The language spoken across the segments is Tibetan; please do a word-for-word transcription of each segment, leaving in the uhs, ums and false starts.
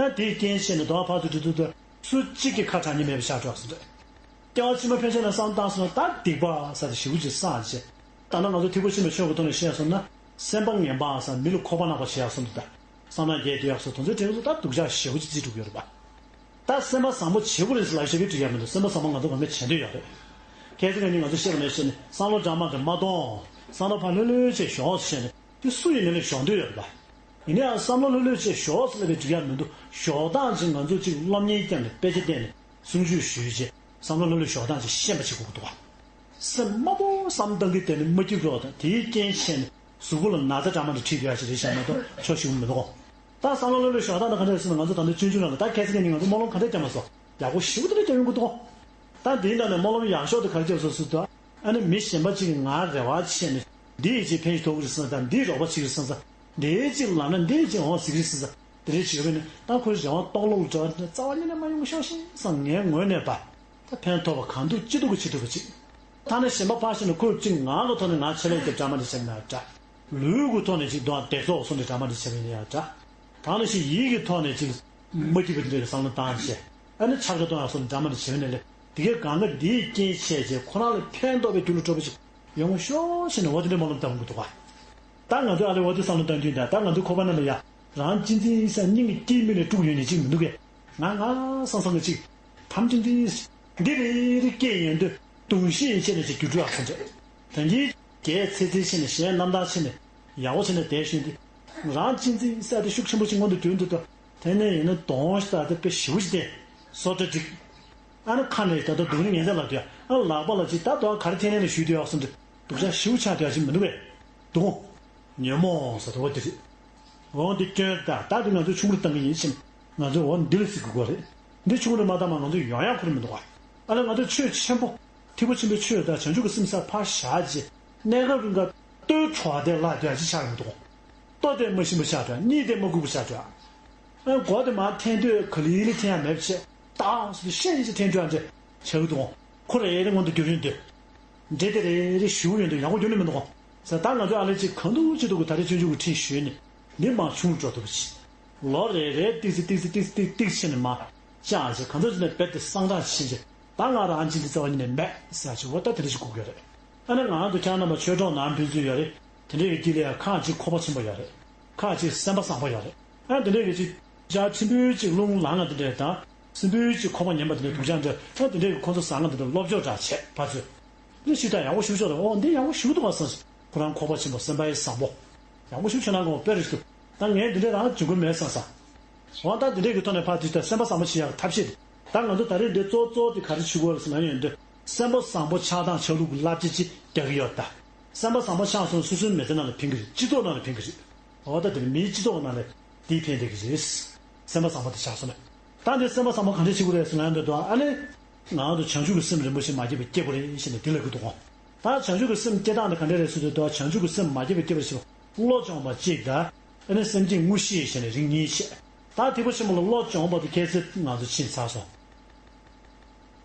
ད་དེའི་རྐྱེན་བྱས་ནས་དོ་བ་ཕར་ཚུར་འགྲོ་དུས་དུ་སུ་གཅིག་གི་ཁ་གྲགས་མཁན་མེད་པ་ཆགས་འགྲོ་སོང་རེད། སྐྱེ་བ་ཕྱི་མ་ཕན་ཆད་ལ་བསམ་བཏང་སོང་ན་ད་སྡིག་པ་ཟེར་ཏེ་ཞེ་པོ་ཅིག་བསགས་བྱས། ད་ནི་ང་ཚོ་ཐེག་པ་ཆེན་པོའི་ཆོས་ཀྱི་ཐོག་ནས་བཤད་སོང་ན། སེམས་པ་ངན་པ་ཟེར་མི་ལ་ཁོག་པ་ནག་པོ་བྱེད་ཡག་སོང་འདུག་ད། བསམ་ན་རྒྱས་བསྡད་ཡག་སོགས་དོན་ཚན་དེ་ཚོ་ད་སྡུག་ཅག་ཞེ་པོ་ཅིག་བརྩིས་འགྲོ་གི་ཡོད་རེད་པ། ད་སེམས་པ་བཟང་པོ་བྱེད་དགོས་རེད་ཟེར་ལབ་བཤད་ཀྱི་འགྲིག་ཡག་མི་འདུག་སེམས་པ་བཟང་པོ་ང་ཚོ་གང་ག་བྱེད་འདོད་ཡོད་རེད། གལ་སྲིད་ང་གཉིས་ང་ཚོ་བཤད་པ་ནང་བཞིན་བསམ་བློ་འདྲ་མ་འདྲ་མ་གཏོང་། བསམ་བློ་ཕར་ལྷོད་ལྷོད་བྱས་ཞོག་ཟེར་བཤད་ནས་དེ་སུ་ཡིན་ནའི་ལས་ཞོག་འདོད་ཡོད་རེད་པ། ཡིན་ནའང་བསམ་བློ་ལྷོད་ལྷོད་བྱས་ཞོག་ཟེར་ལབ་པའི་འགྲིག་ཡག་མི་འདུག་ཞོག་སྟངས་ཅིག་ང་ཚོ་ཅིག་སློབ་གཉེར་བསྐྱངས་ནས་དཔེ་ཆ་བལྟས་ནས་གསུང་ཆོས་ཞུས་བྱས་བསམ་བློ་ལྷོད་ལྷོད་ཞོག་སྟངས་ཅིག་ཤེས་པ་བྱེད་དགོས་ཀྱི་འདུག་བ། སེམས་དམའ་པོ་བསམ་བཏང་གི་བསྡད་ནས་མ་སྐྱིད་རོགས་དང་དེའི་རྐྱེན་བྱས་ནས་གཟུགས་པོ་ལ་ན་ཚ་འདྲ་མ་འདྲ་འཁྲིད་བསྡད་ཡག་ཅིག་རེད་ཤག་མ་གཏོགས་ཆོག་ཞུ་གི་མི་འདུག་ད་བསམ་བློ་ལྷོད་ལྷོད་ཞོག་སྟངས་དེ་ག་འདྲ་རེད་ཟེར་ན་ང་ཚོ་ད་ལྟ་སྤྱོད་འཇུག་ནང་ལ་ད་གལ་སྲིད་ངས་ནི་ང་ཚོ་སྨོན་ལམ་ག་འདྲ་བརྒྱབ་མ་སོང་ཡག་པོ་ཞེ་པོ་དེ་འདྲ་བརྒྱབ་ཡོང་གི་འདུག་ད་འདིའི་ནང་ནས་སྨོན་ལམ་ཡག་ཤོས་དེ་ག་རེ་བརྒྱབ་སོང་ཟེར་དུས། ཨ་ནི་མི་གཞན་པ་གཅིག་གིས་ང་རེ་བ་བྱས་ནས་འདི་ཡིས་ཅིག་ཕན་ཞིག་ཐོགས་ཀྱི་རེད་བསམ་ཙང་འདིས་རོགས་པ་བྱེད་ཀྱི་རེད་བསམ་ཙང་འདི་ཡིས་ཅིག་ལབ་ན་འདི་ཡིས་ཅིག་འོང་ཟེར་གྱི་རེད་བསམ་ཙང་དེ་འདྲ་བྱེད་ཀྱི་ཡོད་ནི་ད་ཁོའི་རེ་བ་སྟོང་ལོག་ལ་འགྲོ་བ་འདི་རྩ་བ་ཉིད་ནས་མ་ཡོང་གི་ཤོག་ཤིག་བསམ་ངའི་ངོས་ནས་པ། ད་ཕན་ཐོགས་པ་གང་ཐུབ་ཅི་ཐུབ་ཀྱིས་བྱེད་ཐུབ་པ་ཅིག་ད་ནི་གཞན་པ་ཕར་བཞག་ནས་ཁོས་ཅིག་ངག་གི་ཐོག་ནས་ང་ཆེད་ལས་རྒྱབ་འདྲ་མ་འདྲ་བྱས་ན་འདྲ། ལུས་ཀྱི་ཐོག་ནས་ཅིག་འདུག་བདེ་ཚོགས་སོགས་འདྲ་འདྲ་མ་འདྲ་བྱས་པ་ཡིན་ན་ཡང་འདྲ། ད་ནི་ཞིག་ཡིད་ཀྱི་ཐོག་ནས་ཅིག་མ་སྐྱིད་པ་འདྲ་གི་བསམ་བློ་བཏང་བྱས། ཨ་ནི་ཆག་ཆག་གཏོང་ཡག་སོགས་འདྲ་མ་འདྲ་བྱས་པ་ཡིན་ན་ལས་དེ་གའི་གང་ག་འདིའི་རྐྱེན་བྱས་བྱས་ཁོ་རང་ལ་ཕན་ཐོགས་པའི་རྒྱུ་ལ་འགྲོ་བ་ཞིག་ཡོང་ཤོག་ཟེར་ནས་འོ་དེ་འདྲའི་སྨོན་ལམ་བཏབ་ཡོང་གི་འདུག་ག་ད་ང་ཚོས་ཨ་ལས་འོ་དེ་བསམ་བློ་བཏང་དུས་འདྲ་ད་ང་ཚོའི་ཁོག་པ་ནང་ལ་ཡ་རང་གཅེས་འཛིན་ས་སྙིང་གི་དཀྱིལ་མ་ནས་དཀྲུགས་ཡོང་མཁན་ཅིག་མི་འདུག་གས། ང་ང་སང་སང་གི་ཅིག་ཐམས་ཅད་འདི་འདི་རེ་རེ་སྐྱེས་ཡོང་དུས་གདུང་ཤེས་བྱས་ནས་ཅིག་འགྱུར་འགྲོ་ཡག་སོང་རེད། ད་གིན་རྒྱས་ཚེ་ཚེ་བྱས་ནས་གཞན་རྣམ་དག་བྱས་ནས་ཡག་པོ་བྱས་ནས་བསྡད་བཞིན་དུ་རང་གཅེས་འཛིན་ས་དེ་ཤུགས་ཆེན་པོ་ཅིག་སྔོན་དུ་འགྲོ་འདུག་ད་དེ་ནས་ཡིན་ན་གདོང་ཞིག་ད་དེ་དཔེ་ཞེ་པོ་ཅིག་བསྟན། སོ་ཏྲ་འགྲིག་ཨ་ནི་ཁ་ནས་ད་ལྟ་སྡུག་ནི་ངན་ཚད་ལ་དུས་ཨ་ལག་པ་ལ་ཅིག་ད་དོ་ག་རེ་འཐེན་ནས་ཞུས་དུས་ཨ་སོང་དུས་སྡུག་ཅག་ཞེ་པོ་ཆགས་དུས་ཨ་ཅིག་མི་འདུག་པས། སྡུག་ཉོན་མོངས་ཟེར་དོ་དེ་རེད། འོང་དེ་སྐྱོན་ད་ད་དེ་ང་ཚོས་ཆུང་རུ་བཏང་གི་ཡིན་ཕྱིན། ང་ཚོས་འོ་འདི་ལ་ཟེར་དགོས་ཀྱི་རེད། འདི་ཆུང་རུ་མ་བཏང་མ་ང་ཚོས་ཡོང་ཡག་ཁོ་རང་མི་འདུག་ག་ཨ་ལས་ང་ཚོས་ཆོས་ཆེན་པོ། ཐེག་པ་ཆེན་པོའི་ཆོས་དང་བྱང་ཆུབ་ཀྱི་སེམས་ས་ཕར་བཞག་རྗེས་གནས་སྐབས་རིང་ག་ལྟོས་གྲོགས་དེ་ལ་དེ་ཅི་ཆགས་ཡོང་འདུག་ལྟོ་དེ་མ་ཞིམ་པ་ཆགས་འགྲོ། གཉིད་དེ་མ་སྒུག་པ་ཆགས་འགྲོ། ཨ་མགོ་དེ་མར་འཐེན་དུས་ག་ལི་ལི་འཐེན་ཡ་མེད་པ་བྱས་ཏག་སེ་ཤེས་ཤེས་འཐེན་འགྲོ་ཡ་འདྲ་བྱེད་ཀྱི་འདུག་ཁོ་རེ་རེ་སྔོན་དུ་རྒྱུག་ཡོང་དུས། འདྲེ་དེ་རེ་རེ་ཞུ་ཡོང་དུས་ཡག་པོ་རྒྱུག་ནི་མི་འདུག་ག་ཟེར་ད་ང་ཚོས་ཨ་ལས་ཅིག་གང་ཐུབ་ཅི་ཐུབ་ཀྱིས་ད་རེས་སྤྱོད་འཇུག་གི་ཁྲིད་ཞུས་ནས་འདི་མར་ཆུང་རུ་འགྲོ་ཐུབ་པ་བྱེད། ལོ་རེ་རེ་ཏིག་ཙི་ཏིག་ཙི་ཏིག་ཙི་ཏིག་ཙི་བྱས་ནས་མར་བཅག་བྱས་གང་ཐུབ་ཅི་ནས་རྦད་དེ་གསང་དྲགས་ཕྱིན་བྱས་ད་ང་རང་གཅེས་འཛིན་རྩ་བ་ཉིད་ནས་མེད་ཟེར་ཡག་ཅིག་འོ་ད་དེ་འདྲ་ཞིག་དགོས་ཀྱི་རེད། ཨ་ནི་ང་རང་ཚོ་ཁྱེད་རང་རྣམ་པ་ཆོས་གྲོགས་ནང་ཕན་ཚུན་ཡོད་རེད། དེ་འདྲའི་གི་དཀྱིལ་ལ་ཡང་ཁག་ཅིག་ཁོག་པ་ཆེན་པོ་ཡོད་རེད། ཁག་ཅིག་སེམས་པ་བཟང་པོ་ཡོད་རེད། ཨ་དེ་འདྲའི་གི་ཅིག་ཅག་ཕྲན་བུ་ཅིག་རླུང་ལངས་ང་དེ་འདྲ་དང་། སྲིན་བུ་ཅིག་ཁོག་པ་ངན་པ་དེ་འདྲ་སྡུག་ཅག་འདྲ་ཨ་དེ་འདྲའི་གི་ཁོང་ཚོ་བཟང་ང་དེ་འདྲ་སློབ་སྦྱོང་འདྲ་བྱས་ཕར་ཚུར། འདི་ཞིག་དང་ཡག་པོ་ཞུ་ཆོག་རེད། ཨོ་འདི་ཡག་པོ་ཞུ་འདུག་ག་བསམ་སོང་། ཁོ་རང་ཁོག་པ་ཆེན་པོ་སེམས་པ་ཡང་བཟང་པོ། ཡག་པོ་ཞུ་ཆོག་ན་གོ་དཔེ་རེད་ཞུ། ད་ངས་འདི་འདྲའི་རང་འཇུག་གི་མེད་བསམ་ས། འོ་ད་འདི་འདྲའི་གི་ཐོག་ནས་ཕར་དུས་ད་སེམས་པ་བཟང་པོ་བྱེད་ཡག་ཐབས་ཤེས་རེད། ད་ང་ཚོ་ད་རེས་འདི་གཙོ་གཙོ་དེ་ག་རེ་བྱེད་དགོས་རེད་ཟེར་ན་ཡོང་དུས་སེམས་པ་བཟང་པོ་ཆགས་སྟངས་ཆགས་ལུགས་ཀྱི་བསླབ་བྱ་ཅིག་རྒྱག་གི་ཡོད་ད། སེམས་པ་བཟང་པོ་ཆགས་སོང་སོ་སོའི་མི་ཚེ་ནང་ལ་ཕན་གྱི་རེད། སྤྱི་ཚོགས་ནང་ལ་ཕན་གྱི་རེད། འོ་ད་དེ་ནི་མིའི་སྤྱི་ཚོགས་ནང་ལ་དེའི་ཕན་བསྡད་ཀྱི་རེད། སེམས་པ་བཟང་པོ་དེ་ཆགས་སོང་ན། ད་འདི་སེམས་པ་བཟང་པོ་གང་འདྲ་བྱེད་དགོས་རེད་ཟེར་ན་འདི་དོ་ཨ་ནི། ང་ཚོ་བྱང་ཆུབ་ཀྱི་སེམས་རིན་པོ་ཆེ་མ་སྐྱེས་པ་སྐྱེ་དགོས་རེད་ཞེས་ནས་འདི་ལབ་ཀྱི་འདུག་གོ། ད་བྱང་ཆུབ་ཀྱི་སེམས་སྐྱེ་སྟངས་དེ་ག་འདྲ་རེད་ཟེར་དུས་དོ་བྱང་ཆུབ་ཀྱི་སེམས་མ་སྐྱེས་པ་སྐྱེ་བར་བྱེད་པ་བློ་སྦྱོང་བ་གཅིག་དང་། ཨ་ནི་སེམས་བསྐྱེད་དངོས་གཞི་ཞེས་ནས་རིགས་གཉིས་བཤད། ད་ཐེག་པ་ཆེན་པོ་ལ་བློ་སྦྱོང་བ་དེ་ཁྱད་གསོད་ང་ཚོ་ཕྱིན་ཚར་སོང་།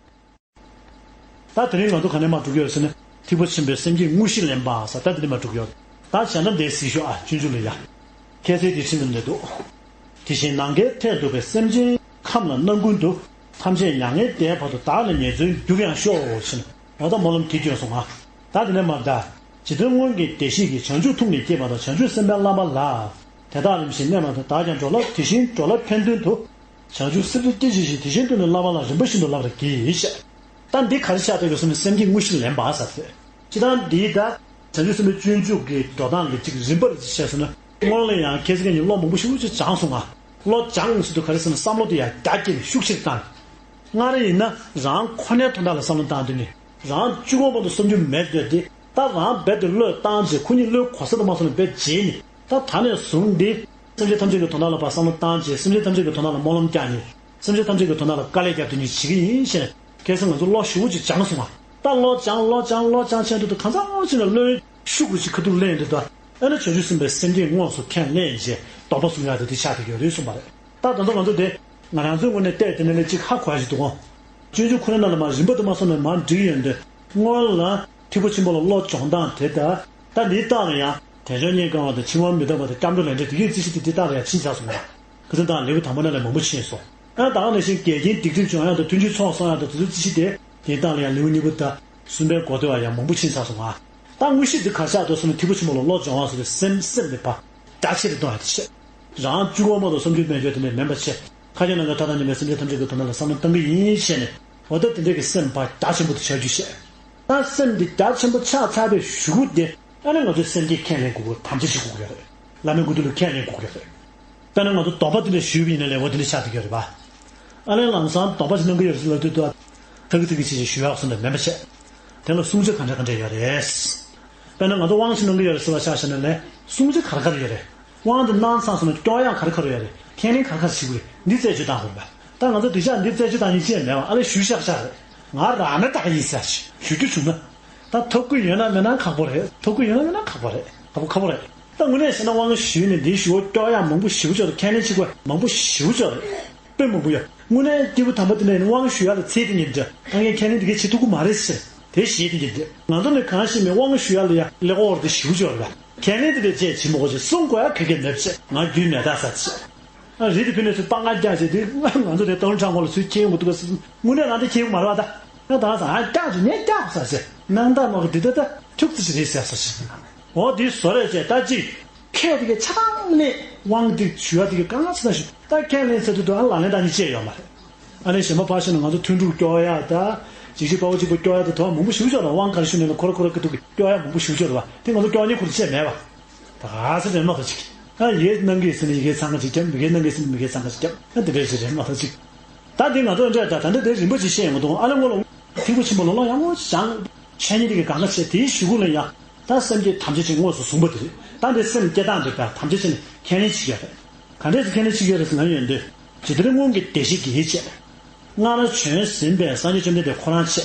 ད་དེ་རིང་ང་ཚོ་ག་ནས་མར་འགྲོ་གི་ཡོད་ཟེར་ན། ཐེག་པ་ཆེན་པོའི་སེམས་བསྐྱེད་དངོས་གཞི་ལེན་པ་ཟེར་ད་དེ་ནས་མར་འགྲོ་གི་ཡོད། ད་བྱས་ན་འདས་ཟིན་ཤོག་ཨ་སྤྱོད་འཇུག་ལ་ཡ། ཁྱད་ཆོས་དེ་ཤིན་ཏུ་ནས་འདུག་དེ་བཞིན་ནམ་མཁའི་མཐས་གཏུགས་པའི་སེམས་ཅན་ཁམས་ལ་སྣང་ཀུན་ཏུ། ཐམས་ཅད་མྱ་ངན་འདས་བར་དུ་བདག་ལ་ཉེར་འཚོའི་རྒྱུ་ཡང་ཤོག་ཅེས་འོ་ད་སྨོན་ལམ་དེ་བསྐྱོན་སོང་ང་། ད་དེ་ནས་མར་ད། རྗེ་བཙུན་སྔོན་གྱི་བདེ་གཤེགས་ཀྱིས་བྱང་ཆུབ་ཐུགས་ནི་བསྐྱེད་པ་དང་བྱང་ཆུབ་སེམས་དཔའི་བླ་མ་ལ། དེ་དག་རིམ་བཞིན་གནས་པ་དང་བདག་ཀྱང་འགྲོ་ལ་དེ་བཞིན་འགྲོ་ལ་ཕན་དོན་དུ། བྱང་ཆུབ་སེམས་རྩེ་སྐྱེད་བྱེད་ཅིང་དེ་བཞིན་དུ་ནི་བླ་མ་ལ་རིམ་པ་བཞིན་དུ་བསླབ་པར་བགྱི་ཞེས། ད་འདི་ག་རེ་ཆགས་བསྡད་ཡོད་ཟེར་ན་སེམས་བསྐྱེད་དངོས་གཞི་ལེན་པ་ཟེར་ཏེ། སྤྱིར་བཏང་འདིའི་ད། བྱང་ཆུབ་སེམས་དཔའི་སྤྱོད་འཇུག་གི་འགྲོ་སྟངས་ལ་ཅིག་རིམ་པར་ཅིག་བཤད་སོང་ན། སྔོན་ལ་ཡང་ཁྱེད་ཚོ་གཉིས་བློ་མང་པོ་ཞེ་པོ་ཅིག་སྦྱངས་སོང་ང་། བློ་སྦྱངས་ཟེར་དུས་ག་རེ་ཟེར་ན་བསམ་བློ་དེ་ཡང་རྒྱ་བསྐྱེད་ནས་ཤུགས་ཆེར་བཏང་། སྔར་ཡིན་ན་རང་ཁོ་ནའི་དོན་དག་ལ་བསམ་བློ་བཏང་དུས་ནི། རང་གཅིག་པོ་མ་གཏོགས་བསམ་རྒྱུ་མེད་དུས་དེ། ད་རང་རྦད་དེ་བློས་བཏང་རྗེས་ཁོ་གཉིས་བློའི་གོ་ས་དུ་མ་སོང་ནས་རྦད་བརྗེད་ནས། ད་ད་ནས་བཟུང་སྟེ། སེམས་ཅན་ཐམས་ཅད་ཀྱི་དོན་དག་ལ་ཕར་བསམ་བློ་བཏང་རྗེས་སེམས་ཅན་ཐམས་ཅད་ཀྱི་དོན་དག་ལ་སྨོན་ལམ་རྒྱག་ནས། སེམས་ཅན་ཐམས་ཅད་ཀྱི་དོན་དག་ལ་དཀའ་ལས་རྒྱག་དུས་ནི་བྱེད་ཀྱི་ཡིན་ཞེས་ནས། ཁ་སང་ང་ཚོ་བློ་ཞེ་པོ་ཅིག་སྦྱངས་སོང་ང་། ད་བློ་སྦྱངས་བློ་སྦྱངས་བློ་སྦྱངས་བྱས་དུས་ད་གང་ཚང་ཅིག་ལ་བློའི་ཤུགས་ཀྱི་ཅིག་ཁ་ཐུག་ལེན་དུས་ད། ཨ་ནི་བྱང་ཆུབ་སེམས་དཔའི་སེམས་བསྐྱེད་དངོས་སུ་ཁས་ལེན་རྗེས་སྡོམ་པ་བཟུང་ཡག་དེ་དེ་ཆགས་བསྡད་ཡོད་རེད་གསུངས་པ་རེད། ད་ད་ལྟ་ང་ཚོ་དེ། ང་རང་ཚོའི་ངོས་ནས་བལྟས་དེ་ནས་ལས་གཅིག་ཧ་གོ་ཡག་ཅིག་འདུག་གོ། སྤྱོད་འཇུག་ཁོ་རང་ནང་ལ་མར་རིམ་པ་དུ་མ་སོང་ནས་མར་འགྲིག་ཡོད་འདུག་སྔོན་ལ་ཐེག་པ་ཆེན་པོ་ལ་བློ་སྦྱོང་སྟངས་དེ་ད། ད་འདིའི་རྟགས་ལ་ཡང་དལ་འབྱོར་རྙེད་དཀའ་བ་དང་འཆིང་བ་མི་འདག་པ་དང་སྐྱབས་འགྲོ་ལས་འབྲས་དེ་གའི་རྩིས་གཞི་དེ་འདིའི་རྟགས་ལ་ཡང་ཕྱིན་ཚར་སོང་ངོ་། ཁ་སང་དང་ལེའུ་དང་པོ་ནང་ལ་མང་པོ་ཕྱིན་སོང་། ཡང་ད་ག་ནང་བཞིན་འགལ་རྐྱེན་སྡིག་སྒྲིབ་སྦྱོང་ཡག་དང་དོན་སྤྱིའི་ཚོགས་བསགས་ཡག་དང་དེ་ཚོའི་རྩིས་གཞི་དེ་དེའི་སྟེང་ལ་ཡང་ལེའུ་གཉིས་པ་དང་གསུམ་པའི་འགོ་དེ་བ་ཡང་མང་པོ་ཕྱིན་ཚར་སོང་ང་། ད་དངོས་གཞི་འདི་ག་ཤག་འདུག་ཟེར་ན་ཐེག་པ་ཆེན་པོ་ལ་བློ་སྦྱོང་བ་ཟེར་ཏེ་སེམས་སེམས་ནི་ཕར་རྒྱ་ཆེ་རུ་གཏོང་ཡག་དེ་བྱས། རང་བཅུ་འོག་མ་དང་སུམ་ཅུ་མན་ཆད་དེ་འདྲ་མིན་པ་བྱས། མཁའ་ཁྱབ་ནམ་མཁའི་མཐའ་དང་མཉམ་པའི་སེམས་ཅན་ཐམས་ཅད་ཀྱི་དོན་དག་ལ་བསམ་བློ་གཏང་གི་ཡིན་བྱས་ནས། འོ་ད་དེ་འདྲ་གི་སེམས་ཕར་རྒྱ་ཆེན་པོ་དེ་ཆགས་རྒྱུ་བྱས། ད་སེམས་འདི་རྒྱ་ཆེན་པོ་ཆགས་ཚར་བའི་གཞུག་གུ་དེ་ཨ་ནི་ང་ཚོའི་སེམས་བསྐྱེད་ཁས་ལེན་དགོས་ཀྱི་རེད། དམ་བཅའ་བྱེད་དགོས་ཀྱི་རེད། བླ་མའི་སྐུ་མདུན་ལ་ཁས་ལེན་དགོས་ཀྱི་རེད། དཔེར་ན་ང་ཚོ་སྡོམ་པ་དེ་འདྲ་ཞུས་པ་ཡིན་ན་ལས་འོ་དེ་འདྲ་ཆགས་བསྡད་ཀྱི་རེད་པ། ཨ་ལས་ལམ་སང་སྡོམ་པ་ཞིག་གནང་གི་ཡོད་ཟེར་ལབ་དུས་དུ་ཐག་གི་ཐག་གི་ཆེ་ཆེ་ཞུ་ཡག་སོང་དུ་མེད་པ་བྱས། དེ་ལ་བསྲུང་བྱ་ག་འདྲ་ག་འདྲ་ཡོད་རེད། དཔེར་ན་ང་ཚོ་དབང་ཞིག་གནང་གི་ཡོད་རེད་ཟེར་བ་ཆ་བཞག་ན་ལས་བསྲུང་བྱ་ག་རེ་ག་རེ་ཡོད་རེད། དབང་དེ་གནང་ཚར་སོང་ན་སྐྱོར་ཡག་ག་རེ་ག་རེ་ཡོད་རེད། ཁས་ལེན་ག་རེ་ག་རེ་བྱེད་དགོས་རེད། འདི་རྩད་གཅོད་བཏང་དགོས་རེད་པ། ད་ང་ཚོ་འདི་ཆགས་འདི་རྩད་གཅོད་བཏང་ཡིན་ཅེས་མེད་པ། ཨ་ལས་ཞུ་བཞག་བཞག་རེད། ང་རང་ན་ད་ག་ཡིན་ཟེར་ཞུ་རྒྱུ་བྱུང་ན། ད་ཐོབ་ཀྱི་ཡོད་ན་མེད་ན་ཁག་པོ་རེད། ཐོབ་ཀྱི་ཡོད་ན་མེད་ན་ཁག་པོ་རེད། ཁག་པོ་ཁག་པོ་རེད། ད་དངོས་གནས་བྱས་ན་དབང་ཞུས་ནས་འདིའི་ཞུ་བ་སྐྱོར་ཡག་མང་པོ་ཞེ་པོ་ཅིག་ཡོད་རེད། ཁས་ལེན་བྱེད་དགོས་མང་པོ་ཞེ་པོ་ཅིག་ཡོད་རེད། དཔེ་མང་པོ་ཡོད། དངོས་གནས་སྐྱེས་བུ་དམ་པ་དེ་འདྲ་ཡིན་ན་དབང་ཞུ་ཡག་ལ་ཚད་དེ་ཉིད་འདྲ། ད་ངས་ཁས་ལེན་དེ་གས་བྱེད་ཐུབ་ཀྱི་མ་རེད་ཟེར། དེ་ཞེད་དེ་ཉིད་འདྲ། ང་ཚོ་ནི་གང་ཞིག་མིན་དབང་ཞུ་ཡག་ལ་ཡ་ཀླད་ཀོར་དེ་ཞེ་པོ་ཅིག་ཡོད་རེད། ཁས་ལེན་དེ་འདྲ་བྱས་བྱེད་མི་དགོས་ཅིག་གསུང་དགོས་ཡག་ག་གེ་མེད་པ་བྱས། ང་རྒྱུས་མེད་ད་ཟེར་བྱས། ཨ་རི་དེ་ཕི་ནས་ཚུར་པང་ང་རྒྱག་བྱས་དེ་ང་ཚོ་དེ་སྟོང་ཁྲང་གོ་ལ་ཚུར་ཁྱེར་ཡོང་གི་འདུག་ག་ཟེར། དངོས་གནས་ང་དེ་ཁྱེར་ཡོང་མ་རེད་པ། ད་ང་ད་ང་ཚོ་ཨ་རྒྱག་ཅིག་ངས་རྒྱག་ཟེར་བྱས། སྣང་དག་མ་གི་འདི་ད་ད་ཁྱུག་ཙི་ཞིག་རེད་ཟེར་ཟེར་བྱས། འོ་འདི་བཟོ་རེད་བྱས་ད་ཅིག་ཁས་དེ་གའི་ཆ་ཚང་ནས་དབང་འདི་ཞུ་ཡག་དེ་གའི་གང་ང་ཚོ་ན་ཞུ་ད་ཁས་ལེན་ཟེར་དུས་དུ་ཨ་ལག་ལེན་བསྟར་མཁན་ཅིག་ཡོད་མ་རེད། ཨ་ནི་གཞན་པ་ཕར་ཕྱིན་ན་ང་ཚོ་ཐུན་དྲུག་སྐྱོར་ཡག་ད། འཇིགས་བྱེད་དཔའ་བོ་གཅིག་པུ་སྐྱོར་ཡག་ད་དུ་བ་མང་པོ་ཞེ་པོ་ཅིག་ཡོད་རེད། དབང་ག་རེ་ཞུ་ནས་ལ་ཁོ་ར་ཁོ་ར་གི་ཐུག་གི་སྐྱོར་ཡག་མང་པོ་ཞེ་པོ་ཅིག་ཡོད་རེད་པ། དེ་ང་ཚོ་སྐྱོར་མཁན་ཁོ་ར་བཅས་མེད་པ། ད་ག་ཚོད་རེད་མ་གཏོགས་ཅིག་ཨ་ཡེ་གནང་གི་ཟེར་ན་ཡི་གེ་ཚང་ག་ཅིག་རྒྱབ། མི་གེ་གནང་གི་ཟེར་ན་མི་གེ་ཚང་ག་ཅིག་རྒྱབ། ཨ་དེ་འདྲ་ཞིག་རེད་མ་གཏོགས་ཅིག་ད་འདི་ང་ཚོ་འདྲ་ད་ད་འདི་དེ་རིན་པོ་ཆེ་བཤད་ཡོང་གི་འདུག་ཨ་ལས་ངོ་ལ་ཐེག་པ་ཆེན་པོ་ལ་ལོ་ཡང་ངོ་བྱང་། འཆད་ཉན་དེ་གའི་གང་ག་བྱས་དེའི་གཞུག་གུ་ལ་ཡང་། ད་སེམས་བསྐྱེད་དམ་བཅའ་ཅིག་དངོས་སུ་བཟུང་པ་དེ་རེད། ད་འདི་སེམས་བསྐྱེད་སྟངས་འདི་དཔེ་དམ་བཅའ་བྱས་ནས་ཁས་ལེན་བྱེད་ཀྱི་ཡོད་རེད། ག་འདྲས་སེ་ཁས་ལེན་བྱེད་ཀྱི་ཡོད་རེད་ཟེར་ན་ཡོན་ཏན། ཇི་ལྟར་སྔོན་གྱི་བདེ་གཤེགས་ཀྱིས་བྱས། སྔར་བྱོན་ཟིན་པའི་སངས་རྒྱས་བཅོམ་ལྡན་འདས་ཁོ་རང་བྱས།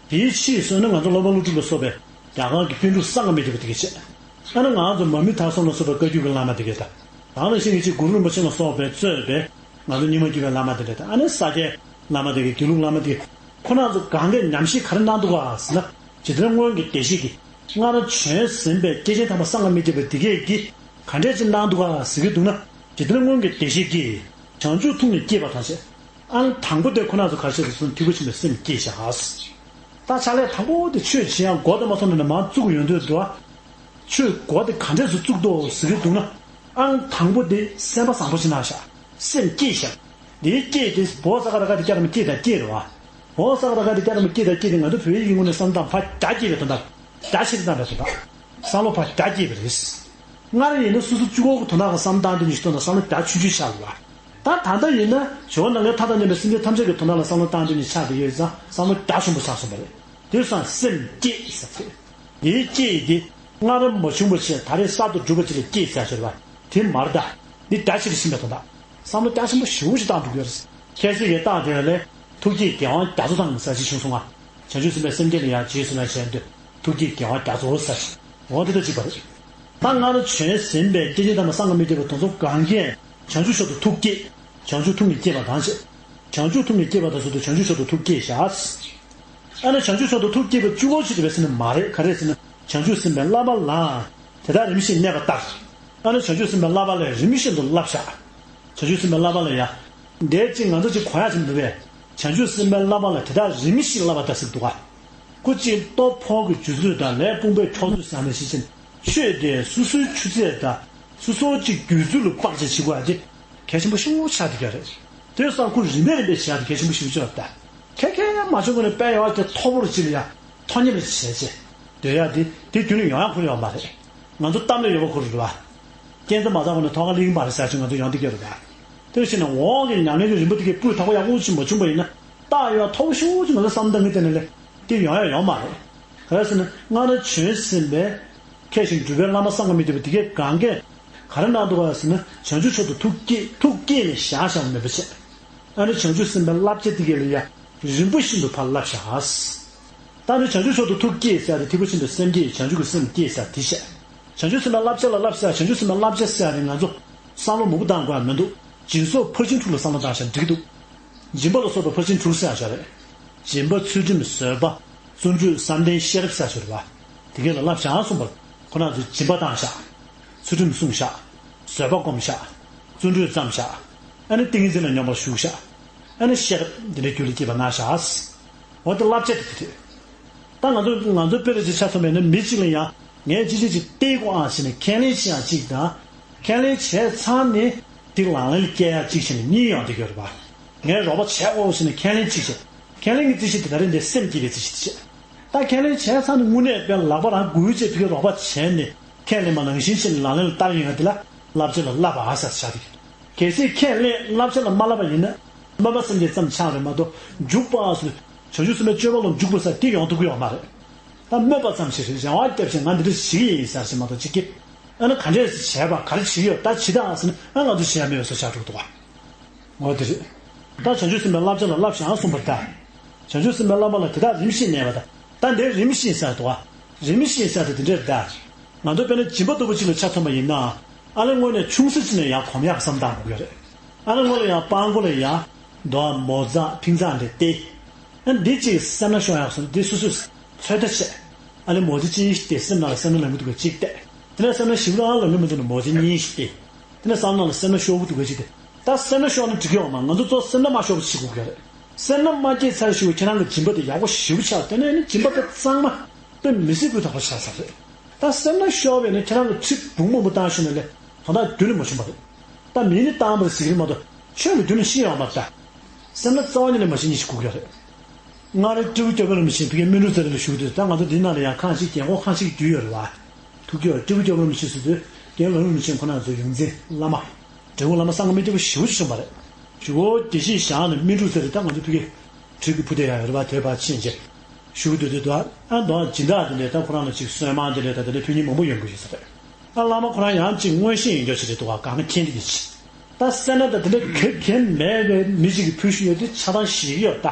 དེའི་ཕྱིས་སུ་ནི་ང་ཚོ་སློབ་དཔོན་ཀླུ་སྒྲུབ་ལ་སོགས་པའི་རྒྱ་གར་གྱི་པཎ་གྲུབ་གསང་སྔགས་མི་བསྐྱོད་པ་དེ་གས་བྱས། ཨ་ནི་ང་ཚོ་མར་མི་མཐའ་གསུམ་ལ་སོགས་པའི་བཀའ་བརྒྱུད་ཀྱི་བླ་མ་དེ་གས་དང་། ད་ནང་བཞིན་གྱི་གཅིག་གུ་རུ་རིན་པོ་ཆེ་ལ་སོགས་པས་གཙོས་པའི་ང་ཚོ་རྙིང་མ་བརྒྱུད་པའི་བླ་མ་དེ་འདྲ་དང་། ཨ་ནི་ས་སྐྱའི་བླ་མ་དེ་གས། དགེ་ལུགས་བླ་མ་དེ་གས། ཁོ་རང་ཚོ་གང་གས་ཉམས་བཞེས་ག་རེ་གནང་འདུག་ག་ཟེར་ན། ཇི་ལྟར་སྔོན་གྱི་བདེ་གཤེགས་ཀྱིས། སྔར་བྱོན་ཟིན་པའི་སྐྱེས་ཆེན་དམ་པ་གསང་སྔགས་མི་བསྐྱོད་པ་དེ་གས་ཀྱིས་ག་འདྲས་ཅིག་གནང་འདུག་ག་ཟེར་གྱི་འདུག་ན། ཇི་ལྟར་སྔོན་གྱི་བདེ་གཤེགས་ཀྱིས་བྱང་ཆུབ་ཐུགས་ནི་བསྐྱེད་པ་དང་བཅས། ཨང་དང་པོ་དེ་ཁོ་ན་ཚོ་ག་རེ་བྱས་ཟེར་ན་ཐེག་པ་ཆེན་པོའི་སེམས་བསྐྱེད་བཞག་ད་ཕྱག་ལས་དང་པོ་དེ་ཆོས་བྱེད་ཡག་འགོ་དང་མ་ཐོག་ནས་མར་བཙུགས་ཡོང་དུས་འདུག་ཨ། ཆོས་འགོ་དེ་ག་འདྲས་སུ་བཙུགས་འདུག་ཟེར་གྱི་འདུག་ན། ཨང་དང་པོ་དེ་སེམས་པ་བཟང་པོ་ཞིག་གནང་བཞག་སེམས་བསྐྱེད་བཞག་འདིའི་བསྐྱེད་དེ་བོ་ས་ག་ར་ག་དེ་སྐྱ་ར་མ་སྐྱེད་དང་སྐྱེད་རེད་བ། བོ་ས་ག་ར་ག་དེ་སྐྱ་ར་མ་སྐྱེད་དང་སྐྱེད་དེ་ང་ཚོ་བོད་ཡིག་གི་ངོས་ནས་བསམ་སྟངས་ཕར་རྒྱ་སྐྱེད་པའི་དོན་དག་རྒྱ་ཆེ་དུ་བཏང་བའི་དོན་དག་བསམ་བློ་ཕར་རྒྱ་སྐྱེད་པ་རེད། སྔར་ཡིན་ན་སོ་སོ་གཅིག་པོ་གི་དོན་དག་གི་བསམ་སྟངས་དེ་ཉིད་ཞིག་བཏོན་ན་བསམ་བློ་རྒྱ་ཆུང་ཆུང་ཆགས་ཡོད་པ། ད་ད་ལྟ་ཡིན་ན་ཇོ་བོ་ནམ་མཁའི་མཐའ་དང་མཉམ་པའི་སེམས་ཅན་ཐམས་ཅད་ཀྱི་དོན་དག་ལ་བསམ་བློ་བཏང་དེ་ཉིད་ཆགས་བསྡད་ཡོད་ཙང་བསམ་བློ་རྒྱ་ཆེན་པོ་ཆགས་སོང་བ་རེད། དེ་སང་སེམས་བསྐྱེད་ཟེར་ཚེ། དེའི་བསྐྱེད་དེ་སྔར་མ་བྱུང་བ་ཞིག་ད་རེས་གསར་དུ་སྒྲུབ་པ་ཅིག་ལ་བསྐྱེད་ཟེར་ཞོར་བ། དེ་མར་ད། འདི་རྒྱ་ཆེར་ཕྱིན་པའི་དོན་དག་བསམ་བློ་རྒྱ་ཆེན་པོ་ཞེ་པོ་ཞིག་བཏང་འགྲོ་གི་ཡོད་རེད། ཁྱད་གསོད་ཀྱི་རྟགས་དེ་ལས་ཐུགས་བསྐྱེད་རྒྱལ་དབང་རྒྱ་མཚོ་དང་ཟེར་ཅིག་བྱུང་སོང་ང་། བྱང་ཆུབ་སེམས་དཔའི་སེམས་བསྐྱེད་ལ་ཡང་རྗེས་སུ་ན་ཞལ་འདོན། ཐུགས་བསྐྱེད་རྒྱལ་བ་རྒྱ་མཚོ་ཟེར། འོ་དེ་ལྟ་གཅིག་པ་རེད། ད་སྔར་བྱོན་ཟིན་པའི་སྐྱེས་ཆེན་དམ་པ་གསང་སྔགས་མི་བསྐྱོད་པ་དེ་ཚོ་གང་གས་བྱང་ཆུབ་མཆོག་ཏུ་ཐུགས་བསྐྱེད། བྱང་ཆུབ་ཐུགས་ནི་བསྐྱེད་པ་དང་བཅས། བྱང་ཆུབ་ཐུགས་ནི་བསྐྱེད་པ་དང་ཟེར་དུས་བྱང་ཆུབ་མཆོག་ཏུ་ཐུགས་བསྐྱེད་བཞག་ཨ་ནི་བྱང་ཆུབ་མཆོག་ཏུ་ཐུགས་བསྐྱེད་པ་གཅིག་པོ་ཞིག་རེད་པས་ཟེར་ན་མ་རེད། ག་རེ་ཟེར་ན་བྱང་ཆུབ་སེམས་དཔའི་བསླབ་པ་ལ། དེ་དག་རིམ་བཞིན་གནས་པ་ལྟར། ཨ་ནི་བྱང་ཆུབ་སེམས་དཔའི་བསླབ་པ་ལ་རིམ་བཞིན་དུ་བསླབ་བཞག་བྱང་ཆུབ་སེམས་དཔའི་བསླབ་པ་ལ་ཡང་། འདས་ཅིག་ང་ཚོ་ཅིག་གོ་ཡག་ཅིག་འདུག་པས། བྱང་ཆུབ་སེམས་དཔའི་བསླབ་པ་ལ་དེ་དག་རིམ་བཞིན་བསླབ་པ་ལྟར་ཟེར་འདུག་ག་ཁོ་གཅིག་ལྟོ་ཕོག་གི་རྒྱུ་ཚོད་དང་ལས་དཔུང་པའི་འཁྱོག་ཚོད་ཟེར་ནས་ཤེས་ཅན། ཆོས་དེ་སོ་སོའི་ཆུ་ཚད་དང་སོ་སོ་གཅིག་རྒྱུད་ཚོད་ལ་དཔག་བྱས་བྱེད་དགོས་ཡ་དེ་གལ་ཆེན་པོ་ཤོས་ཆགས་བསྡད་ཀྱི་རེད། དེ་སང་ཁོ་རིམ་པས་རིམ་པས་བྱེད་ཡ་དེ་གལ་ཆེན་པོ་ཤོས་ཆགས་ད། ཁེ་ཁེ་མ་བྱུང་གོང་ནས་དཔལ་ཡོན་དེ་མཐོ་པོར་ཅིག་ལ་ཡ་མཐོ་ཉམས་ལ་བྱས་བྱས་སྡོད་ཡ་དེ་དེ་རྒྱུན་ལ་ཡོང་ཡ་ཁོ་ཡོད་མ་རེད། ང་ཚོ་གཏམ་ལ་ཡོད་པ་ཁོ་རེད་བ། རྐྱེན་ཚོ་མ་ཚང་བ་ནས་ཐོག་ཁ་ལེགས་མ་རེད་ཟེར་ཅིག་ང་ཚོ་ཡོང་བསྡད་ཀྱི་རེད་བ། དེ་བཞིན་ནས་འོག་གི་ཉམས་ལེན་གྱི་རིམ་པ་དེ་གའི་སྤུས་དག་པོ་ཡག་པོ་ཅིག་མ་བྱུང་བ་ཡིན་ན། རྟགས་ཡོད་མཐོ་པོ་ཤོས་ཅིག་ང་ཚོ་བསམ་བཏང་གི་དེ་ནས་ལས་དེ་ཡོང་ཡ་ཡོད་མ་རེད། ག་རེ་ཟེར་ན་སྔར་བྱོན་ཟིན་པའི་མཁས་ཤིང་གྲུབ་པའི་བླ་མ་གསང་སྔགས་མི་བསྐྱོད་པ་དེ་གས་གང་གས་ག་རེ་གནང་འདུག་ག་ཟེར་ན་བྱང་ཆུབ་མཆོག་ཏུ་ཐུགས་བསྐྱེད་ཐུགས་བསྐྱེད་ནས་བཞག་བཞག་པ་མེད་པ་བྱས། ཨ་ནི་བྱང་ཆུབ་སེམས་དཔའི་བསླབ་བྱ་དེ་གས་ལ་ཡ་རིམ་པ་བཞིན་དུ་ཕར་བསླབ་བཞག་ད་ནི་བྱང་ཆུབ་མཆོག་ཏུ་ཐུགས་བསྐྱེད་ཟེར་ཡ་དེ་ཐེག་པ་ཆེན་པོའི་སེམས་བསྐྱེད་བྱང་ཆུབ་ཀྱི་སེམས་བསྐྱེད་ཟེར་ཡ་དེ་བཤད། བྱང་ཆུབ་སེམས་དཔའི་བསླབ་བྱ་ལ་བསླབ་ཟེར་ཡ་བྱང་ཆུབ་སེམས་དཔའི་བསླབ་བྱ་ཟེར་ཡ་དེ་ང་ཚོ་བསམ་བློ་མང་པོ་བཏང་དགོས་ཡ་མི་འདུག་སྦྱིན་སོགས་ཕར་ཕྱིན་དྲུག་ལ་བསམ་བློ་བཏང་བཞག་འགྲིག་གི་འདུག་སྦྱིན་པ་ལ་སོགས་པའི་ཕར་ཕྱིན་དྲུག་ཟེར་ཡ་བཞག་རེད། སྦྱིན་པ་ཚུལ་ཁྲིམས་བཟོད་པ། བརྩོན་འགྲུས་བསམ་གཏན་ཤེས་རབ་ཟེར་ཡ་བཞག་རེད་བ། དེ་གས་ལ་བསླབ་བྱ་གསུངས་པར་ཁོ་ན་ཚོས་སྦྱིན་པ་བཏང་བཞག་སུ་ཁྲིམས་བསྲུང་བཞག་བཟོད་པ་སྒོམ་བཞག་བརྩོན་འགྲུས་བརྩམས་བཞག་ཨ་ནི་ཏིང་འཛིན་ལ་སྙོམས་པར་ཞུགས་ཤག་ཨ་ནི་ཤེས་རབ་འདི་འདྲའི་རྒྱུད་ལ་སྐྱེས་པ་གནང་ཤག་འོ་དེ་བསླབ་བྱ་དེ་དེ་རེད། ད་ང་ཚོ་ང་ཚོ་དཔེ་རེ་ཅིག་ཆ་མཚོན་པ་ཡིན་ན། མི་གཅིག་ལ་ཡང་ངས་ཅི་ཅི་ཅིག་སྟེར་དགོས་ཨང་ཟེར་ནས་ཁས་ལེན་བྱེད་ཡག་གཅིག་དང་། ཁས་ལེན་བྱས་ཚར་ནས་དེ་ལག་ལེན་ལ་བསྐྱལ་ཡག་གཅིག་བྱས་ནས་གཉིས་ཡོང་བསྡད་ཀྱི་ཡོད་རེད་པ། ངས་རོགས་པ་བྱེད་དགོས་ཟེར་ནས་ཁས་ལེན་གཅིག་བྱས། ཁས་ལེན་གྱི་རྩིས་གཞི་དེ་ད་རེས་འདི་སེམས་བསྐྱེད་པའི་རྩིས་གཞི་དེ་བྱས། ད་ཁས་ལེན་བྱས་ཚར་ནས་དངོས་གནས་དཔེ་ལག་པ་རང་འགུལ་བྱས་ཕ་གིར་རོགས་པ་བྱས་ནས་ཁས་ལེན་པ་ནང་བཞིན་བྱས་ནས་ལག་ལེན་ལ་བསྟར་ཡོང་ཡག་དེ་ལ་བསླབ་བྱ་ལ་བསླབ་པ་ཟེར་བྱ་དེ། གལ་སྲིད་ཁས་ལེན་བསླབ་བྱ་ལ་མ་བསླབ་པ་ཡིན་ན། སྨོན་པ་སེམས་བསྐྱེད་ཙམ་ཆགས་རེད་མ་གཏོགས། འཇུག་པ་སོགས་བྱང་ཆུབ་སེམས་དཔའི་སྤྱོད་པ་ལ་འཇུག་པ་ཟེར་དེ་ཡོང་ཐུབ་ཀྱི་ཡོད་མ་རེད། ད་སྨོན་པ་ཙམ་ཞིག་རེད། སྦྱང་བ་བརྒྱབ་བྱས་ང་འདི་འདྲ་བྱེད་ཀྱི་ཡིན་ཟེར་ཟེར་མ་གཏོགས་བྱེད་ཀྱི། ཨ་ནི་ག་འདྲས་བྱས་པ་ག་རེ་བྱེད་ཀྱི་ཡོད། ད་བྱེད་དང་ཟེར་ན། ཨ་ང་ཚོ་བྱེད་ཡ་མེད་པའི་བཟོ་ཆགས་འགྲོ་གི་འདུག་ག་འོ་དེ་རེད། ད་བྱང་ཆུབ་སེམས་དཔའི་བསླབ་བྱ་ལ་བསླབ་ཞིང་གསུངས་པ་རེད་ད། བྱང་ཆུབ་སེམས་དཔའི་བསླབ་པ་ལ་དེ་དག་རིམ་བཞིན་གནས་པ་དང་། ད་འདིར་རིམ་བཞིན་ཟེར་འདུག་ག་རིམ་བཞིན་ཟེར་དེ་དེ་འདྲས་རེད་ད། ང་ཚོ་དཔེར་ན་སྦྱིན་པ་ལྟ་བུ་ཅིག་ལ་ཆ་མཚོན་པ་ཡིན་ན། ཨ་ལས་དངོས་གནས་ཆུང་ས་ཅིག་ནས་ཡར་གོམས་ཡག་བསམ་བཏང་དགོས་ཀྱི་རེད། ཨ་ལས་དངོས་ལ་ཡང་སྤྲང་པོ་ལ་ཡང་རྡོ་མོ་ཙག་ཕིང་ཙག་འདྲ་སྟེར། ཨ་འདི་གཅིག་སེར་སྣ་ཤོར་ཡག་སོང་། འདི་སོ་སོས་ཚོད་ལྟ་བྱས། ཨ་ལས་མོ་ཙི་གཅིག་སྟེར། སེམས་ནང་ལ་སེར་སྣ་ལངས་གི་འདུག་ག་གཅིག་སྟེར། དེ་ནས་སེར་སྣ་ཞེ་པོ་ཅིག་ལངས་གི་མི་འདུག་ན་མོ་ཙི་གཉིས་ཤིག་སྟེར། དེ་ནས་བསམ་ནང་ལ་སེར་སྣ་ཤོར་གི་འདུག་ག་གཅིག་སྟེར། ད་སེར་སྣ་ཤོར་ན་འགྲིག་གི་ཡོད་མ། ང་ཚོ་གཙོ་བོ་སེར་སྣ་མ་ཤོར་བ་ཞིག་དགོས་ཀྱི་རེད། སེར་སྣ་མ་སྐྱེས་ཚར་ཞིག་ཁྱེད་རང་གི་སྦྱིན་པ་དེ་ཡག་པོ་ཞེ་པོ་ཆགས། དེ་ནས་ནི་སྦྱིན་པ་དེ་གཙང་མ་དཔེ་མི་སྲིད་སྤུས་དག་པོ་ཆགས་ཚར་རེད། ད་སེར་སྣ་ཤོར་བས་ནི་ཁྱེད་རང་གི་ཁྲི་འབུམ་མང་པོ་བཏང་ཤོར་ན་ལས་དོན་དག་རྒྱུན་ནས་མ་བྱུང་བ་རེད། ད་མིང་ནི་བཏང་བ་རེད་ཟེར་གྱི་རེད་མ་གཏོགས། ཆོས་ལ་རྒྱུན་ནས་ཤི་ཡོང་མ་རེད་ད། སེར་སྣ་རྩ་བ་ཉིད་ནས་མ་ཤི་མཁན་ཞིག་དགོས་ཀྱི་རེད། སྔར་སྤྲེའུ་སྐྱབས་མགོན་རིན་པོ་ཆེ་ཕ་གིའི་སྨིན་དྲུག་རྩེ་ར་ལ་བཞུགས་དུས། ད་ང་ཚོ་འདི་ནང་ལ་ཡང་ཁང་ཞིག་རྒན་གོག་ཁང་ཞིག་བརྒྱུད་ཡོད་རེད་བ། ཐུགས་རྗེ་ཆེ། སྤྲེའུ་སྐྱབས་མགོན་རིན་པོ་ཆེ་ཟེར་དུས་རྒན་གོག་རིན་པོ་ཆེ་ཁོ་ན་ཚོ་ཡོངས་འཛིན་བླ་མ། འབྲས་སྤུངས་བླ་མ་སངས་རྒྱས་མི་བསྐྱོད་པ་ཞེ་པོ་ཅིག་བྱུང་བ་རེད། ཞུ་གོ། དགེ་བཤེས་ཞང་ནས་སྨིན་དྲུག་རྩེ་ར། ད་ང་ཚོ་ཕ་གིའི་འགྲུལ་གྱི་ཕུ་དེ་ཡང་ཡོད་རེད་བ། དེ་ཕར་ཕྱིན་རྗེས་ཞུ་གི་འདུག་དུས། ད་ཨ་མདོ་སྦྱིན་བདག་དེ་འདྲས། ད་ཁོ་རང་ལ་ཅིག་གསོལ་མང་དེ་འདྲས། ད་དེ་འདྲས་ཕུལ་མཁན་མང་པོ་ཡོང་གི་ཡོད་ས་རེད། ད་བླ་མ་ཁོ་རང་ཡང་ཅིག་མངོན་ཤེས་ཡོད་མཁན་ཞིག་རེད་འདུག་ག་གང་ན་མཁྱེན་དེ་གི་ཅིག་ད་སེར་སྣ་དང་དེ་འདྲ་ག་གེ་མེད་པའི་མི་ཅིག་གིས་ཕུལ་བཞིན་ཡོད་དུས་ཆགས་སྡང་ཞེ་གི་ཡོད་ད།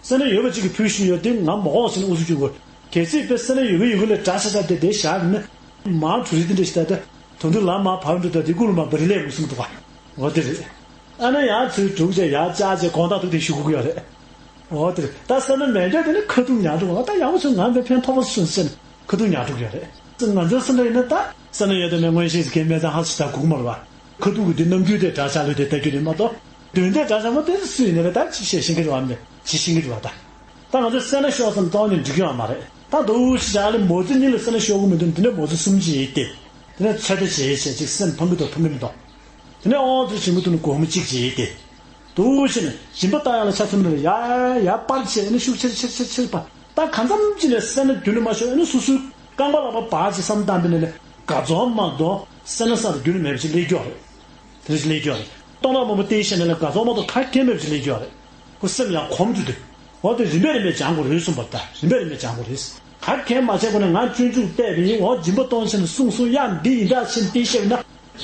སེར་སྣ་ཡོད་པ་ཅིག་གིས་ཕུལ་བཞིན་ཡོད་དུས་ང་མ་འོངས་ཟེར་ནས་ཨུ་ཚུགས་རྒྱག་གི་ཡོད། གལ་སྲིད་དཔེ་སེར་སྣ་ཡོད་གི་ཡོད་གི་ལ་འདྲ་ཆགས་ཆགས་དེ་དེ་བཞག་ཡིན་ན། མང་གྲུ་རི་དེ་འདྲ་ཞིག་ད་ལྟ་དོན་དུ་ལམ་མ་བར་འགྲོ། ད་དེ་ཀུ་ལུ་མ་བ་རི་ལས་མི་གསུང་འདུག་ག་འོ་དེ་རེད། ཨ་ནི་ཡང་ཚུར་འགྲོ་བྱས་ཡར་བཅར་བྱས་དགོང་དག་ཐུག་དེ་ཞུ་དགོས་ཀྱི་ཡོད་རེད། འོ་དེ་རེད། ད་སེར་སྣ་མེད་འདྲ་དེ་ནི་ཁ་ཐུག་ཉར་འགྲོ་བ། ད་ཡག་པོ་བྱུང་། ང་ཕན་ཐོགས་པ་སོང་ཟེར་ནས་ཁ་ཐུག་ཉར་འགྲོ་གི་ཡོད་རེད། ང་ཚོའི་སེར་སྣ་ཡིན་ན་ད་སེར་སྣ་ཡོད་དེ་མེད་མངོན་ཤེས་ཟེར་མཁན་མེད་ཙང་ཧ་ཅང་ད་སྒུག་མ་རེད་བ། ཁ་ཐུག་གི་དེ་རྣམ་འགྱུར་དེ་འདྲ་ཆགས་ལོས་དེ་ལྟ་རྒྱུ་རེད་མ་གཏོགས། དོན་དེ་འདྲ་ཆགས་མ་དེ་སུ་ཡིན་ན་རེད། ད་ཅི་བཤད་ཤེས་ཀྱི་རེད་བ། མེད་ཅི་ཤེས་ཀྱི་རེད་བ། ད་ད་ང་ཚོ་སེར་སྣ་ཤོར་བསམ་རྩ་བ་ནས་འགྲིག་གི་ཡོད་མ་རེད། ད་དུ་ཞག་ལ་མོ་ཙི་གཉིས་ལ་སེར་སྣ་ཤོར་གི་མི་འདུག་འདི་འདྲ་མོ་ཙི་གསུམ་ཅིག་ཡིན་ཏེ། དེ་ནས་ཚོད་ལྟ་བྱེད་བྱེད་ཅིག་སེམས་ཕམ་གི་འདུག་ཕམ་གི་མི་འདུག་དེ་ནས་ཨོང་ཙི་བྱེད་མི་འདུག་ན་སྒོར་མོ་གཅིག་ཅིག་ཡིན་ཏེ། དུ་ཞིག་ནས་སྦྱིན་པ་བཏང་ཡག་ལ་ཆ་མཚོན་ན་ཡ་ཡ་པར་བྱས་ནས་ཤུགས་ཆེར་ཆེར་ཆེར་ཆེར་པ། ད་གང་འཚམ་ཅིག་ནས་སེར་སྣ་རྒྱུན་ནས་མ་ཤོར་ན་སོ་སོའི་རྐང་པ་ལག་པ་འབག་ཅིག་བསམ་བཏང་པས་ན་ལས་དགའ་ཚོར་མ་གཏོགས་སེར་སྣ་ས་རུ་རྒྱུན་ནས་མེད་པ་ཅིག་སླེབས་ཀྱི་ཡོད་རེད། དེ་འདྲ་ཞིག་སླེབས་ཀྱི་ཡོད་རེད། སྟོང་ཕྲག་མང་པོ་སྟེར་ཤེས་ན་ལས་དགའ་ཚོར་མ་གཏོགས་ག་གེ་མེད་པ་ཅིག་སླེབས་ཀྱི་ཡོད་རེད། ཁོ་སེམས་ཡང་གོམས་འགྲོ་དུས། འོ་དེ་རིམ་པས་རིམ་པས་སྦྱང་དགོས་རེད་གསུངས་པ་ལྟར་རིམ་པས་རིམ་པས་སྦྱང་དགོས་རེད། ག་གེ་མ་བྱས་གོང་ནས་ང་སྤྱོད་འཇུག་བལྟས་པ་ཡིན། འོ་སྦྱིན་པ་གཏོང་ཕྱིན་ནས་སུང་སུང་ཡ་འདི་ཡིན་ད་ཕྱིན་ཏི་ཤེས་ན།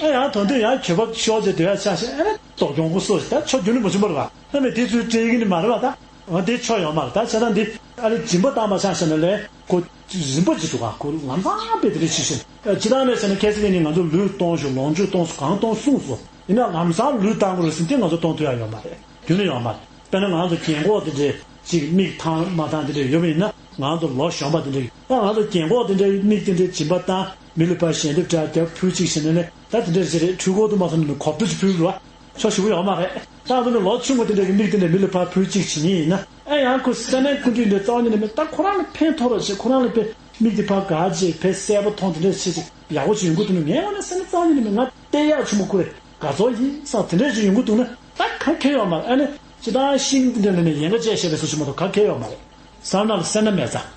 ཨེ་ཡང་དོན་དུ་ཡང་གྱོད་པ་ཤོར་བྱས་སྡོད་ཡ་ཆགས་ཤིང་། ཨེ་ན་དོ་གྱོང་པོ་སོགས་ཤིག་ད་ཆོ་རྒྱུན་ནས་མ་བྱུང་བ་རེད་བ། ཨ་མེད་དེ་ཚོའི་སྤྲད་ཀྱི་ནི་མ་རེད་བ། ད་འོ་དེ་ཆོ་ཡོད་མ་རེད། ད་བྱས་ཙང་འདི་ཨ་ལས་སྦྱིན་པ་བཏང་མ་ཆགས་ཤིང་ན་ལས་ཁོ་རིམ་པ་ཅིག་འདུག་ག་ཁོ་ལམ་སང་དཔེ་དེ་འདྲ་ཞིག་བྱུང་། སྤྱིར་བཏང་ནས་བྱས་ན་ཁ་སང་ནས་ང་ཚོ་ལུས་གཏོང་ཤོག་ལོངས་སྤྱོད་གཏོང་ཤོག་གང་གཏོང་གསུངས་སོང་། ཡིན་ན་ལམ་སང་ལུས་བཏང་དགོས་རེད་ཟེར་དེ་ང་ཚོ་གཏོང་ཐུབ་ཡ་ཡོད་མ་རེད། རྒྱུན་ནས་ཡོད་མ་རེད། དཔེར་ན་ང་ཚོ་རྒན་གོག་དེ་འདྲས་ཅིག་མིག་ཐང་མ་ཐང་དེ་འདྲས་ཡོད་པ་ཡིན་ན། ང་ཚོ་ལོ་གཞོན་པ་དེ་འདྲས་ཡོད། ད་ང་ཚོ་རྒན་གོག་དེ་འདྲས་མིག་དེ་འདྲས་སྦྱིན་པ་བཏང་། མི་ལ་ཕར་ཞལ་འདེབས་འདྲ་རྒྱབ་ཕུལ་ཅིག་བྱས་ནས་ནི་ད་དེ་འདྲས་ཞིག་རེད། འཕྲུལ་འཁོར་དུ་མ་སོང་ནས་གོ་བསྡུར་ཅིག་ཕུལ་རོགས། ཆོ་ཞུ་གི་ཡོད་མ་རེད། ད་ང་ཚོ་ནི་ལོ་ཆུང་བ་དེ་འདྲས་ཀྱི་མིག་དེ་འདྲས་མི་ལ་ཕར་ཕུལ་ཅིག་བྱེད་ཉེན་ཡིན་ན། ཨེ་ཡང་ཁོ་སེར་སྣའི་སྐུ་མདུན་དེ་རྩ་བ་ཉིད་ནས་མེད། ད་ཁོ་རང་ལ་ཕན་ཐོགས་རོགས་བྱེད། ཁོ་རང་ལ་དཔེ་མིག་དེ་ཕར་དགའ་བྱེད་དཔེ་གསལ་པོ་མཐོང་དེ་འདྲས་བྱེད་ཅིག་ཡག་པོ་ཅིག་ཡོང་གི་འདུག་ན། ངའི་ངོས་ནས་སེར་སྣ་རྩ་བ་ཉིད་ནས་མེད། ང་བལྟས་ཡག་ཆུང་མ་ཁུ་རེ་དགའ་ཚོར་ཡིན་ས་དེ་འདྲས་ཅིག་ཡོང་གི་འདུག་ན། ད་ག་གེ་ཡོད་མ་རེད། ཨ་ནི་སྤྱིར་བཏང་ཤིང་འདི་འདྲ་ལ་ནི་ཡན་ག་བཅད་བྱས་པའི་བཟོ་ཞིག་མ་གཏོགས་ག་གེ་ཡོད་མ་རེད། སེར་སྣ་ལ་སེར་སྣ་མེད་ཙང་།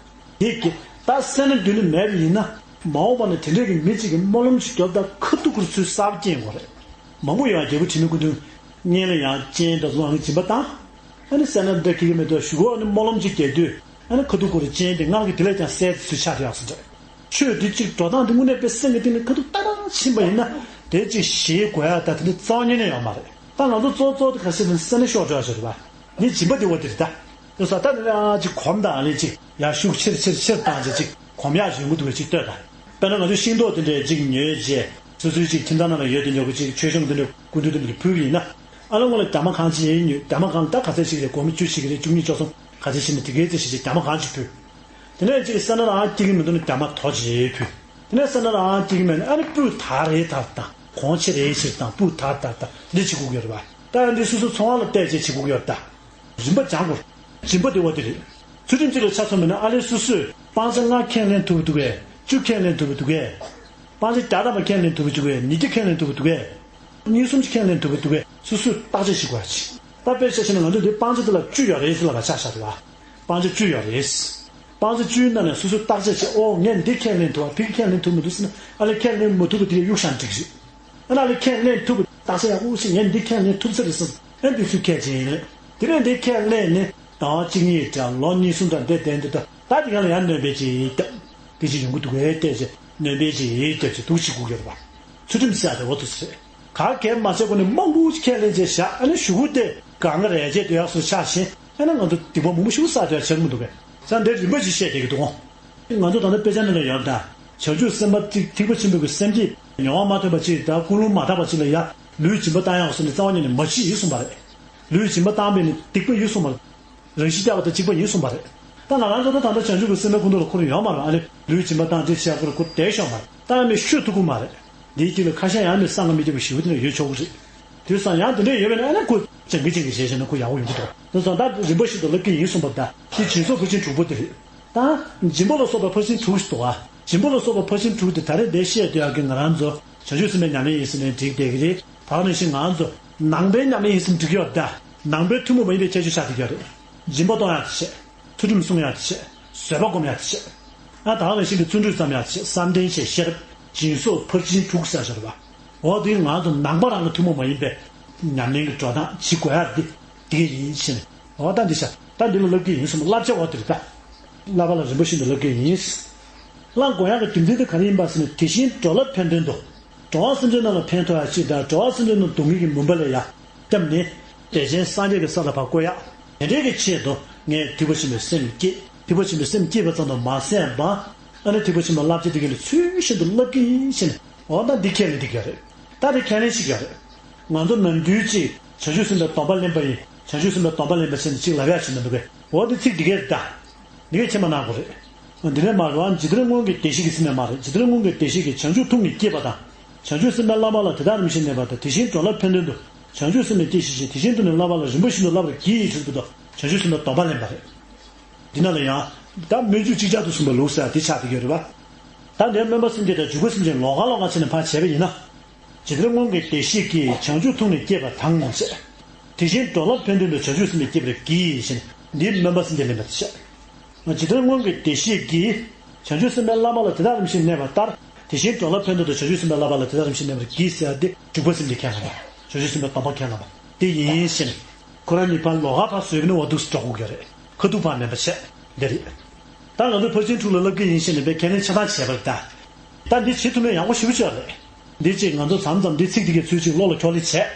དེ་གི་ད་སེར་སྣ་རྒྱུན་ནས་མེད་པ་ཡིན་ན། མ་འོངས་པ་ན་དེ་འདྲས་ཀྱི་མི་གཅིག་གིས་སྨོན་ལམ་ཞིག་རྒྱོབ་ད་ཁ་ཐུག་ཁུར་ཚུར་གསར་པ་སྐྱེ་དགོས་རེད། མང་པོ་ཡོད། རྒྱལ་བུ་འཕྲིན་ལས་སྐུ་མདུན་སྔོན་ལ་ཡང་སྤྱན་འདྲ་ཚོ་ཨ་ནི་སྦྱིན་པ་བཏང་། ཨ་ནི་སེར་སྣ་འདྲ་གི་གི་མེད་དུ་ཞུ་གོ་ཨ་ནི་སྨོན་ལམ་ཅིག་རྒྱག་དུས། ཨ་ནི་ཁ་ཐུག་ཁུར་སྤྱན་དེ་སྔར་གྱི་དེ་ལས་ཀྱང་གསལ་དུ་ཚུར་ཆགས་ཡག་སུ་འདྲ། ཆོས་འདི་གཅིག་འགྲོ་སྟངས་འདི་དངོས་གནས་དཔེ་སེམས་ཀྱི་གཏིང་ནས་ཁ་ཐུག་ཏག་ཏག་ཕྱིན་པ་ཡིན་ན། དེ་གཅིག་ཞེད་དགོས་ཡ་ད་དེ་འདྲ་རྩ་བ་ཉིད་ནས་ཡོད་མ་རེད། ད་ང་ཚོ་གཙོ་གཙོ་དེ་ག་ཟེར་ན་སེར་སྣ་ཤོར་འགྲོ་ཡ་ཞིག་རེད་པ། ངས་སྦྱིན་པ་འདི་བ་འདི་རེད་ད། དེ་ས་ད་ནི་ཨ་ཅིག་གོམས་དང་ཨ་ལས་ཅིག་ཡ་ཤུགས་ཆེར་ཆེར་ཆེར་བཏང་ཅིག་ཅིག་གོམས་ཡག་ཞིག་ཡོང་གི་འདུག་གས་ཅིག་ལྟོས་དང་། དཔེར་ན་ང་ཚོ་ཤིང་ཏོག་དེ་འདྲས་ཅིག་ཉོས་རྗེས་སོ་སོའི་ཅིག་ཁྱིམ་ཚང་ནང་ལ་ཡོད་དེ་ཉོ་གི་ཅིག་མཆོད་གཤོམ་དེ་འདྲས་སྐུ་མདུན་དེ་འདྲས་ཕུལ་གི་ཡིན་ན། ཨ་ལོ་ངོ་ལ་རྒྱ་མ་གང་ཅིག་ཡིན་ཉོས། རྒྱ་མ་གང་ད་ག་ཚད་ཞིག་རེད། སྒོར་མོ་བཅུ་ཞིག་རེད། བཅུ་གཉིས་བཅུ་གསུམ་ག་ཚད་ཞིག་རེད། དེ་གའི་ཚད་ཞིག་ཅིག་རྒྱ་མ་གང་ཅིག་ཕུལ། དེ་ནས་ཅིག་སེར་སྣ་རང་སྐྱེ་གི་མི་འདུག་ན་རྒྱ་མ་དོ་ཅིག་ཕུལ། དེ་ནས་སེར་སྣ་རང་སྐྱེ་གི་མེད་ན་ཨ་ནི་སྤུས་དག་རེ་དག་དང་གོང་ཆེ་རེ་ཆེ་དང་སྤུས་དག་དག་དང་དེ་འདྲ་བྱེད་དགོས་ཀྱི་རེད་པ། ད་ཡང་འདི་སོ་སོའི་ཚོར་བ་ལ་བལྟས་བྱས་བྱེད་དགོས་ཀྱི་ཡོད་ད། རིམ་པ་སྦྱང་དགོས། སྦྱིན་པ་དེ་བ་དེ་རེད། ཚུལ་ཁྲིམས་གཅིག་ལ་ཆ་མཚོན་པ་ན་ཨ་ལས་སོ་སོས་སྤང་བྱ་ལྔ་ཁས་ལེན་ཐུབ་ཀྱི་འདུག་གས། བཅུ་ཁས་ལེན་ཐུབ་ཀྱི་འདུག་གས། སྤང་བྱ་བརྒྱ་ཐམ་པ་ཁས་ལེན་ཐུབ་ཀྱི་འདུག་གས། ཉིས་བརྒྱ་ཁས་ལེན་ཐུབ་ཀྱི་འདུག་གས། གཉིས་གསུམ་ཅིག་ཁས་ལེན་ཐུབ་ཀྱི་འདུག་གས། སོ་སོས་བརྟག་དཔྱད་བྱེད་དགོས་ཡ་ཅིག་ད་དཔེ་ཆ་བཞག་ན་ང་ཚོས་འདི་སྤང་བྱ་དེ་ལ་བཅུ་ཡོད་རེད་ཟེར་ལབ་པ་ཆ་བཞག་རེད་བ། སྤང་བྱ་བཅུ་ཡོད་རེད། སྤང་བྱ་བཅུའི་ནང་ནས་སོ་སོས་བརྟག་དཔྱད་བྱས། ཨོ་ངས་འདི་ཁས་ལེན་ཐུབ་བ། ཕ་གི་ཁས་ལེན་ཐུབ་མི་འདུག་ཟེར་ན་ཨ་ལས་ཁས་ལེན་མ་ཐུབ་པ་དེ་གཡུག་བཞག་ན་འགྲིག་གི་རེད། ཨ་ནི་ཨ་ལས་ཁས་ལེན་ཐུབ་པ་བརྟག་དཔྱད་ཡག་པོ་བྱས། ངས་འདི་ཁས་ལེན་ཐུབ་ས་རེད་བསམ། ཨ་འདི་ཚོ་ཁས་བྱས་ཡིན་རེད། དེ་ནས་འདི་ཁས་ལེན་ནས་ཟླ་བ་གཅིག་གཉིས་འདྲ་ལོ་གཉིས་གསུམ་འདྲ་འདི་བསྡད་འདི་ད་ད་དེ་ག་ལ་ཡང་སྣོན་པ་ཅིག་བཏབ། དེ་ཅིག་ཡོང་གི་འདུག་གས་བལྟས་བྱས་སྣོན་པ་ཅིག་བཏབ་བྱས་འདུག་བྱེད་དགོས་ཀྱི་རེད་པ། ཚུལ་ཁྲིམས་ཟེར་ཡ་དེ་འོ་དེ་ཚོ་རེད། ག་གེ་མ་བྱས་གོང་ནས་མང་པོ་ཅིག་ཁས་ལེན་བྱས་བཞག་ཨ་ནི་གཞུག་གུ་དེ་གང་ག་རེ་བྱས་སྡོད་ཡག་སོ་ཆགས་ཤིང་། ཨ་ནི་ང་ཚོ་སྡིག་པ་མང་པོ་ཞིག་བསགས་སྡོད་ཡག་ཆགས་ཀྱི་མི་འདུག་གས། ས་འདིར་རིམ་པ་ཞིག་བཤད་བསྡད་ཀྱི་འདུག་གས། ང་ཚོ་ད་ལྟ་དཔེ་ཆ་ནང་ལ་ཡོད་ད། བྱང་ཆུབ་སེམས་དཔའ་ཐེག་ཐེག་པ་ཆེན་པོའི་གི་སེམས་བསྐྱེད་མྱོང་བ་མ་ཐོན་པ་ཅིག་དང་ཀུན་སློང་མ་དག་པ་ཅིག་ལ་ཡ་ལུས་སྦྱིན་པ་བཏང་ཡག་སོ་ནས་རྩ་བ་ཉིད་ནས་མ་བྱེད་ཡིན་གསུངས་པ་རེད། ལུས་སྦྱིན་པ་བཏང་བས་ནི་སྡིག་པ་ཡིན་གསུངས་པ་རེད། རང་ཤི་རྒྱག་པ་དང་གཅིག་པ་ཡིན་གསུངས་པ་རེད། ད་ང་རང་ཚོ་ད་ད་ལྟ་བྱང་ཆུབ་ཀྱི་སེམས་དཔའི་ཁོངས་གཏོགས་ལ་ཁོ་རང་ཡོད་མ་རེད། ཨ་ནི་ལུས་སྦྱིན་པ་བཏང་དེ་བྱས་ཁོ་རང་ཁོ་བསྡད་ཤོག་མ་རེད། ད་ཨ་ནི་ཤོད་ཐུབ་ཀྱི་མ་རེད། འདིའི་དཀྱིལ་ལ་ཁ་ཤས་ཡང་ནི་སངས་མི་རྒྱས་པ་ཞེ་པོ་དེ་འདྲ་ཡོད་ཆོག་གི་རེད། དུས་སང་ཡང་དེ་འདྲ་ཡོད་པས་ན་ཨ་ནི་ཁོ་སྦྱང་གི་སྦྱང་གི་བྱས་བྱས་ན་ཁོ་ཡག་པོ་ཡོང་གི་འདུག་དེ་སོང་ད་རིམ་པ་བཞིན་དུ་ལབ་ཀྱི་ཡིན་གསུངས་པ་ད་དེ་སྦྱིན་སོགས་ཕར་ཕྱིན་དྲུག་པོ་དེ་རེད། ད་སྦྱིན་པ་ལ་སོགས་པ་ཕར་ཕྱིན་དྲུག་ཞིག་འདུག་ག་སྦྱིན་པ་ལ་སོགས་པ་ཕར་ཕྱིན་དྲུག་དེ་ད་རེས་འདིར་བཤད་སྡོད་ཡག་གི་ང་རང་ཚོ་བྱང་ཆུབ་སེམས་དཔའི་ཉམས་ལེན་ཡིན་ཟེར་ནས་འགྲིག་བསྡད་ཀྱི་རེད། ད་ག་ནང་བཞིན་ང་ཚོ་ནང་པའི་ཉམས་ལེན་ཡིན་ཟེར་ནས་འགྲིག་གི་ཡོད་ད། ནང་པའི་ཐུན་མོང་མ་ཡིན་པའི་ཁྱད་ཆོས་ཆགས་བསྡད་ཀྱི་ཡོད་རེད། སྦྱིན་པ་གཏོང་ཡག་དེ་བྱས། ཚུལ་ཁྲིམས་སྲུང་ཡག་དེ་བྱས། བཟོད་པ་སྒོམ་ཡག་དེ་བྱས། ཨ་ད་ག་ནང་བཞིན་གྱི་བརྩོན་འགྲུས་བརྩམ་ཡག་དེ་བྱས། བསམ་གཏན་བྱས། ཤེས་རབ། སྦྱིན་སོགས་ཕར་ཕྱིན་དྲུག་ཟེར་བཞག་རེད་པ། འོ་དེ་ང་ཚོ་ནང་པ་རང་གི་ཐུན་མོང་མ་ཡིན་པའི་ཉམས་ལེན་གྱི་འགྲོ་སྟངས་བྱེད་དགོས་ཡག་འདི་དེ་ག་ཡིན་ཕྱིན། འོ་ད་འདི་བྱ་ད་འདི་ལ་བསླབ་ཀྱི་ཡིན་གསུངས་པ་བསླབ་བྱ་འོ་དེ་རེད་ད། བསླབ་པ་ལ་རིམ་པ་བཞིན་དུ་བསླབ་ཀྱི་ཡིན། བསླབ་དགོས་ཡག་གི་རྒྱུ་མཚན་དེ་ག་རེ་ཡིན་པ་ཟེར་ན་དེ་བཞིན་འགྲོ་ལ་ཕན་དོན་དུ། འགྲོ་བ་སེམས་ཅན་རྣམས་ལ་ཕན་ཐོགས་ཡག་ཅིག་དང་འགྲོ་བ་སེམས་ཅན་རྣམས་སྡུག་བསྔལ་གྱི་མུན་པ་ལས་ཡང་བསྐྱབས་ནས་བདེ་ཆེན་སངས་རྒྱས་ཀྱི་ས་ལ་ཕར་བཀོད་ཡག་དེ་འདྲའི་གི་ཆེད་དུ་ངས་ཐེག་པ་ཆེན་པོའི་སེམས་བསྐྱེད། ཐེག་པ་ཆེན་པོའི་སེམས་བསྐྱེད་པ་ཙམ་དུ་མ་ཟད་པ། ཨ་ནི་ཐེག་པ་ཆེན་པོའི་བསླབ་བྱ་དེ་ག་ལ་ཚུལ་བཞིན་དུ་བསླབ་ཀྱི་ཡིན་ཕྱིན། འོ་ད་འདི་ཁས་ལེན་འགྲིག་གི་རེད། ད་དེ་ཁས་ལེན་ཞིག་ཡོད་རེད། ང་ཚོ་ནམ་རྒྱུན་ཅིག་བྱང་ཆུབ་སེམས་དཔའི་སྡོམ་པ་ལེན་པ་ཡིན། བྱང་ཆུབ་སེམས་དཔའི་སྡོམ་པ་ལེན་པ་བྱས་ནས་ཅིག་ལབ་ཡག་ཅིག་ན་འདུག་གས། འོ་དེ་ཚིག་འདི་གས་ད། འདི་གས་ཁྱེད་མ་གནང་དགོས་རེད། འདི་ནས་མ་རེད་པ། ཇི་ལྟར་སྔོན་གྱི་བདེ་གཤེགས་ཀྱིས་ཟེར་ནས་མ་རེད། ཇི་ལྟར་སྔོན་གྱི་བདེ་གཤེགས་ཀྱིས་བྱང་ཆུབ་ཐུགས་ཉིད་བསྐྱེད་པ་དང་། བྱང་ཆུབ་སེམས་དཔའི་བླ་མ་ལ་དེ་དག་རིམ་བཞིན་གནས་པ་དང་། དེ་བཞིན་འགྲོ་ལ་ཕན་དོན་དུ་བྱང་ཆུབ་སེམས་དཔའི་བསྐྱེད་བྱེད་ཅིང་། དེ་བཞིན་དུ་ནི་བསླབ་པ་ལ་རིམ་པ་བཞིན་དུ་བསླབ་པར་བགྱི་ཞེས་གསུངས་པ་དང་། བྱང་ཆུབ་སེམས་དཔའི་སྡོམ་པ་ལེན་པ་རེད། འདི་ནང་ལ་ཡང་། ད་སྨོན་འཇུག་ཅིག་ཅར་དུ་གསུངས་པའི་ལུགས་ཟེར་དེ་ཆགས་བསྡད་ཡོད་རེད་པ། ད་འདིར་སྨོན་པ་སེམས་བསྐྱེད་དང་འཇུག་པ་སེམས་བསྐྱེད་ལོགས་ཀ་ལོགས་ཀ་བྱས་ནས་ཕར་བྱས་པ་ཡིན་ན། ཇི་ལྟར་སྔོན་གྱི་བདེ་གཤེགས་ཀྱིས་བྱང་ཆུབ་ཐུགས་ཉིད་བསྐྱེད་པ་དང་ཞེས། དེ་བཞིན་འགྲོ་ལ་ཕན་དོན་དུ་བྱང་ཆུབ་སེམས་དཔའི་བསྐྱེད་པར་བགྱི་ཞེས་འདིར་སྨོན་པ་སེམས་བསྐྱེད་ལེན་པ་དེ་བཤད། ཇི་ལྟར་སྔོན་གྱི་བདེ་གཤེགས་ཀྱིས་བྱང་ཆུབ་སེམས་དཔའི་བླ་མ་ལ་དེ་དག་རིམ་བཞིན་གནས་པ་ལྟར། དེ་བཞིན་འགྲོ་ལ་ཕན་དོན་དུ་བྱང་ཆུབ་སེམས་དཔའི་བསླབ་པ་ལ་དེ་དག་རིམ་བཞིན་གནས་པར་བགྱི་ཟེར་ཏེ་འཇུག་པ་སེམས་བསྐྱེད་ཁས་བླངས་པ། བྱང་ཆུབ་སེམས་དཔའི་སྡོམ་པ་ཁས་བླངས་པ་དེ་ཡིན་ཞེས་ནས། ཁོ་རང་གཉིས་ཕར་ལོགས་ཀ་ཕར་བཟོས་པ་ནི་འོ་འདུག་སེ་འགྲོ་དགོས་ཀྱི་རེད། ཁ་ཐུག་ཕར་མིན་པ་བྱས། འདི་རེད། ད་ང་ཚོས་ཕར་ཕྱིན་དྲུག་ལ་བསླབ་ཀྱི་ཡིན་ཞེས་ནས་པའི་ཁས་ལེན་ཆ་ཚང་བྱས་པ་རེད་ད། ད་འདི་བྱེད་ཐུབ་ན་ཡག་པོ་ཞེ་པོ་ཅིག་རེད། འདི་གཅིག་ང་ཚོ་མཚམས་མཚམས་འདི་ཚིག་འདི་གའི་ཚུལ་གཅིག་བློ་ལ་འཁྱོག་ལེ་བྱས།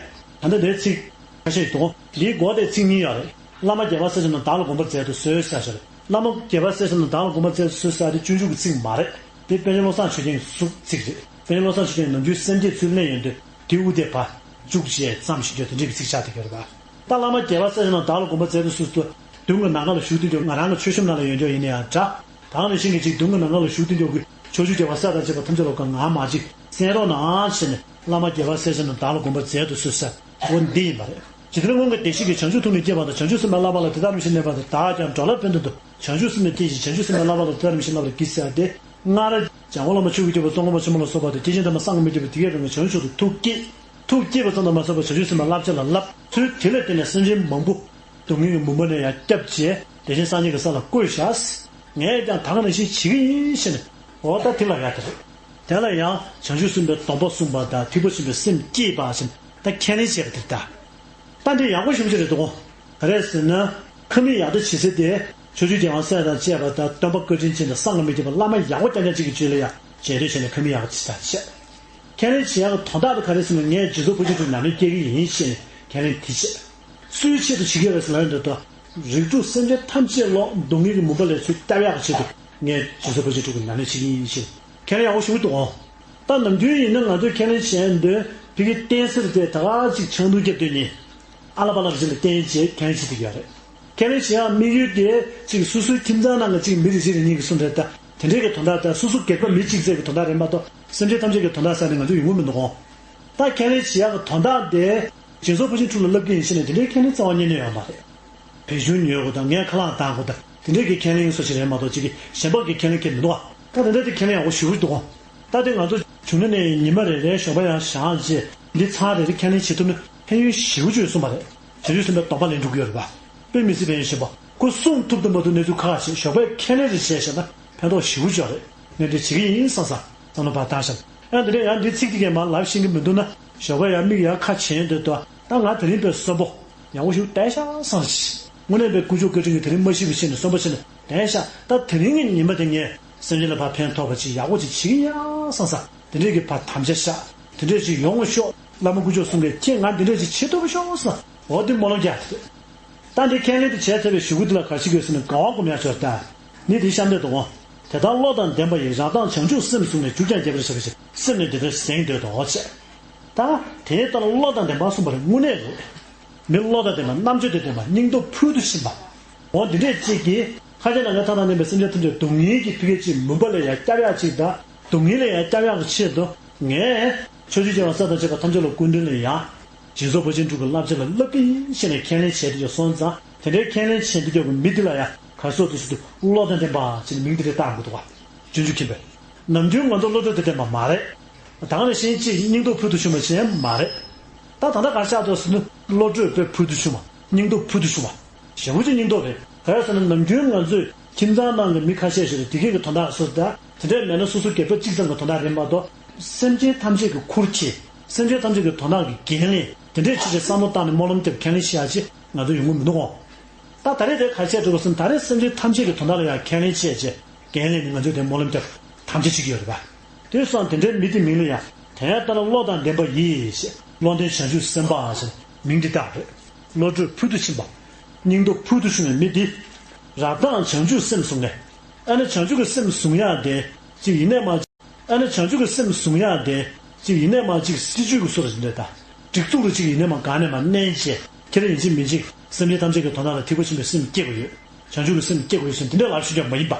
ད་ལྟ་འདིའི་ཚིག་ཁ་ཤས་ཤིག་འདུག་འདིའི་མགོ་དེ་ཚིག་གཉིས་ཡོད་རེད། བླ་མ་དགེ་བ་སེམས་ཅན་རྣམས་བདག་ལ་དགོངས་པར་མཛད་དུ་གསོལ་ཟེར་ཞིག་རེད། བླ་མ་དགེ་བ་སེམས་ཅན་རྣམས་བདག་ལ་དགོངས་པར་མཛད་དུ་གསོལ་ཟེར་དེ་སྤྱོད་འཇུག་གི་ཚིག་མ་རེད། དེ་པཎ་ཆེན་བློ་བཟང་ཆོས་རྒྱན་གྱི་གསུང་ཚིག་རེད། པཎ་ཆེན་བློ་བཟང་ཆོས་རྒྱན་ནམ་རྒྱུན་སེམས་བསྐྱེད་ཚུལ་གནས་ཡོན་ཏན་དེའི་དབུ་དེ་ཕར་བཅུག་བྱས་བརྩམས་ཤིག་ཡོད་དེ་འདྲའི་གི་ཚིག་ཆགས་བསྡད་ཡོད་རེད་པ། ད་བླ་མ་དགེ་བ་སེམས་ཅན་རྣམས་བདག་ལ་དགོངས་པར་མཛད་དུ་གསོལ་ཟེར་དུས་མདུན་གྱི་ནམ་མཁའ་ལ་བཞུགས་བསྡད་ཀྱང་ང་རང་གི་མཆོད་གཤོམ་ནང་ལ་ཡོད་ཀྱང་ཡིན་ན་ཡང་འདྲ། ད་ག་ནང་བཞིན་གྱི་ཅིག་མདུན་གྱི་ནམ་མཁའ་ལ་བཞུགས་བསྡད་ཀྱང་གི་ཕྱོགས་བཅུའི་རྒྱལ་བ་སྲས་དང་བཅས་པ་ཐམས་ཅད་ལ་གང་ང་མ་གཅིག་གསན་རོགས་གནང་ཞེས་ནས་བླ་མ་དགེ་བ་སེམས་ཅན་རྣམས་བདག་ལ་དགོངས་པར་མཛད་དུ་གསོལ་ཟེར་འོ་འདི་ཡིན་པ་རེད། ཇི་ལྟར་སྔོན་གྱི་བདེ་གཤེགས་ཀྱིས་བྱང་ཆུབ་ཐུགས་ཉིད་བསྐྱེད་པ་དང་། བྱང་ཆུབ་སེམས་དཔའི་བསླབ་པ་ལ་དེ་དག་རིམ་བཞིན་གནས་པ་དང་། བདག་ཀྱང་འགྲོ་ལ་ཕན་དོན་དུ་བྱང་ཆུབ་སེམས་དཔའི་བསྐྱེད་ཅིང་། བྱང་ཆུབ་སེམས་དཔའི་བསླབ་པ་ལ་དེ་དག་རིམ་བཞིན་བསླབ་པར་བགྱི་ཟེར་ཏེ། སྔར་འཇམ་མགོན་བླ་མ་ཆོས་ཀྱི་སྐྱོབ་པ་ཙོང་ཁ་པ་ཆེན་པོ་ལ་སོགས་པ་དང་། ཐེག་ཆེན་དམ་པ་སངས་རྒྱས་མི་བསྐྱོད་པ་དེ་གའི་རིང་ལ་བྱང་ཆུབ་ཏུ་ཐུགས་བསྐྱེད། ཐུགས་བསྐྱེད་པ་ཙམ་དུ་མ་ཟད་པར་བྱང་ཆུབ་སེམས་དཔའི་བསླབ་བྱ་ལ་བསླབ་ཚུལ་དེ་ལ་བརྟེན་ནས་སེམས་ཅན་མང་པོ་སྡུག་བསྔལ་གྱི་མུན་པ་ནས་ཡང་བསྐྱབས་བྱས་བདེ་ཆེན་སངས་རྒྱས་ཀྱི་ས་ལ་བཀོད་བཞག་ངས་ཀྱང་ད་ག་ནང་བཞིན་བྱེད་ཀྱི་ཡིན་ཞེས་ནས་འོ་ད་དེ་ལ་ཡ་དེ་རེད། དེ་ལ་ཡང་བྱང་ཆུབ་སེམས་དཔའི་སྡོམ་པ་གསུངས་པ་དང་ཐེག་པ་ཆེན་པོའི་སེམས་བསྐྱེད་པ་ཞེས་ད་ཁས་ལེན་བྱས་པ་དེ་ལྟ། ད་འདི་ཡག་པོ་ཞེ་པོ་ཅིག་རེད་འདུག་ག་རེ་ཟེར་ན། ཁ་མིག་ཡག་ཐག་ཇེ་གསལ་དེ། ཕྱོགས་བཅུའི་རྒྱལ་བ་སྲས་དང་བཅས་པ་དང་སྟོན་པ་བཀའ་དྲིན་ཅན་དང་སངས་རྒྱས་མི་བསྐྱོད་པ་བླ་མ་ཡག་པོ་རྐྱང་རྐྱང་གཅིག་གི་རྗེས་ལ་ཡང་རྗེས་ཟློས་བྱས་ནས་ཁ་མིག་ཡག་པོ་ཇི་ལྟར་བྱས། ཁས་ལེན་བྱེད་ཡག་གི་དོན་དག་དེ་ག་རེ་ཟེར་ན་ངས་རྗེས་ཚོགས་ཕར་ཕྱིན་དྲུག་ཉམས་ལེན་སྐྱེལ་གྱི་ཡིན་ཞེས་ནས་ཁས་ལེན་དེ་བྱས། སུའི་ཆེད་དུ་བྱེད་ཀྱི་རེད་ཟེར་ལབ་ཡོང་དུས་ད། རིགས་དྲུག་སེམས་ཅན་ཐམས་ཅད་ལོག་སྡུག་བསྔལ་གྱི་མུན་པ་ལས་ཚུར་བསྐྱབ་ཡག་གི་ཆེད་དུ་ངས་རྗེས་ཚོགས་ཕར་ཕྱིན་དྲུག་གི་ཉམས་ལེན་བྱེད་ཀྱི་ཡིན་ཞེས་ཁས་ལེན་ཡག་པོ་ཞེ་པོ་འདུག་ཨང་། ད་ནམ་རྒྱུན་ཡིན་ན་ང་ཚོས་ཁས་ལེན་བྱེད་ཡག་འདོན་ཕ་གི་བསྟན་སེར་དེ་ད་ག་ཅིག་ཆང་འཐུང་རྒྱབ་དུས་ནི། ཨ་ལ་པ་ལ་རེ་ཅིག་ལ་བསྟན་བྱས་ཁས་ལེན་བྱེད་ཀྱི་ཡོད་རེད། ཁས་ལེན་བྱེད་ཡག་དམིགས་ཡུལ་དེ་ཅིག་སོ་སོའི་ཁྱིམ་ཚང་ནང་གི་ཅིག་མི་རེ་ཅིག་རེ་གཉིས་ཀྱི་གསུང་རེད་ད། དེ་འདྲའི་གི་དོན་དག་དང་སོ་སོ་སྒེར་པ་མི་གཅིག་ཙམ་གྱི་དོན་དག་རེད་མ་གཏོགས་སེམས་ཅན་ཐམས་ཅད་ཀྱི་དོན་དག་ཟེར་ནས་ང་ཚོ་ཡོང་གི་མི་འདུག་གོ། ད་ཁས་ལེན་བྱེད་ཡག་གི་དོན་དག་དེ་ སྦྱིན་སོགས་ཕར་ཕྱིན་དྲུག་ལ་བསླབ་ཀྱི་ཡིན་ཞེས་ནས་དེ་འདྲའི་ཁས་ལེན་རྩ་བ་ཉིད་ནས་ཡོད་མ་རེད། བེད་སྤྱོད་ཉོ་དགོས་དང་ངས་ཁ་ལག་བཏང་དགོས་དང་དེ་འདྲའི་གི་ཁས་ལེན་སོགས་ཞིག་རེད་མ་གཏོགས་ཅིག་གི་གཞན་པ་གི་ཁས་ལེན་ཁས་མི་འདུག་ཨ། ད་དེ་འདྲ་དེ་ཁས་ལེན་ཡག་པོ་ཞེ་པོ་འདུག་ཨ། ད་དེ་ང་ཚོ་བྱུང་ན་ནས་ཉི་མ་རེ་རེ་ཞོགས་པ་ཡར་བཞེངས་རྗེས་འདི་ཚར་རེ་རེ་ཁས་ལེན་བྱེད་ཐུབ་ན་ཕན་ཡོན་ཞེ་པོ་ཅིག་ཡོད་གསུངས་པ་རེད། བྱང་ཆུབ་སེམས་དཔའི་སྡོམ་པ་ལེན་འགྲོ་གི་ཡོད་རེད་པ། དཔེ་མི་སྲིད་ཕན་ཡོན་ཆེན་པོ། ཁོ་གསུང་ཐུབ་དང་མ་ཐུབ་གནས་ཚུལ་ཁག་ཁག་བྱས་ཞོགས་པའི་ཁས་ལེན་རེ་བྱས་བཞག་ན་ཕན་ཐོགས་ཞེ་པོ་ཅིག་ཡོད་རེད། ངས་འདི་བྱེད་ཀྱི་ཡིན་བསམ་བསམ་བསམ་བློ་ཕར་བཏང་བཞག་ཨ་འདི་འདྲ་ཡང་འདི་ཚིག་དེ་གས་མར་ལབ་ཤེས་ཀྱི་མི་འདུག་ན་ཞོགས་པ་ཡར་མིག་ཡར་ཁ་ཕྱེ་འདོད་དོ། ད་ང་དེ་རིང་དཔེ་གསོན་པོ་ཡག་པོ་ཞིག་བསྡད་ཤག་བསམ་ཞིག་དངོས་གནས་དཔེ་དཀོན་མཆོག་བཀའ་དྲིན་གྱིས་དེ་རིང་མ་ཤི་བ་ཤི་ནས་གསོན་པོ་ཤི་ནས་བསྡད་ཤག་ད་དེ་རིང་གི་ཉི་མ་དེ་ངས་སེམས་ཅན་ལ་ཕར་ཕན་ཐོགས་པ་ཅིག་ཡག་པོ་ཅིག་བྱེད་ཀྱི་ཡ་བསམ་བསམ་དེ་འདྲས་ཀྱི་ཕར་དམ་བཅའ་བཞག་དེ་འདྲས་ཅིག་ཡོང་བ་ཤོག་བླ་མ་དཀོན་མཆོག་གསུམ་གྱིས་ཁྱེད་ང་འདི་འདྲས་ཅིག་བྱེད་ཐུབ་པ་ཤོག་བསམ། འོ་འདི་སྨོན་ལམ་རྒྱག་དེ། ད་འདི་ཁས་ལེན་དུ་བྱས་ཚར་བའི་གཞུག་གུ་འདི་ལ་ག་རེ་ཞིག་དགོས་ཟེར་ན་དགའ་བ་སྒོམ་ཡག་ཆོག་ད། ནི་འདི་གཤམ་འདེབས་དུ་འོང་། དེ་ལྟར་བློ་དང་ལྡན་པ་ཡིས། རབ་དང་བྱང་ཆུབ་སེམས་བཟུང་ནས། རྒྱུག་ཀྱང་རྒྱལ་བར་བྱ་བའི་ཕྱིར། སེམས་ནི་འདི་ལྟར་གཟེངས་འདོད་དོ་ཞེས། ད་དེ་ལྟར་བློ་དང་ལྡན་པ་གསུངས་པ་རེད་དངོས་གནས་རེད། མི་བློ་དང་ལྡན་པ་རྣམ་དཔྱོད་དང་ལྡན་པ་སྙིང་སྟོབས་ཕུལ་དུ་ཕྱིན་པ། འོ་འདི་འདྲས་ཅིག་གིས་ཁ་ཆེ་ན་ང་ཐ་དང་མཉམ་པའི་སེམས་ཅན་ཐམས་ཅད་སྡུག་བསྔལ་གྱི་ཐུག་ཡས་ཅིག་མུན་པ་ལས་ཡང་སྐྱབས་ཡག་ཅིག་དང་སྡུག་བསྔལ་ལས་ཡང་སྐྱབས་ཡག་གི་ཆེད་དུ་ངས་ཕྱོགས་བཅུའི་རྒྱལ་བ་ས་དང་བཅས་པ་ཐམས་ཅད་ལ་སྐུ་མདུན་ལ་ཡང་། སྦྱིན་སོགས་ཕར་ཕྱིན་དྲུག་གི་བསླབ་བྱ་ལ་བསླབ་ཀྱི་ཡིན་ཞེས་ནས་ཁས་ལེན་བྱས་ཏེ་ཀྱང་སོང་ཙང་དེ་འདྲའི་ཁས་ལེན་བྱེད་དུ་ཡོད་པའི་མི་དེ་ལ་ཡང་ག་སོགས་དུ་ཞུ་དུ་བློ་དང་ལྡན་པ་ཅེས་ནས་མིང་དེ་འདྲ་བཏགས་དགོས་འདུག་ག་སྤྱོད་འཇུག་མཁྱེན་པས། ནམ་རྒྱུན་ང་ཚོ་བློ་གྲོས་དང་ལྡན་པ་མ་རེད། ད་ག་ནང་བཞིན་གཅིག་སྙིང་སྟོབས་ཕུལ་དུ་ཕྱིན་པ་ཅན་མ་རེད། ད་ད་ལྟ་ག་ཆགས་འདུག་ཟེར་ན་བློ་གྲོས་དཔེ་ཕུལ་དུ་ཕྱིན་པ་སྙིང་སྟོབས་ཕུལ་དུ་ཕྱིན་པ། ཞེ་པོ་ཅིག་སྙིང་སྟོབས་རེད། ག་རེ་ཟེར་ན་ནམ་རྒྱུན་ང་ཚོས་ཁྱིམ་ཚང་ནང་གི་མི་ཁ་ཤས་ཤིག་ལ་དེ་གས་ཀྱི་དོན་དག་སོ་སོ་ད་དེ་འདྲས་མེད་ན་སོ་སོ་སྒེར་པ་གཅིག་ཙམ་གྱི་དོན་དག་རེད་མ་གཏོགས། སེམས་ཅན་ཐམས་ཅད་ཀྱི་ཁུར་ཁྱེར། སེམས་ཅན་ཐམས་ཅད་ཀྱི་དོན་དག་གི་འགན་ལེན། དེ་འདྲས་ཅིག་ཅིག་བསམ་བློ་བཏང་ནས་སྨོན་ལམ་བཏབ་ཁས་ལེན་བྱེད་ཡག་ཅིག་ང་ཚོ་ཡོང་གི་མི་འདུག་གོ། ད་ད་རེས་དེ་ག་བྱས་འགྲོ་གི་སོང་ད་རེས་སེམས་ཅན་ཐམས་ཅད་ཀྱི་དོན་དག་ལ་ཡང་ཁས་ལེན་བྱས་རྗེས་འགན་ལེན་ནས་ང་ཚོས་དེ་སྨོན་ལམ་བཏབ་དམ་བཅའ་བྱེད་ཀྱི་ཡོད་རེད་པ། དེ་སོང་དེ་འདྲའི་མི་དེ་མིང་ལ་ཡང་དེ་ལྟར་བློ་དང་ལྡན་པ་ཡིས་ཞེས་བློ་ལྡན་བྱང་ཆུབ་སེམས་དཔའ་ཞེས་མིང་འདི་བཏགས་རེད། བློ་གྲོས་ཕུལ་དུ་ཕྱིན་པ། སྙིང་སྟོབས་ཕུལ་དུ་ཕྱིན་པའི་མི་འདི། རབ་དང་བྱང་ཆུབ་སེམས་བཟུང་ནས། ཨ་ནི་བྱང་ཆུབ་ཀྱི་སེམས་བཟུང་ཡག་དེ་གཅིག་ཡིན་ནས་མ་ཨ་ནི་བྱང་ཆུབ་ཀྱི་སེམས་བཟུང་ཡག་དེ་གཅིག་ཡིན་ནས་མ་གཅིག་སྲིད་ཇུས་ཀྱི་སུ་རེད་འདོད་ད། སྒྲིག་འཛུགས་ལ་གཅིག་ཡིན་ནས་མ་གང་ནས་མ་གནས་བྱས་ཁྱེད་རང་ཡིན་གཅིག་མིན་གཅིག་སེམས་ཅན་ཐམས་ཅད་ཀྱི་དོན་དག་ལ་ཐེག་པ་ཆེན་པོའི་སེམས་བསྐྱེད་དགོས་ཡོད། བྱང་ཆུབ་ཀྱི་སེམས་བསྐྱེད་དགོས་ཡོད་ཟེར་འདི་འདྲ་ལབ་ཤེས་ཀྱང་མ་ཡིན་པ།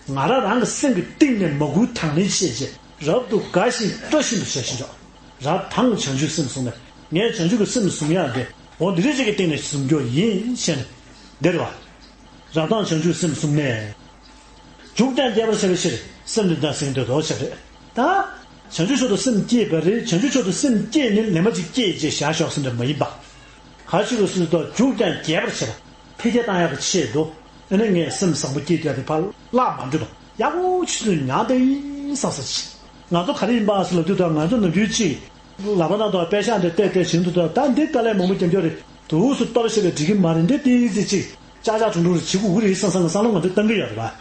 ང་རང་རང་གི་སེམས་ཀྱི་གཏིང་ནས་མ་བསྐུལ་དང་ལེན་བྱས་རྗེས་རབ་ཏུ་དགའ་ཞིང་སྤྲོ་བཞིན་དུ་བྱས་ཤིང་ཆོག་རབ་དང་བྱང་ཆུབ་སེམས་བཟུང་ནས་ངས་བྱང་ཆུབ་ཀྱི་སེམས་བཟུང་ཡག་དེ་འོ་འདི་འདྲ་ཅིག་གི་སྟེང་ནས་བཟུང་རྒྱུ་ཡིན་ཞེས་ནས་འདིར་བ། རབ་དང་བྱང་ཆུབ་སེམས་བཟུང་ནས། རྒྱུག་ཀྱང་རྒྱས་པར་བྱ་བའི་ཕྱིར་སེམས་འདི་དག་གཟེངས་འདོད་དོ་ཞེས་རེད། ད། བྱང་ཆུབ་མཆོག་ཏུ་སེམས་བསྐྱེད་པ་རེད་བྱང་ཆུབ་མཆོག་ཏུ་སེམས་བསྐྱེད་ནས་ལན་མ་ཅིག་བསྐྱེད་ཅེས་བཞག་ཤོག་ཟེར་འདྲ་མ་ཡིན་པ། ག་ཅི་རུ་སུ་དོ་རྒྱུག་ཀྱང་རྒྱས་པར་བྱེད་ལ་འཕེལ་རྒྱས་བཏང་ཡག་གི་ཆེད་དུ་ཨ་ནི་ངས་སེམས་བཟང་པོ་སྐྱེས་ཏེ་དེ་ཕར་བརླག་མ་འགྲོ་དང་ཡག་པོ་ཆུ་ཚོད་ཉག་དེ་ཡིན་བསམ་ས་ཆེ། ང་ཚོ་ག་རེ་ཡིན་པ་ཟེར་ལབ་དུས་དང་ང་ཚོ་ནམ་རྒྱུན་གཅིག་ལག་པ་ནང་དུ་པད་ཤག་འདི་བལྟས་བལྟས་བྱེད་དུ་དང་ད་འདི་དཀའ་ལས་མང་པོ་རྒྱབ་རྒྱབ་རེད་དུས་སུ་གཏོར་བྱེད་པའི་འགྲིག་གི་མ་རེད་འདི་ཏིག་ཙི་གཅིག་ཅག་ཅག་གྲུང་གྲུང་རེ་བྱེད་དགོས་ཀྱི་རེད་བསམ་བསམ་ལ་བསམ་བློ་ང་ཚོས་བཏང་གི་ཡོད་རེད་པ།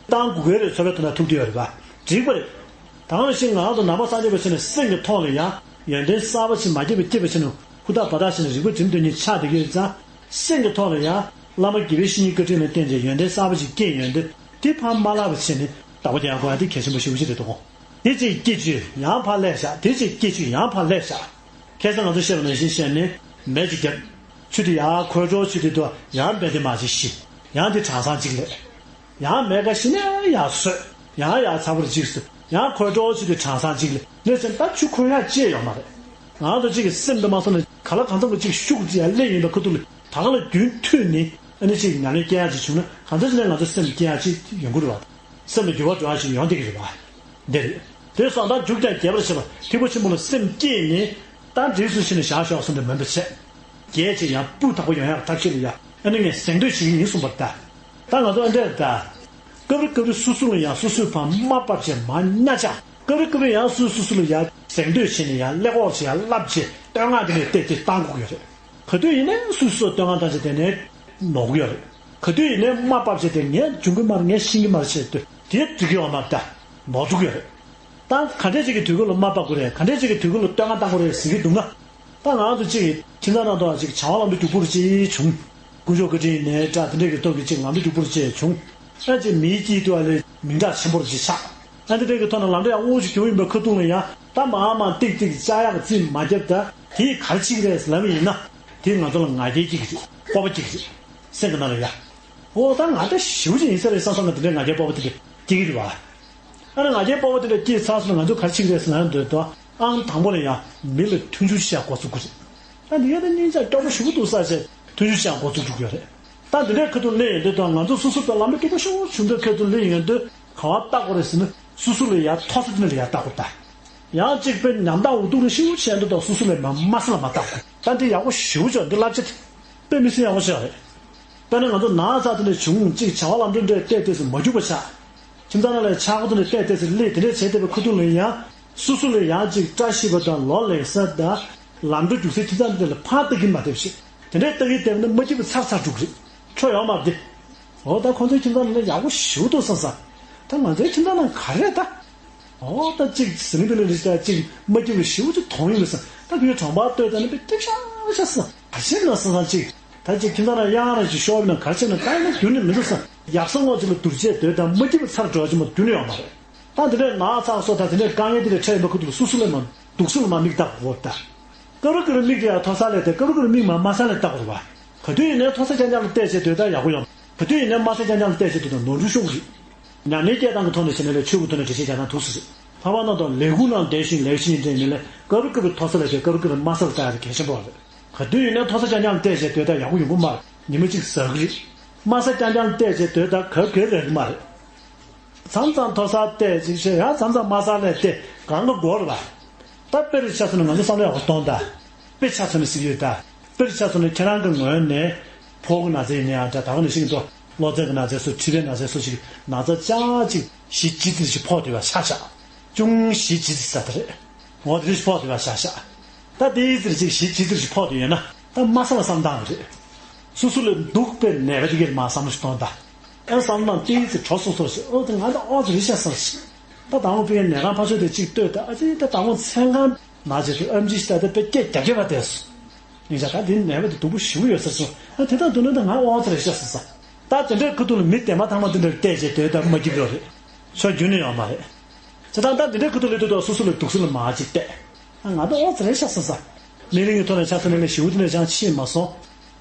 བཏང་དགོས་ཀྱི་རེད་ཚོར་བའི་དོན་དག་ཐུག་དུས་ཡོད་རེད་པ། འགྲིག་པ་རེད། ད་ག་ནང་བཞིན་ནང་པ་སངས་རྒྱས་པ་ཆེ་ནས་སེམས་ཀྱི་ཐོག་ལ་ཡང་ཡོན་ཏན་གསར་པ་ཞིག་མ་སྐྱེས་པ་སྐྱེས་པ་ཆེ་ནས་ཧུར་ཐག་བ་ཐག་བྱས་ནས་རིག་པ་སྒྲིམ་དོན་གཉིས་ཆགས་བསྡད་ཀྱི་ཡོད་ཙང་། སེམས་ཀྱི་ཐོག་ལ་ཡང་བླ་མ་དགེ་བའི་བཤེས་གཉེན་བཀའ་དྲིན་ལ་བརྟེན་ཏེ་ཡོན་ཏན་གསར་པ་ཞིག་སྐྱེས་ཡོང་དུས་དེ་ཕར་མ་བརླག་པ་བྱས་ནས་བདག་པོ་རྒྱག་དགོས་ཡ་དེ་གལ་ཆེན་པོ་ཞེ་པོ་ཅིག་རེད་འདུག་གོ། དེ་གཅིག་སྐྱེ་བཅུག་ཡང་ཕར་ལས་བཞག་དེ་གཅིག་སྐྱེ་བཅུག་ཡང་ཕར་ལས་བཞག་ཁ་སང་ང་ཚོ་བཤད་པ་ནང་བཞིན་བཤད་ནས་མེ་གཅིག་བརྒྱབ། ཆུ་དེ་ཡར་ཁོལ་འགྲོ་ཆུ་དེ་དུ་ཡང་བལ་དེ་མ་ཅིག་ཤི། ཡང་དེ་གྲང་སང་གཅིག་ལས། ཡང་མེ་ཁ་ཤི་ནས་ཡར་སོད། ཡང་ཡར་ཚ་པོར་འཇིགས་སུ་ཡང་ཁོལ་འགྲོ་ཆུ་དེ་གྲང་སང་གཅིག་ལས་ནས་ཟེར་ད་ཆུ་ཁོལ་ཡག་ཅེས་ཡོད་མ་རེད། ང་ཚོ་གཅིག་གི་སེམས་དུ་མ་སོང་ནས་ག་ལ་གང་འཚམ་གི་གཅིག་ཤུགས་ཅིག་ཡར་སླེབས་ཡིན་པའི་ཁ་ཐུག་ལ་ད་ག་ལ་རྒྱུན་མཐུད་ནས་ཨ་ནི་གཅིག་ཉམས་ལེན་སྐྱེ་ཡག་ཅིག་བྱུང་ན་གང་འཚམ་ཅིག་ནས་ང་ཚོ་སེམས་སྐྱེ་ཡག་ཅིག་ཡོང་གི་རེད་བ། སེམས་ལ་འགྱུར་བ་འགྲོ་ཡག་ཅིག་ཡོང་བསྡད་ཀྱི་རེད་བ། འདི་རེད། དེ་སོང་ཙང་རྒྱུག་ཀྱང་རྒྱས་པར་བྱེད་པ་ཐེག་པ་ཆེན་པོ་ལ་སེམས་བསྐྱེད་ནས་ད་འདྲིས་སུ་ཕྱིན་ནས་བཞག་ཤོག་གསུངས་ཏེ་མོན་པ་བྱས། རྒྱས་ཅིག་ཡང་སྤུས་དག་པོ་ཡོང་ཡག་ཐབས་ཤེས་ལ་ཡ་ཨ་ནི་ངས་གཟེངས་བསྟོད་བྱེད་ཀྱི་ཡིན་གསུངས་པར་གདའ། ད་ང་ཚོ་ཨ་འདྲས་གདའ། སྐབས་རེ་སྐབས་རེ་སོ་སོ་ལ་ཡང་སོ་སོའི་ཕར་དམའ་ཕབ་བྱས་མར་གཉའ་བཅག་སྐབས་རེ་སྐབས་རེ་ཡང་སོ་སོ་སོ་ལ་ཡང་གཟེངས་བསྟོད་བྱས་ནས་ཡང་ཀླད་ཀོར་བྱས་ཡང་བསླབ་བྱས་བསྟོད་བསྔགས་དེ་ནས་བལྟས་ཏེ་བཏང་དགོས་ཀྱི་ཡོད་རེད། ག་དུས་ཡིན་ནའི་སོ་སོ་སོ་བསྟོད་བསྔགས་བཏང་བྱས་དེ་ནས་ནོར་གི་ཡོད་རེད། ག་དུས་ཡིན་ནའི་དམའ་ཕབ་བྱས་ཏེ་ངས་འཇོན་གི་མ་རེད་ངས་ཤེས་ཀྱི་མ་རེད་བྱས་ཏེ་དེ་འགྲིག་གི་ཡོད་མ་རེད་ད། ནོར་འགྲོ་གི་ཡོད་རེད། ད་ག་འདྲས་ཅིག་གི་དུས་སྐབས་ལ་དམའ་ཕབ་དགོས་རེད་ག་འདྲས་ཅིག་གི་དུས་སྐབས་ལ་བསྟོད་བསྔགས་བཏང་དགོས་རེད་ཟེར་གྱི་འདུག་ན། ད་ང་ཚོ་གཅིག་གི་ཁྱིམ་ཚང་ནང་དུ་གཅིག་བྱ་བ་ལམ་འགྲོ་རྒྱུག་པོ་རུ་ཅིག་བྱུང་། དཀོན་མཆོག་བཀའ་དྲིན་ནས་འདྲ་དེ་འདྲས་ཀྱི་ཐོག་གི་གཅིག་ལམ་འགྲོ་རྒྱུག་པོ་རུ་ཅིག་བྱུང་། ཨ་ཅིག་མིའི་དཀྱིལ་དུ་ཨ་ལས་མིང་གྲགས་ཆེན་པོ་རུ་ཅིག་ཆགས། ཨ་འདི་འདྲས་ཀྱི་ཐོག་ནས་ལམ་འགྲོ་ཡག་དབུ་ཅིག་རྒྱུག་ཡིན་པའི་ཁ་ཐུག་ལ་ཡང་ད་མ་མ་ཏིག་ཏིག་ཅག་ཡག་རྩིས་མ་བརྒྱབ་ད་དེ་ག་རེ་བྱེད་ཀྱི་རེད་ལབ་ཡིན་ན་དེ་ང་ཚོ་ལ་ང་རྒྱལ་སྐྱེ་གི་རེད་སྤོབས་པ་སྐྱེ་གི་རེད། སེམས་ཀྱི་ནང་ལ་ཡ། ཨོ་ད་ང་ད་ཞེ་པོ་ཅིག་ཡིན་ས་རེད་བསམ་བསམ་ན་དེ་འདྲའི་ང་རྒྱལ་སྤོབས་པ་དེ་འདྲ་སྐྱེ་གི་རེད་བ། ཨ་ནི་ང་རྒྱལ་སྤོབས་པ་དེ་འདྲ་སྐྱེས་ཚར་སོང་ན་ང་ཚོ་ག་རེ་བྱེད་ཀྱི་རེད་ཟེར་ན་འདོད་དོ་ཨང་དང་པོ་ལ་ཡ་མི་ལ་མཐུན་འགྱུར་བྱེད་ཡག་འགོ་ཚུགས་ཀྱི་རེད། ད་འདི་ག་ད་སྙིང་རྗེ་སྐྱོ་པོ་ཞེ་པོ་འདུག་ས་བྱས་ཐུགས་རྒྱུས་ཅན་འགོ་བཙུགས་འགྲོ་གི་ཡོད་རེད། ད་འདི་འདྲའི་ཁ་ཐུག་སླེབས་ཡོང་དུས་ད་ང་ཚོ་སོ་སོ་ད་ལམ་སྟོན་སྐྱོ་པོ་ཞེ་པོ་བྱུང་དུས་ཁ་ཐུག་སླེབས་ཡོང་དུས་ག་བ་བལྟ་དགོས་རེད་ཟེར་ན། སོ་སོ་ལ་ཡར་མཐོ་ས་དེ་ནས་ལ་ཡར་བལྟ་དགོས་ད། ཡང་གཅིག་དཔེ་ཉམ་ཐག་འུ་ཐུག་རེ་ཞེ་པོ་བྱས་འདུག་ད་སོ་སོ་ལས་མ་དམའ་ས་ལ་མ་བལྟ་དགོས། ད་འདི་ཡག་པོ་ཞེ་པོ་བྱུང་འདི་བསླབ་བྱ་དེ་དཔེ་མི་སྲིད་ཡག་པོ་ཞིག་རེད། དཔེར་ན་ང་ཚོ་ན་ཚ་དེ་འདྲ་བྱུང་གཅིག་བྱ་བ་ལམ་འགྲོ་འདྲ་བལྟས་བལྟས་སུ་མ་རྒྱུག་པ་ཆགས། ཁྱིམ་ཚང་ནང་ལ་ཆག་སྒོ་དེ་འདྲ་བལྟས་བལྟས་སུ་སླེབས་དེ་འདྲ་བྱས་བསྡད་པའི་ཁ་ཐུག་ལ་ཡང་སོ་སོ་ལ་ཡང་གཅིག་བཀྲ་ཤིས་པ་དང་ལོ་ལེགས་ས་དང་། ལམ་འགྲོ་རྒྱུག་སའི་ཁྱིམ་ཚང་དེ་ལ་ཕར་ལྟ་གིན་མ་བསྡད་པ་ཞིག་དེ་འདྲའི་ལྟ་གིན་བསྡད་ན་མ་སྐྱིད་པ་ཚར་ཚར་འགྲོ་གི་རེད། ཁྱོ་ཡོང་མ་བསྡད། འོ་ད་ཁོང་ཚོའི་ཁྱིམ་ཚང་ནང་ལ་ཡག་པོ་ཞེ་པོ་འདུག་བསམ་ས། ད་ང་ཚོའི་ཁྱིམ་ཚང་ནང་ག་རེ་རེད་ད། འོ་ད་གཅིག་ཟི་ལིང་པི་ལིང་རེད་ཤག་གཅིག་མ་སྐྱིད་པ་ཞེ་པོ་ཅིག་མཐོང་ཡོང་གི་བསམ། ད་བུའི་གྲོང་པ་ལྟོས་ད་ནི་དཔེ་སྐྱིད་ཤག་ཤག་བསམ། ག་ཕྱིར་ན་བསམ་བསམ་གཅིག་ད་གཅིག་ཁྱིམ་ཚང་ནང་གཡང་ར་ཅིག་ཤོར་བ་ན་ག་ཕྱིར་ན་ད་ཡིན་ན་རྒྱུན་ནས་མི་འདུག་བསམ། ཡག་ས་ངོ་ཅིག་ལ་བསྡུར་བྱས་སྡོད་ད་མ་སྐྱིད་པ་ཚར་འགྲོ་ཅིག་མ་རྒྱུན་ནས་ཡོང་མ་རེད། ད་འདི་འདྲའི་ན་ཚ་སོགས་དང་དེ་འདྲའི་དཀའ་ངལ་འདི་འདྲ་འཕྲད་ཡོང་པ་ཁུ་ཐུག་ལ་སོ་སོ་ལ་མ་སྡུག་སོ་ལ་མ་མིག་ལྟ་དགོས་ད། སྐབས་རེ་སྐབས་རེ་མིག་དེ་ཡང་མཐོ་ས་ལ་བལྟས། སྐབས་རེ་སྐབས་རེ་མིག་མ་དམའ་ས་ལ་ལྟ་དགོས་རེད་བ། ག་དུས་ཡིན་ནའི་མཐོ་ས་རྐྱང་རྐྱང་ལ་བལྟས་བྱས་སྡོད་ད་ཡག་པོ་ཡོང་། ག་དུས་ཡིན་ནའི་དམའ་ས་རྐྱང་རྐྱང་ལ་བལྟས་བྱས་སྡོད་ད་ནོར་འཁྲུལ་ཤོར་གི་རེད། ཉམས་ལེན་སྐྱེལ་སྟངས་ཀྱི་ཐོག་ནས་བྱས་ན་ལས་ཆོས་ཀྱི་ཐོག་ནས་འགྲེལ་བཤད་རྒྱག་སྟངས་ཐུག་སྲིད་རེད། ལྷག་པར་ན་དང་ལས་ཁུངས་ནང་བསྡད་བཞིན་ལས་བཞིན་འདྲ་ཡིན་ནའི་སྐབས་རེ་སྐབས་རེ་མཐོ་ས་ལ་བལྟས། སྐབས་རེ་སྐབས་རེ་དམའ་ས་ལ་ལྟ་ཡག་དེ་གལ་ཆེན་པོ་རེད། ག་དུས་ཡིན་ནའི་མཐོ་ས་རྐྱང་རྐྱང་ལ་བལྟས་བྱས་སྡོད་ད་ཡག་པོ་ཡོང་གི་མ་རེད། ཉི་མ་གཅིག་ཟ་གི་རེད། དམའ་ས་རྐྱང་རྐྱང་ལ་བལྟས་བྱས་སྡོད་ད་ག་གེ་རེད་གི་མ་རེད། མཚམས་མཚམས་མཐོ་སར་བལྟས་ཅིག་བྱས། ཡང་མཚམས་མཚམས་དམའ་སར་ལ་བལྟས། གང་ག་དགོས་རེད་པ། ད་དཔེར་ཆ་མཚོན་ན་ང་ཚོ་བསམ་བློ་ཡག་པོ་གཏོང་དང་། དཔེ་ཆ་མཚོན་ན་ཟེར་གྱི་ཡོད་ད། དཔེར་ཆ་མཚོན་ན་ཁྱེད་རང་གི་ངོས་ནས་ཕོག་གི་ན་ཚ་ཡིན་ན་ཡང་འདྲ། ད་ག་ནང་བཞིན་དུ་གློ་ཚད་ཀྱི་ན་ཚ་སོགས། མཁྲིས་པའི་ན་ཚ་སོགས་ཤིག་ན་ཚ་ཅག་ཅིག་ཞི་ཇི་ཙམ་ཞིག་ཕོག་བསྡད་པ་ཆ་བཞག་ཅུང་ཞི་ཇི་ཙམ་ཟེར་ད་རེད། འོ་དེ་འདྲ་ཞིག་ཕོག་བསྡད་པ་ཆ་བཞག་ད་དེའི་ཙམ་ཞིག་ཞི་ཇི་ཙམ་ཞིག་ཕོག་བསྡད་ཡོད་ན་ད་དམའ་ས་ལ་བསམ་བཏང་གི་རེད། སོ་སོ་ལ་སྡུག་པའི་ནད་པ་དེ་གས་མར་བསམ་བློ་ཞིག་གཏོང་དང་། ཨ་བསམ་བློ་དེའི་ཙམ་གྲོ་སོ་སོ་ཞིག་འོ་དེ་ང་ད་ཨོ་ཙི་རེད་ཤག་བསམ་ཞིག་ད་དང་པོ་དཔེ་ནད་ཁང་ཕར་ཕྱོགས་དེ་གཅིག་ལྟོས་ད། ཨ་ཙི་ད་དང་པོ་མཚན་གང་ན་བྱས་ཏེ་ཨེམ་ཆི་ཞིག་ད་ལྟ་དཔེ་སྐད་རྒྱག་རྒྱག་པ་བསྡད་སོང་། ཡིན་ཙང་ད་འདི་ནད་པ་དེ་སྡུག་པོ་ཞེ་པོ་ཡོད་ས་སོང་། ཨ་དེ་དག་འདུག་ན་ད་ང་ཨོ་ཙི་རེད་ཤག་བསམ་ས། ད་དེ་འདྲའི་ཁུ་ཐུག་ལ་མི་དེ་མ་ཐག་མ་དེ་འདྲ་བལྟས་བྱས་སྡོད་ད་མ་སྐྱིད་པོ་རེད། ཕྱོགས་རྒྱུན་ནས་ཡོང་མ་རེད། བྱས་ཙང་ད་འདི་འདྲའི་ཁུ་ཐུག་ལ་ལྟོས་དང་སོ་སོ་ལ་སྡུག་ས་ལ་མར་ཅིག་བལྟས། ཨ་ང་ད་ཨོ་ཙི་རེད་ཤག་བསམ་ས། སྨན་རིན་གྱི་ཐོག་ནས་ཆ་མཚོན་ན་ལས་ཞེ་པོ་དེ་འདྲ་ཅང་ཕྱིན་མ་སོང་།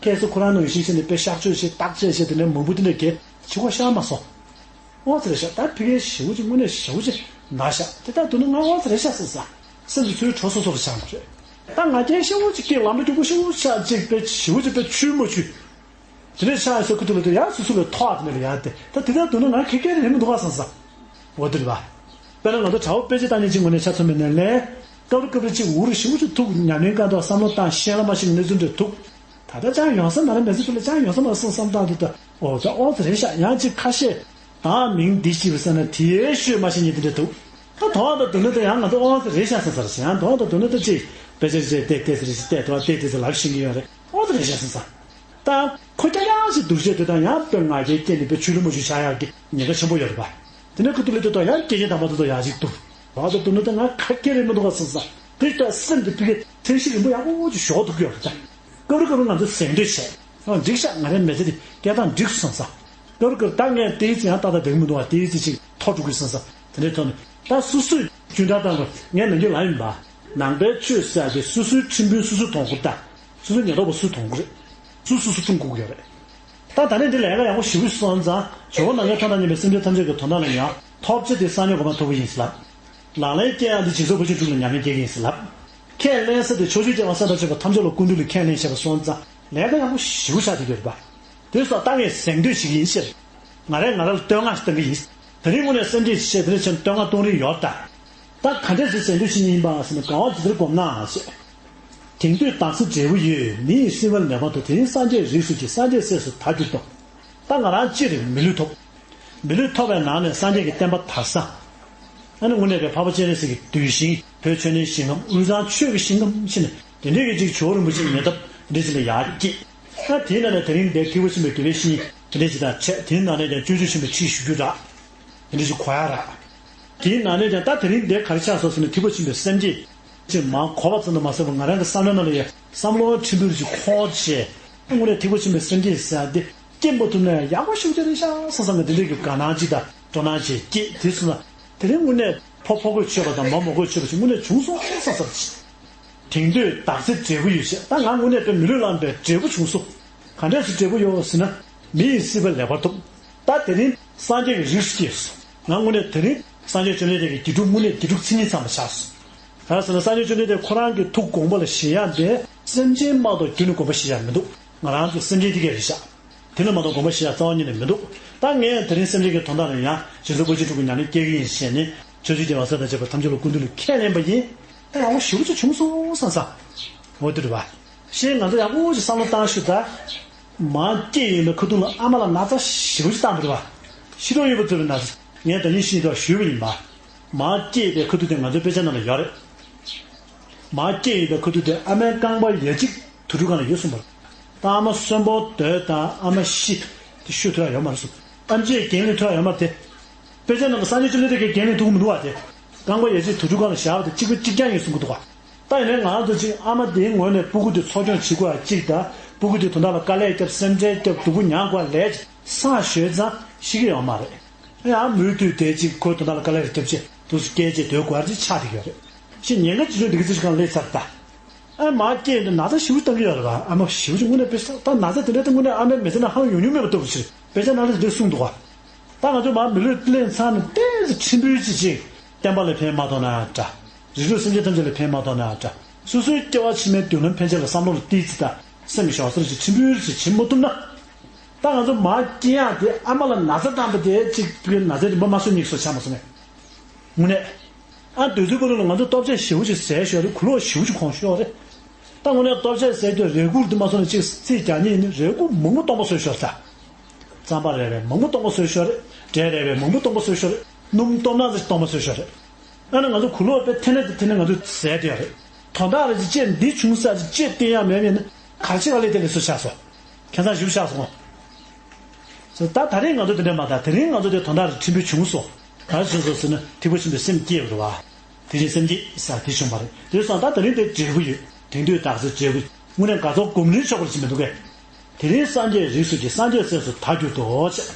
ཁྱེད་ཚོ་ཁོ་རང་ནང་བཞིན་བྱས་ནས་དཔེ་གཤག་བཅོས་བྱས་བརྟག་དཔྱད་བྱས་དེ་འདྲ་མང་པོ་དེ་འདྲ་གས་བྱེད་དགོས་ཤག་མ་སོང་། ཨོ་ཙི་རེད་ཤག་ད་ཕ་གིའི་ཞེ་པོ་ཅིག་དངོས་གནས་ཞེ་པོ་ཅིག་ན་ཤག་དེ་ལྟར་འདུག་ན་ང་ཨོ་ཙི་རེད་ཤག་བསམ་ས། སེམས་ཀྱི་ཚུལ་གྲོ་སོ་སོ་རུ་ཆགས་པ་རེད། ད་ང་རྒྱལ་ཞེ་པོ་ཅིག་སྐྱེས། ལམ་འགྲོ་སྐྱོ་པོ་ཞེ་པོ་ཆགས། ཅིག་དཔེ་ཞེ་པོ་ཅིག་དཔེ་ཆུ་མ་ཆུ། དེ་འདྲའི་ཆགས་ཡོང་ས་ཁུ་ཐུག་ལ་ལྟོས། ཡང་སོ་སོ་ལ་ཐོག་དེ་འདྲ་ལ་ཡར་བལྟས། ད་དེ་ལྟར་འདུག་ན་ང་ཁེར་ཁེར་རེད་མི་འདུག་ག་བསམ་ས། འོ་དེ་རེད་པ། དཔེར་ན་ང་ཚོ་དགྲ་བོ་དཔེ་ཆ་ལྟ་མཁན་གཅིག་ངོས་ནས་ཆ་མཚོན་པ་ཡིན་ན་ལས། སྐབས་རེ་སྐབས་རེ་གཅིག་འུ་རུ་ཞེ་པོ་ཅིག་ཐུག་ཉམས་ལེན་བཀའ་འདུག་བསམ་བློ་བཏང་ཤེས་ལ་མ་ཤེས་ཀྱི་གནས་ཚུལ་འདྲ་ཐུག་ད་ལྟ་ཅང་ཡོང་ས་མ་རེད། མི་ཚེ་ཐུག་ལ་ཅང་ཡོང་ས་མ་རེད་བསམ་བསམ་བཏང་དུས་ད། འོ་ད་ཨོ་ཙི་རེད་ཤག་ཡང་གཅིག་ཁ་ཤས་དང་མིང་འདི་ཤེས་པ་ཟེར་ན་དེའི་ཤོད་མ་ཤེས་མཁན་དེ་འདྲ་འདུག་ད་དོ་བ་དང་སྡུག་ན་ད་ཡང་ང་ཚོ་ཨོ་ཙི་རེད་ཤག་བསམ་ས་རེད། ཡང་དོ་བ་དང་སྡུག་ན་ད་ཅིག་དཔེ་ཆ་རེ་བལྟས་བལྟས་ཟེར་རེ་ཞིག་བལྟས། དོ་བ་བལྟས་བལྟས་ཟེར་ལབ་ཤེས་ཀྱི་ཡོད་རེད། ཨོ་ཙི་རེད་ཤག་བསམ་ས། ད་ཁོ་རྐྱང་རྐྱང་ཞིག་འདུག་བྱས་དེ་དང་ཡང་དཔེ་ང་རྒྱལ་སྐྱེས་ནས་དཔེ་ཆུ་ལུ་མ་ཆུ་ཆགས་ཡག་གི་ཉེན་ཁ་ཆེན་པོ་ཡོད་རེད་པ། དེ་ནས་ཁོ་ཐུག་ལེ་ཐུག་ད་ཡང་སྐད་ཆ་དང་པོ་ཐུག་ད་ཡག་ཅིག་འདུག་བ་ད་འདུག་ན་ད་ང་ཁ་སྐད་རེད་མི་འདུག་ག་བསམ་ས། དེ་ལྟར་སེམས་དེ་ཕི་གེ་ཐེངས་ཤིག་རིང་པོ་ཡག་པོ་ཅིག་ཞོག་ཐུག་གི་ཡོད་རེད་ད། སྐབས་རེ་སྐབས་རེ་ང་ཚོ་གཟེངས་བསྟོད་བྱས། ཨ་འགྲིག་ཤག་ང་རའི་མི་ཚེ་འདི་སྐྱེལ་སྟངས་འགྲིག་སོང་ས། སྐབས་རེ་སྐབས་རེ་ད་ངས་དེའི་ཚེ་ཡང་ཏག་ཏག་འགྲིག་མི་འདུག་བ། དེའི་ཚེ་ཅིག་ཐོར་འགྲོ་གི་སོང་ས། དེ་འདྲའི་ཐོག་ནས་ད་སོ་སོས་རྒྱུན་ཐག་བཏང་དགོས། ངས་ནམ་རྒྱུན་ལབ་ཡིན་པ། ནང་པའི་ཆོས་ཟེར་ཡག་དེ་སོ་སོའི་ཁྲིམས་དཔོན་སོ་སོས་གཏོང་དགོས་ད། སོ་སོའི་ཉེན་རྟོག་པ་སུས་གཏོང་དགོས་རེད། སུས་སོ་སོ་སྲུང་དགོས་ཀྱི་ཡོད་རེད། ད་ད་ནས་འདི་ལས་ཀ་ཡག་པོ་ཞེ་པོ་སོང་ཙང་ཇོ་བོ་ནམ་མཁའི་མཐའ་དང་མཉམ་པའི་སེམས་ཅན་ཐམས་ཅད་ཀྱི་དོན་དག་ལ་ཡང་ཐོབ་བྱེད་དེ་སངས་རྒྱས་གོ་འཕང་ཐོབ་པ་ཡིན་ཟེར་ལབ། ལག་ལེན་སྐྱེལ་ཡག་འདི་འཇིག་ཚོགས་ཕར་ཕྱིན་དྲུག་ལ་ཉམས་ལེན་སྐྱེལ་གྱི་ཡིན་ཟེར་ལབ། ཁས་ལེན་ས་དེ་ཕྱོགས་བཅུའི་སྐྱེ་བོ་སྲས་དང་བཅས་པ་ཐམས་ཅད་ལ་སྐུ་མདུན་ལ་ཁས་ལེན་བྱས་པ་སོང་ཙང་ལས་ཀ་ཡག་པོ་ཞེ་པོ་ཆགས་བསྡད་ཀྱི་ཡོད་རེད་པ། དེ་སོགས་ད་ངས་གཟེངས་བསྟོད་བྱེད་ཀྱི་ཡིན་ཟེར། ང་རས་ང་ར་ལ་བསྟོད་བསྔགས་ཤིག་གཏོང་གི་ཡིན། དེ་རིང་དངོས་གནས་སེམས་ཅན་ཞིག་བྱས་དེ་འདྲ་བྱས་ནས་བསྟོད་བསྔགས་གཏོང་རིན་ཡོད་ད། ད་ག་འདྲས་སེ་གཟེངས་བསྟོད་བྱེད་ཀྱི་ཡིན་པ་ཟེར་ན་གང་བ་ཇི་ལྟར་སྒོམ་ན་ཟེར། དེང་དུས་བདག་འཛིན་འབྲས་བུ་ཡོད། མི་ཡི་སྲིད་པ་ལེགས་པར་ཐོབ། དེ་ནི་སངས་རྒྱས་རིགས་སུ་སྐྱེས། སངས་རྒྱས་སྲས་སུ་ད་གྱུར་ཏོ། ད་ང་རང་སྤྱིར་མི་ལུས་ཐོབ། མི་ལུས་ཐོབ་པའི་ནང་ནས་སངས་རྒྱས་ཀྱི་བསྟན་པ་དར་ས། ཨ་ནི་དངོས་གནས་པའི་འཕགས་པ་སྤྱན་རས་གཟིགས་ཀྱི་གདུལ་ཞིང་བོད་ཆོས་ལྡན་ཞིང་ཁམས་དབུས་གཙང་ཆོས་ཀྱི་ཞིང་ཁམས་ཕྱིན་ནས་དེ་འདྲའི་གི་ཅིག་ཇོ་བོ་རིན་པོ་ཆེའི་ཉེ་འདབས་དེ་འདྲ་ཅིག་ལ་ཡར་སྐྱེས། ཨ་དེའི་ནང་ནས་དེ་རིང་འདིར་ཐེག་པ་ཆེན་པོའི་དགེ་བའི་བཤེས་གཉེན་དེ་འདྲ་ཅིག་དང་འཕྲད། དེའི་ནང་ནས་ཀྱང་སྤྱོད་འཇུག་ཆེན་པོའི་ཁྲིད་ཞུ་རྒྱུ་རག་དེ་འདྲ་ཅིག་གོ་ཡག་རག་དེའི་ནང་ནས་ཀྱང་ད་དེ་རིང་འདིར་ག་རེ་ཆགས་སོང་ཟེར་ན་ཐེག་པ་ཆེན་པོའི་སེམས་བསྐྱེད་ཅིག་མར་གོ་བ་ཙམ་དུ་མ་ཟད་པར་ང་རང་གི་བསམ་བློའི་ནང་ལ་ཡང་བསམ་བློ་ཕྲན་བུ་ཅིག་འཁོར་བྱས། དངོས་གནས་ཐེག་པ་ཆེན་པོའི་སེམས་བསྐྱེད་ཟེར་ཡག་འདི་སྐྱེ་མ་ཐུབ་ན་ཡང་ཡག་པོ་ཞེ་པོ་ཅིག་རེད་ཤག་བསམ་བསམ་གི་འདི་འདྲའི་གི་དགའ་སྣང་ཅིག་དང་སྤྲོ་སྣང་ཅིག་སྐྱེས། དེ་སོང་ན་དེ་རིང་དངོས་གནས་ཕོ་ཕོ་རྒོད་ཆོད་པ་དང་མོ་མོ་རྒོད་ཆོད་པ་ཞིག་དངོས་གནས་བྱུང་སོང་བསམ་བསམ་ཅིག་དེང་དུས་བདག་འཛིན་འབྲས་བུ་ཡོད་ཅེས། ད་ང་དངོས་གནས་དཔེ་མི་ལུས་བླངས་པའི་འབྲས་བུ་བྱུང་སོང་། ག་འདྲས་སེ་འབྲས་བུ་ཡོད་ཟེར་ན། མི་ཡི་སྲིད་པ་ལེགས་པར་ཐོབ། ད་དེ་རིང་སངས་རྒྱས་ཀྱི་རིགས་སུ་སྐྱེས་སོང་། ང་དངོས་གནས་དེ་རིང་སངས་རྒྱས་བཅོམ་ལྡན་འདས་ཀྱི་དགེ་ཕྲུག་དངོས་གནས་དགེ་ཕྲུག་མཚན་ཉིད་ཚང་བ་ཆགས་སོང་། ག་རེ་ཟེར་ན་སངས་རྒྱས་བཅོམ་ལྡན་འདས་ཁོ་རང་གི་ཐུགས་དགོངས་པ་ལ་བཞེས་ཡག་དེ་ སེམས་ཅན་མ་གཏོགས་རྒྱུ་ནི་དགོངས་པ་བཞེས་ཡག་མི་འདུག་ང་རང་ཚོ་སེམས་ཅན་དེ་གས་རེད་ཤག་དེ་ལ་མ་གཏོགས་དགོངས་པ་བཞེས་ཡག་རྩ་བ་ཉིད་ནས་མི་འདུག་ད་ངས་དེ་རིང་སེམས་ཅན་གྱི་དོན་དག་ལ་ཡང་རྗེ་བཙུན་པཎ་ཆེན་ཕྲུ་གུ་ཉམས་ལེན་སྐྱེལ་གྱི་ཡིན་ཞེས་ནས་ཆོས་རྗེ་རྒྱལ་བ་སྲས་དང་བཅས་པ་ཐམས་ཅད་ལ་སྐུ་མདུན་ལ་ཁས་ལེན་པ་ཡིན། ཨ་ཡག་པོ་ཞེ་པོ་ཅིག་བྱུང་སོང་བསམ་ས། འོ་དེ་རེད་བ། ཞེས་ང་ཚོ་ཡག་པོ་ཅིག་བསམ་བློ་བཏང་ཤོག་ད། མར་སྐྱེས་ཡོང་པའི་ཁ་ཐུག་ལ་ཨ་མ་ལ་ན་ཚ་ཞེ་པོ་ཅིག་བཏང་བ་རེད་བ། ཤི་རོ་ཡོད་པ་ཚོ་བའི་ན་ཚ་ངས་ད་ནི་ཤི་ཡིན་ཞུས་པ་ཡིན་པ། མར་སྐྱེས་པའི་ཁ་ཐུག་དེ་ང་ཚོའི་དཔེ་ཆ་ནང་ལ་ཡོད་རེད། མར་སྐྱེས་ཡོད་པའི་ཁ་ཐུག་དེ་ཨ་མའི་རྐང་པ་ཡ་གཅིག་དུར་ཁྲོད་སྒང་ལ་ཡོད་གསུངས་པ་རེད། ད་ཨ་མ་གསོན་པོ་སྡོད་དང་ཨ་མ་ཤི། དེ་ཤོད་ཐུབ་ཡ་ཡོད་མ་རེད་གསུངས། ཨེམ་ཆི་ཡས་འགན་ལེན་ཐུབ་ཡ་ཡོད་མ་རེད་དེ། དཔེ་ཆ་ནང་ལ་སངས་རྒྱས་བཅོམ་ལྡན་འདས་ཀྱིས་འགན་ལེན་ཐུབ་ཀྱི་མི་འདུག་བ་དེ། རྐང་པ་ཡ་གཅིག་དུར་ཁྲོད་སྒང་ལ་བཞག་པ་དེ་གཅིག་པ་གཅིག་རྐྱང་ཡིན་གསུང་གི་འདུག་བ། ད་ཡིན་ནའི་ང་རང་ཚོ་གཅིག་ཨ་མ་དེའི་ངོས་ནས་སྤུ་གུ་དེ་འཚོ་སྐྱོང་བྱེད་དགོས་ཡ་གཅིག་དང་སྤུ་གུ་དེ་དོན་དག་ལ་དཀའ་ལས་བརྒྱབ་སེམས་ཁྲལ་བརྒྱབ་སྡུག་པོ་མྱངས་དགོས་ཡ་ལས་ཅིག་སང་ཞོལ་ཙང་ཤི་གི་ཡོད་མ་རེད། ཡང་མུ་མཐུད་དེ་གཅིག་ཁོའི་དོན་དག་ལ་དཀའ་ལས་རེ་བརྒྱབ་བྱས་དུ་སྐད་ཆ་དོད་དགོས་ཡ་ཅིག་ཆགས་བསྡད་ཀྱི་ཡོད་རེད། ཞེས་ཉེན་ཁ་ཆེ་ཆུང་འདི་ག་ཚོད་ཅིག་སྒང་སླེབས་ཚར་ད། ཨ་མ་སྐྱེས་འདི་ན་ཚ་ཞེ་པོ་བཏང་གི་ཡོད་རེད་བ། ཨ་མ་ཞེ་པོ་ཅིག་དངོས་གནས་དཔེ་ད་ན་ཚ་དེ་འདྲ་ད་དངོས་གནས་ཨ་མའི་མི་ཚེ་ནང་ཧང་ཡོང་མྱོང་མེད་པ་ལྟ་བུ་ཞིག་རེད། དཔེ་ཆ་ནང་ལ་འདིར་གསུངས་འདུག་བ། ད་ང་ཚོ་མར་མི་ལུས་ལེན་ཚར་ནས་ཏོག་ཙམ་ཕྲན་བུ་ཅིག་ཅིག་བསྟན་པ་ལ་ཕན་མ་ཐོགས་ན་འདྲ། རིགས་དྲུག་སེམས་ཅན་ཐམས་ཅད་ལ་ཕན་མ་ཐོགས་ན་འདྲ། སོ་སོའི་སྐྱེ་བ་ཕྱི་མའི་མདུན་ལམ་ཕན་ཆད་ལ་བསམ་བློ་ལ་བཏིལ་ཚེ་ད་སེམས་ཞོག་སེར་ཅིག་ཕྲན་བུ་ཅིག་བྱེད་མ་ཐུབ་ན། ད་ང་ཚོ་མར་སྐྱེ་ཡག་དེ་ཨ་མ་ལ་ན་ཚ་བཏང་པ་དེ་གཅིག་པུའི་ན་ཚ་རིམ་པ་མ་སོ་གཉིས་སོ་ཆགས་མ་སོང་ངས། དངོས་གནས། ཨ་དུས་ཚོད་ཀུན་ལ་ང་ཚོ་ལྟོ་ཆས་ཞེ་པོ་ཅིག་ཟས་ཤོར་རེད། གོས་ལོག་ཞེ་པོ་ཅིག་གོན་ཤོར་རེད། ད་དངོས་གནས་ལྟོ་ཆས་ཟས་དུས་རས་གུར་དུ་མ་སོང་ན་ཅིག་རྩིས་རྒྱག་ཉེན་ནི་རས་གུར་མང་པོ་སྟོང་པ་བཟོས་ཤོར་ད། རྩམ་པ་རེ་རེ་མང་པོ་སྟོང་པ་བཟོས་ཤོར་རེད། འབྲས་རེ་རེ་མང་པོ་སྟོང་པ་བཟོས་ཤོར་རེད། སྣུམ་སྟོང་ན་ཙམ་སྟོང་པ་བཟོས་ཤོར་རེད། ཨ་ནི་ང་ཚོ་གོས་ལོག་དཔེ་ཐེ་ནས་དེ་ཐེ་ནས་ང་ཚོ་ཟས་དེ་ཡོད་རེད། དོན་དག་རེ་ཅིག་ཅེས་འདི་བྱུང་ས་ཅིག་ཅེས་བསྟན་ཡག་མེད་མེད་ན་ག་རེ་བྱེད་ག་ལས་དེ་ལས་སུ་ཆགས་སོང་། ཁྱད་མཚར་ཞིག་ཆགས་སོང་། ད་ད་རེས་ང་ཚོ་དེ་འདྲ་མ་ད་དེ་རིང་ང་ཚོ་དེ་དོན་དག་རེ་ཕྲན་བུ་བྱུང་སོང་། ག་རེ་བྱུང་སོང་ཟེར་ན་ཐིགས་པ་ཆེན་པོའི་སེམས་སྐྱེས་པ་རེད་བ། དེ་བཞིན་སེམས་བསྐྱེད་ས་དེ་བྱུང་བ་རེད། དེ་སོང་ད་དེ་རིང་དེ་འབྲས་བུ་ཡོད། དེང་དུས་དག་ས་འབྲས་བུ་དངོས་གནས་དགའ་ཚོར་སྒོམ་རིན་ཆོག་པར་ཕྱིན་མི་འདུག་གས། དེ་རིང་སངས་རྒྱས་རིགས་སུ་སྐྱེས། སངས་རྒྱས་སྲས་སུ་ད་གྱུར་ཏོ་ཅེས།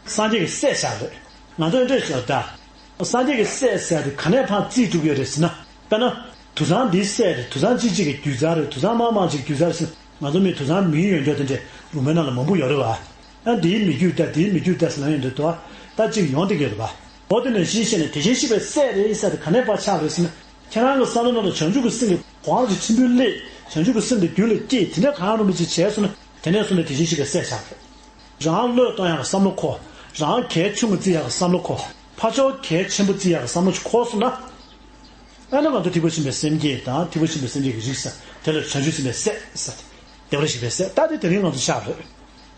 སངས་རྒྱས་ཀྱི་སྲས་བཞག་རེད། ང་ཚོ་འདྲ་ཞོག་ད། སངས་རྒྱས་ཀྱི་སྲས་ཟེར་དེ་ག་ནས་ཕར་བརྩིས་གྲུབ་ཡོད་རེད་ཟེར་ན། དཔེར་ན། དུད་ཚང་འདིའི་སྲས་རེད། དུད་ཚང་གཅིག་གཅིག་གི་རྒྱུད་རྩ་རེད། དུད་ཚང་མང་མང་གཅིག་རྒྱུད་རྩ་རེད་ཟེར་ན་ང་ཚོ་མི་དུད་ཚང་མིང་ཡོད་འདོད་དེ་འདྲས་རུ་མའི་ནང་ལ་མང་པོ་ཡོད་རེད་བ། ཨ་འདིའི་མི་རྒྱུད་ད་འདིའི་མི་རྒྱུད་ད་ཟེར་ན་ཡོད་འདོད་དོ། ད་གཅིག་ཡོང་བསྡད་ཀྱི་ཡོད་རེད་བ། འོ་དེ་ནས་གཞི་བཤད་ནས་དེ་བཞིན་གཤེགས་པའི་སྲས་རེད་ཟེར་དེ་ག་ནས་ཕར་ཆགས་རེད་ཟེར་ན། ཁྱེད་རང་གི་བསམ་བློ་ནང་ལ་བྱང་ཆུབ་ཀྱི་སེམས་ཀྱི་གོ་འཕང་ཅིག་ཕྲན་བུ་སླེབས། བྱང་ཆུབ་ཀྱི་སེམས་དེ་རྒྱུད་ལ་སྐྱེས། དེ་འདྲ་གང་རུང་བ་ཅིག་བྱས་སོང་ན་དེ་ནས་བཟུང་ནས་དེ་བཞིན་གཤེགས་པའི་སྲས་ཆགས་རེད། རང་བློས་གཏོང་ཡག་གི་བསམ་བློ་འཁོར། རང་གལ་ཆུང་ངུ་བརྩི་ཡག་གི་བསམ་བློ་འཁོར། ཕར་ཕྱོགས་གལ་ཆེན་པོ་བརྩི་ཡག་གི་བསམ་བློ་ཅིག་འཁོར་སོང་ན། ཨ་ནི་ང་ཚོ་ཐེག་པ་ཆེན་པོའི་སེམས་བསྐྱེད་དང་ཐེག་པ་ཆེན་པོའི་སེམས་བསྐྱེད་ཀྱི་རིགས་ཟེར་དེ་ལ་བྱང་ཆུབ་སེམས་དཔའི་སྲས་ཟེར་ཏེ། བདེ་བར་གཤེགས་པའི་སྲས་ད་དེ་དེ་རིང་ང་ཚོ་ཆགས་རེད།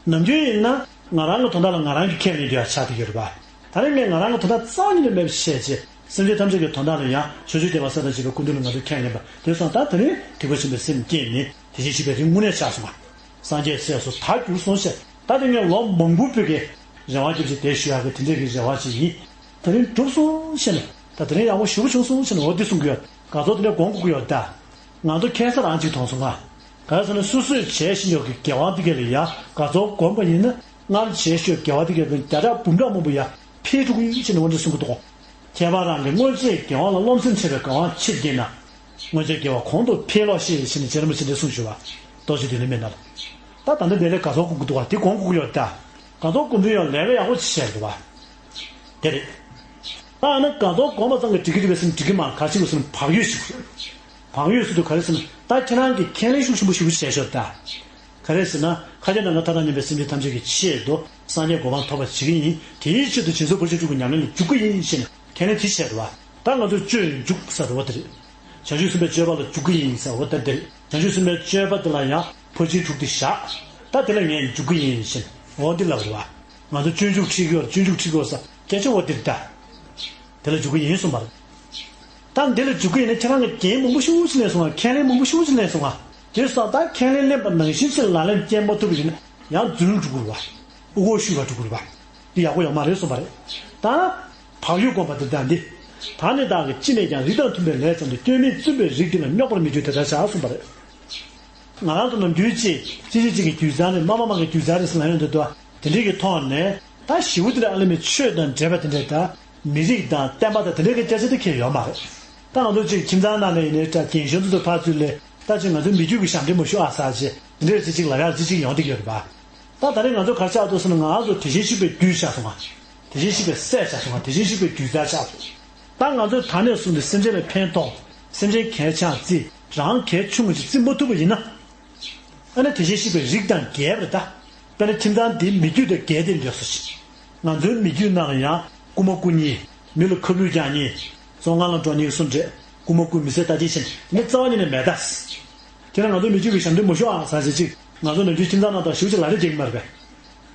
ནམ་རྒྱུན་ཡིན་ན་ང་རང་གི་དོན་དག་ལ་ང་རང་གིས་ཁས་ལེན་རྒྱུ་ཡང་ཆགས་བསྡད་ཡོད་རེད་པ། ད་རེས་ངས་ང་རང་གི་དོན་དག་རྩ་བ་ཉིད་ནས་མེད་པ་བྱས་རྗེས་སེམས་ཅན་ཐམས་ཅད་ཀྱི་དོན་དག་ལ་ཡང་ཕྱོགས་བཅུའི་བསྟན་པ་གསལ་དང་བྱེད་པའི་སྐུ་མདུན་ལ་ང་ཚོས་ཁས་ལེན་པ་དེ་སོང་ད་དེ་རིང་ཐེག་པ་ཆེན་པོའི་སེམས་བསྐྱེད་ནི་དེ་བཞིན་གཤེགས་པའི་རིང་དངོས་གནས་ཆགས་སོང་ང་། སངས་རྒྱས་སྲས་སུ་ད་གྱུར་སོང་ཞེས་ད་དེ་ངས་ལོ་མང་པོའི་བོད་ཀྱི་རེ་བ་བརྒྱབ་ཅིག་དེ་ཞུ་ཡག་གི་དེ་འདྲས་ཀྱི་རེ་བ་ཅིག་ཡིན། དེ་རིང་གྲུབ་སོང་ཞེས་ནས་ད་དེ་རིང་ཡག་པོ་ཞེ་པོ་བྱུང་སོང་ཞེས་ནས་འོ་འདི་གསུང་གི་ཡོད། དགའ་ཚོར་དེ་འདྲ་སྒོམ་དགོས་ཀྱི་ཡོད་ད། ང་ཚོ་ཁ་སང་རང་ཅིག་མཐོང་སོང་ང་། ག་རེ་ཟེར་ན་སོ་སོས་བྱས་ཤིང་ཡོད་ཀྱི་དགེ་བ་འདི་གས་ལ་ཡ་དགའ་ཚོར་སྒོམ་པ་ཡིན་ན་སྔར་བྱས་ཤིང་ཡོད་དགེ་བ་འདི་གས་ལ་བརྒྱ་ཕྲག་འབུམ་ཕྲག་མང་པོ་ཡ་འཕེལ་འགྲོ་གི་ཡོད་ཅེས་ནས་འོ་འདི་གསུང་གི་འདུག་ཁྱད་པར་རང་གི་སྔོན་ཆད་དགེ་བ་ལ་རློམ་སེམས་ཆེ་བའི་དགེ་བ་ཕྱིར་བསྐྱེད་ན། སྔོན་ཆད་དགེ་བ་གོང་དུ་འཕེལ་ལོ་ཞེས་ཞེས་ནས་རྗེ་རིན་པོ་ཆེ་འདི་གསུངས་བཞུགས་པ། རྡོ་རྗེ་ཐེག་མཆོག་མའི་ནང་ལ། ད་ད་ལྟ་དེ་ལས་དགའ་ཚོར་སྒོམ་གྱི་འདུག་བ་དེ་སྒོམ་དགོས་ཀྱི་ཡོད་ད། དགའ་ཚོར་སྒོམ་དུས་ཡང་ལས་ཀ་ཡག་པོ་ཅིག་བྱས་འདུག་བ། དེ་རེད། ད་ཨ་ན་དགའ་ཚོར་སྒོམ་པ་ཙམ་གྱིས་འགྲིག་གི་འདུག་པས་ཟེར་ན་འགྲིག་གི་མ་རེད། ག་རེ་བྱེད་དགོས་ཟེར་ན་བག་ཡོད་ཞིག་དགོས། བག་ཡོད་ཟེར་དུས་ག་རེ་ཟེར་ན་ད་ཁྱེད་རང་གིས་ཁས་ལེན་ཤུགས་ཆེན་པོ་ཞེ་པོ་བྱས་ཤོག་ད། ག་རེ་ཟེར་ན་མཁའ་ཁྱབ་ནམ་མཁའ་མཐའ་དང་མཉམ་པའི་སེམས་ཅན་ཐམས་ཅད་ཀྱི་ཆེད་དུ་སངས་རྒྱས་གོ་འཕང་ཐོབ་པར་བྱེད་ཀྱི་ཡིན། དེའི་ཆེད་དུ་སྦྱིན་སོགས་ཕར་ཕྱིན་དྲུག་གི་ཉམས་ལེན་ལ་འཇུག་གི་ཡིན་ཞེས་ནས་ཁས་ལེན་དེ་བྱས་འདུག་བ། ད་ང་ཚོས་སྤྱོད་འཇུག་ཟེར་བ་དེ་རེད། བྱང་ཆུབ་སེམས་དཔའི་སྤྱོད་པ་ལ་འཇུག་གི་ཡིན་ཟེར་བ་ད་དེ་རེད། བྱང་ཆུབ་སེམས་དཔའི་སྤྱོད་པ་དེ་ལ་ཡང་ཕར་ཕྱིན་དྲུག་དེ་བཞག་ད་དེ་ལ་ངས་འཇུག་གི་ཡིན་ཞེས་འོ་འདི་ལབ་རེད་བ། ང་ཚོ་སྤྱོད་འཇུག་ཁྲིད་ཀྱི་ཡོད་རེད། སྤྱོད་འཇུག་ཁྲིད་ཀྱི་ཡོད་ས་སྐད་ཆ་འོ་འདིར་ད། དེ་ལ་འཇུག་གི་ཡིན་གསུངས་པ་རེད། ད་འདི་ལ་འཇུག་གི་ཡིན་ན་ཁྱེད་རང་གི་འགན་མང་པོ་ཞེ་པོ་ཅིག་ལེན་སོང་ང་། ཁས་ལེན་མང་པོ་ཞེ་པོ་ཅིག་ལེན་སོང་ང་། དེ་སོང་ད་ཁས་ལེན་ལེན་པ་ནང་བཞིན་ཅིག་ལག་ལེན་འཁེལ་མ་ཐུབ་པ་ཡིན་ན་ཡང་རྫུན་འགྲོ་གི་རེད་བ། དབུ་འགོག་ཤུལ་བ་འགྲོ་གི་རེད་བ། འདི་ཡག་པོ་ཡོད་མ་རེད་གསུངས་པ་རེད། ད་བག་ཡོད་སྒོམ་པ་འདི་ལྟ་འདི། ད་ནི་བདག་གིས་ཅི་ནས་ཀྱང་རིགས་དང་མཐུན་པའི་ལས་བརྩམས་ཏེ་སྐྱོན་མེད་བཙུན་པའི་རིགས་འདི་ལ་རྙོག་པར་མི་འགྱུར་དེ་ལྟར་བྱ་གསུངས་པ་རེད། ང་རང་ཚོ་ནམ་རྒྱུན་ཅིག་ཅི་ཅི་ཅིག་གི་རྒྱུད་རྩ་རེད། མ་མ་མ་གི་རྒྱུད་རྩ་རེད་ཟེར་ལབ་ཡོང་དུས་དེ་འདྲའི་གི་ཐོག་ནས་ད་ཞེ་པོ་དེ་འདྲ་ཨ་ལེ་མི་ཆོས་དང་འབྲེལ་བ་དེ་འདྲ་ད་མི་རིགས་དང་བསྟན་པ་དང་དེ་འདྲའི་གི་སྐད་ཆ་དེ་ཁྱེད་ཡོད་མ་རེད། ད་ང་ཚོ་ཅིག་ཁྱིམ་ཚང་ནང་ནས་ཡིན་ནའི་ད་རྒན་གཞོན་ཚོ་ཚོ་ཕར་ཚུར་ལས་ད་ཅིག་ང་ཚོའི་མི་རྒྱུད་ཀྱི་ཞབས་འདྲེན་མ་ཞུ་ཨ་ཟེར་ཅིག་དེ་འདྲའི་ཅིག་ཅིག་ལབ་ཡག་ཅིག་ཅིག་ཡོང་བསྡད་ཀྱི་ཡོད་རེད་པ། ད་ད་རེས་ང་ཚོ་ག་རེ་ཆགས་འདུག་ཟེར་ན་ང་ཚོ་དེ་བཞིན་གཤེགས་པའི་རྒྱུད་ཆགས་སོང་ང་། དེ་བཞིན་གཤེགས་པའི་སྲས་ཆགས་སོང་ང་། དེ་བཞིན་གཤེགས་པའི་རྒྱུད་རྩ་ཆགས་སོང་། ད་ང་ཚོས་ད་ནས་བཟུང་སྟེ་སེམས་ཅན་ལ་ཕན་ཐོགས། སེམས་ཅན་གལ་ཆེ་བརྩི། རང་གལ་ཆུང་ངུ་ཞིག་བརྩི་མ་ཐུབ་པ་ཡིན་ན། ཨ་ནི་དེ་བཞིན་གཤེགས་པའི་རིགས་དང་འགལ་བ་རེད་ད། དཔེར་ན་ཁྱིམ་ཚང་འདིའི་མི་རྒྱུད་དང་འགལ་ཏེ་འདུག་སོ་ཞིག་ང་ཚོའི་མི་རྒྱུད་ནང་ཡང་རྐུན་མ་རྐུ་མཁན། མི་ལ་ཁ་བུད་རྒྱག་མཁན། བཙོན་ཁང་ལ་འགྲོ་མཁན་གྱི་སུ་འདྲ། རྐུན་མ་རྐུ་མི་ཟེར་ལྟ་ཅི་བྱེད་དེ་ནི་རྩ་བ་ཉིད་ནས་མེད་ད། དེ་ལ་ང་ཚོ་མི་རྒྱུད་ཀྱི་ཞབས་འདྲེན་མ་ཞུ་ཨ་ཟེར་ཞིག་ང་ཚོ་ནམ་རྒྱུན་ཁྱིམ་ཚང་ནང་དང་ཞུ་ཅིག་ལ་རེ་བྱེད་ཀྱི་མ་རེད་པས།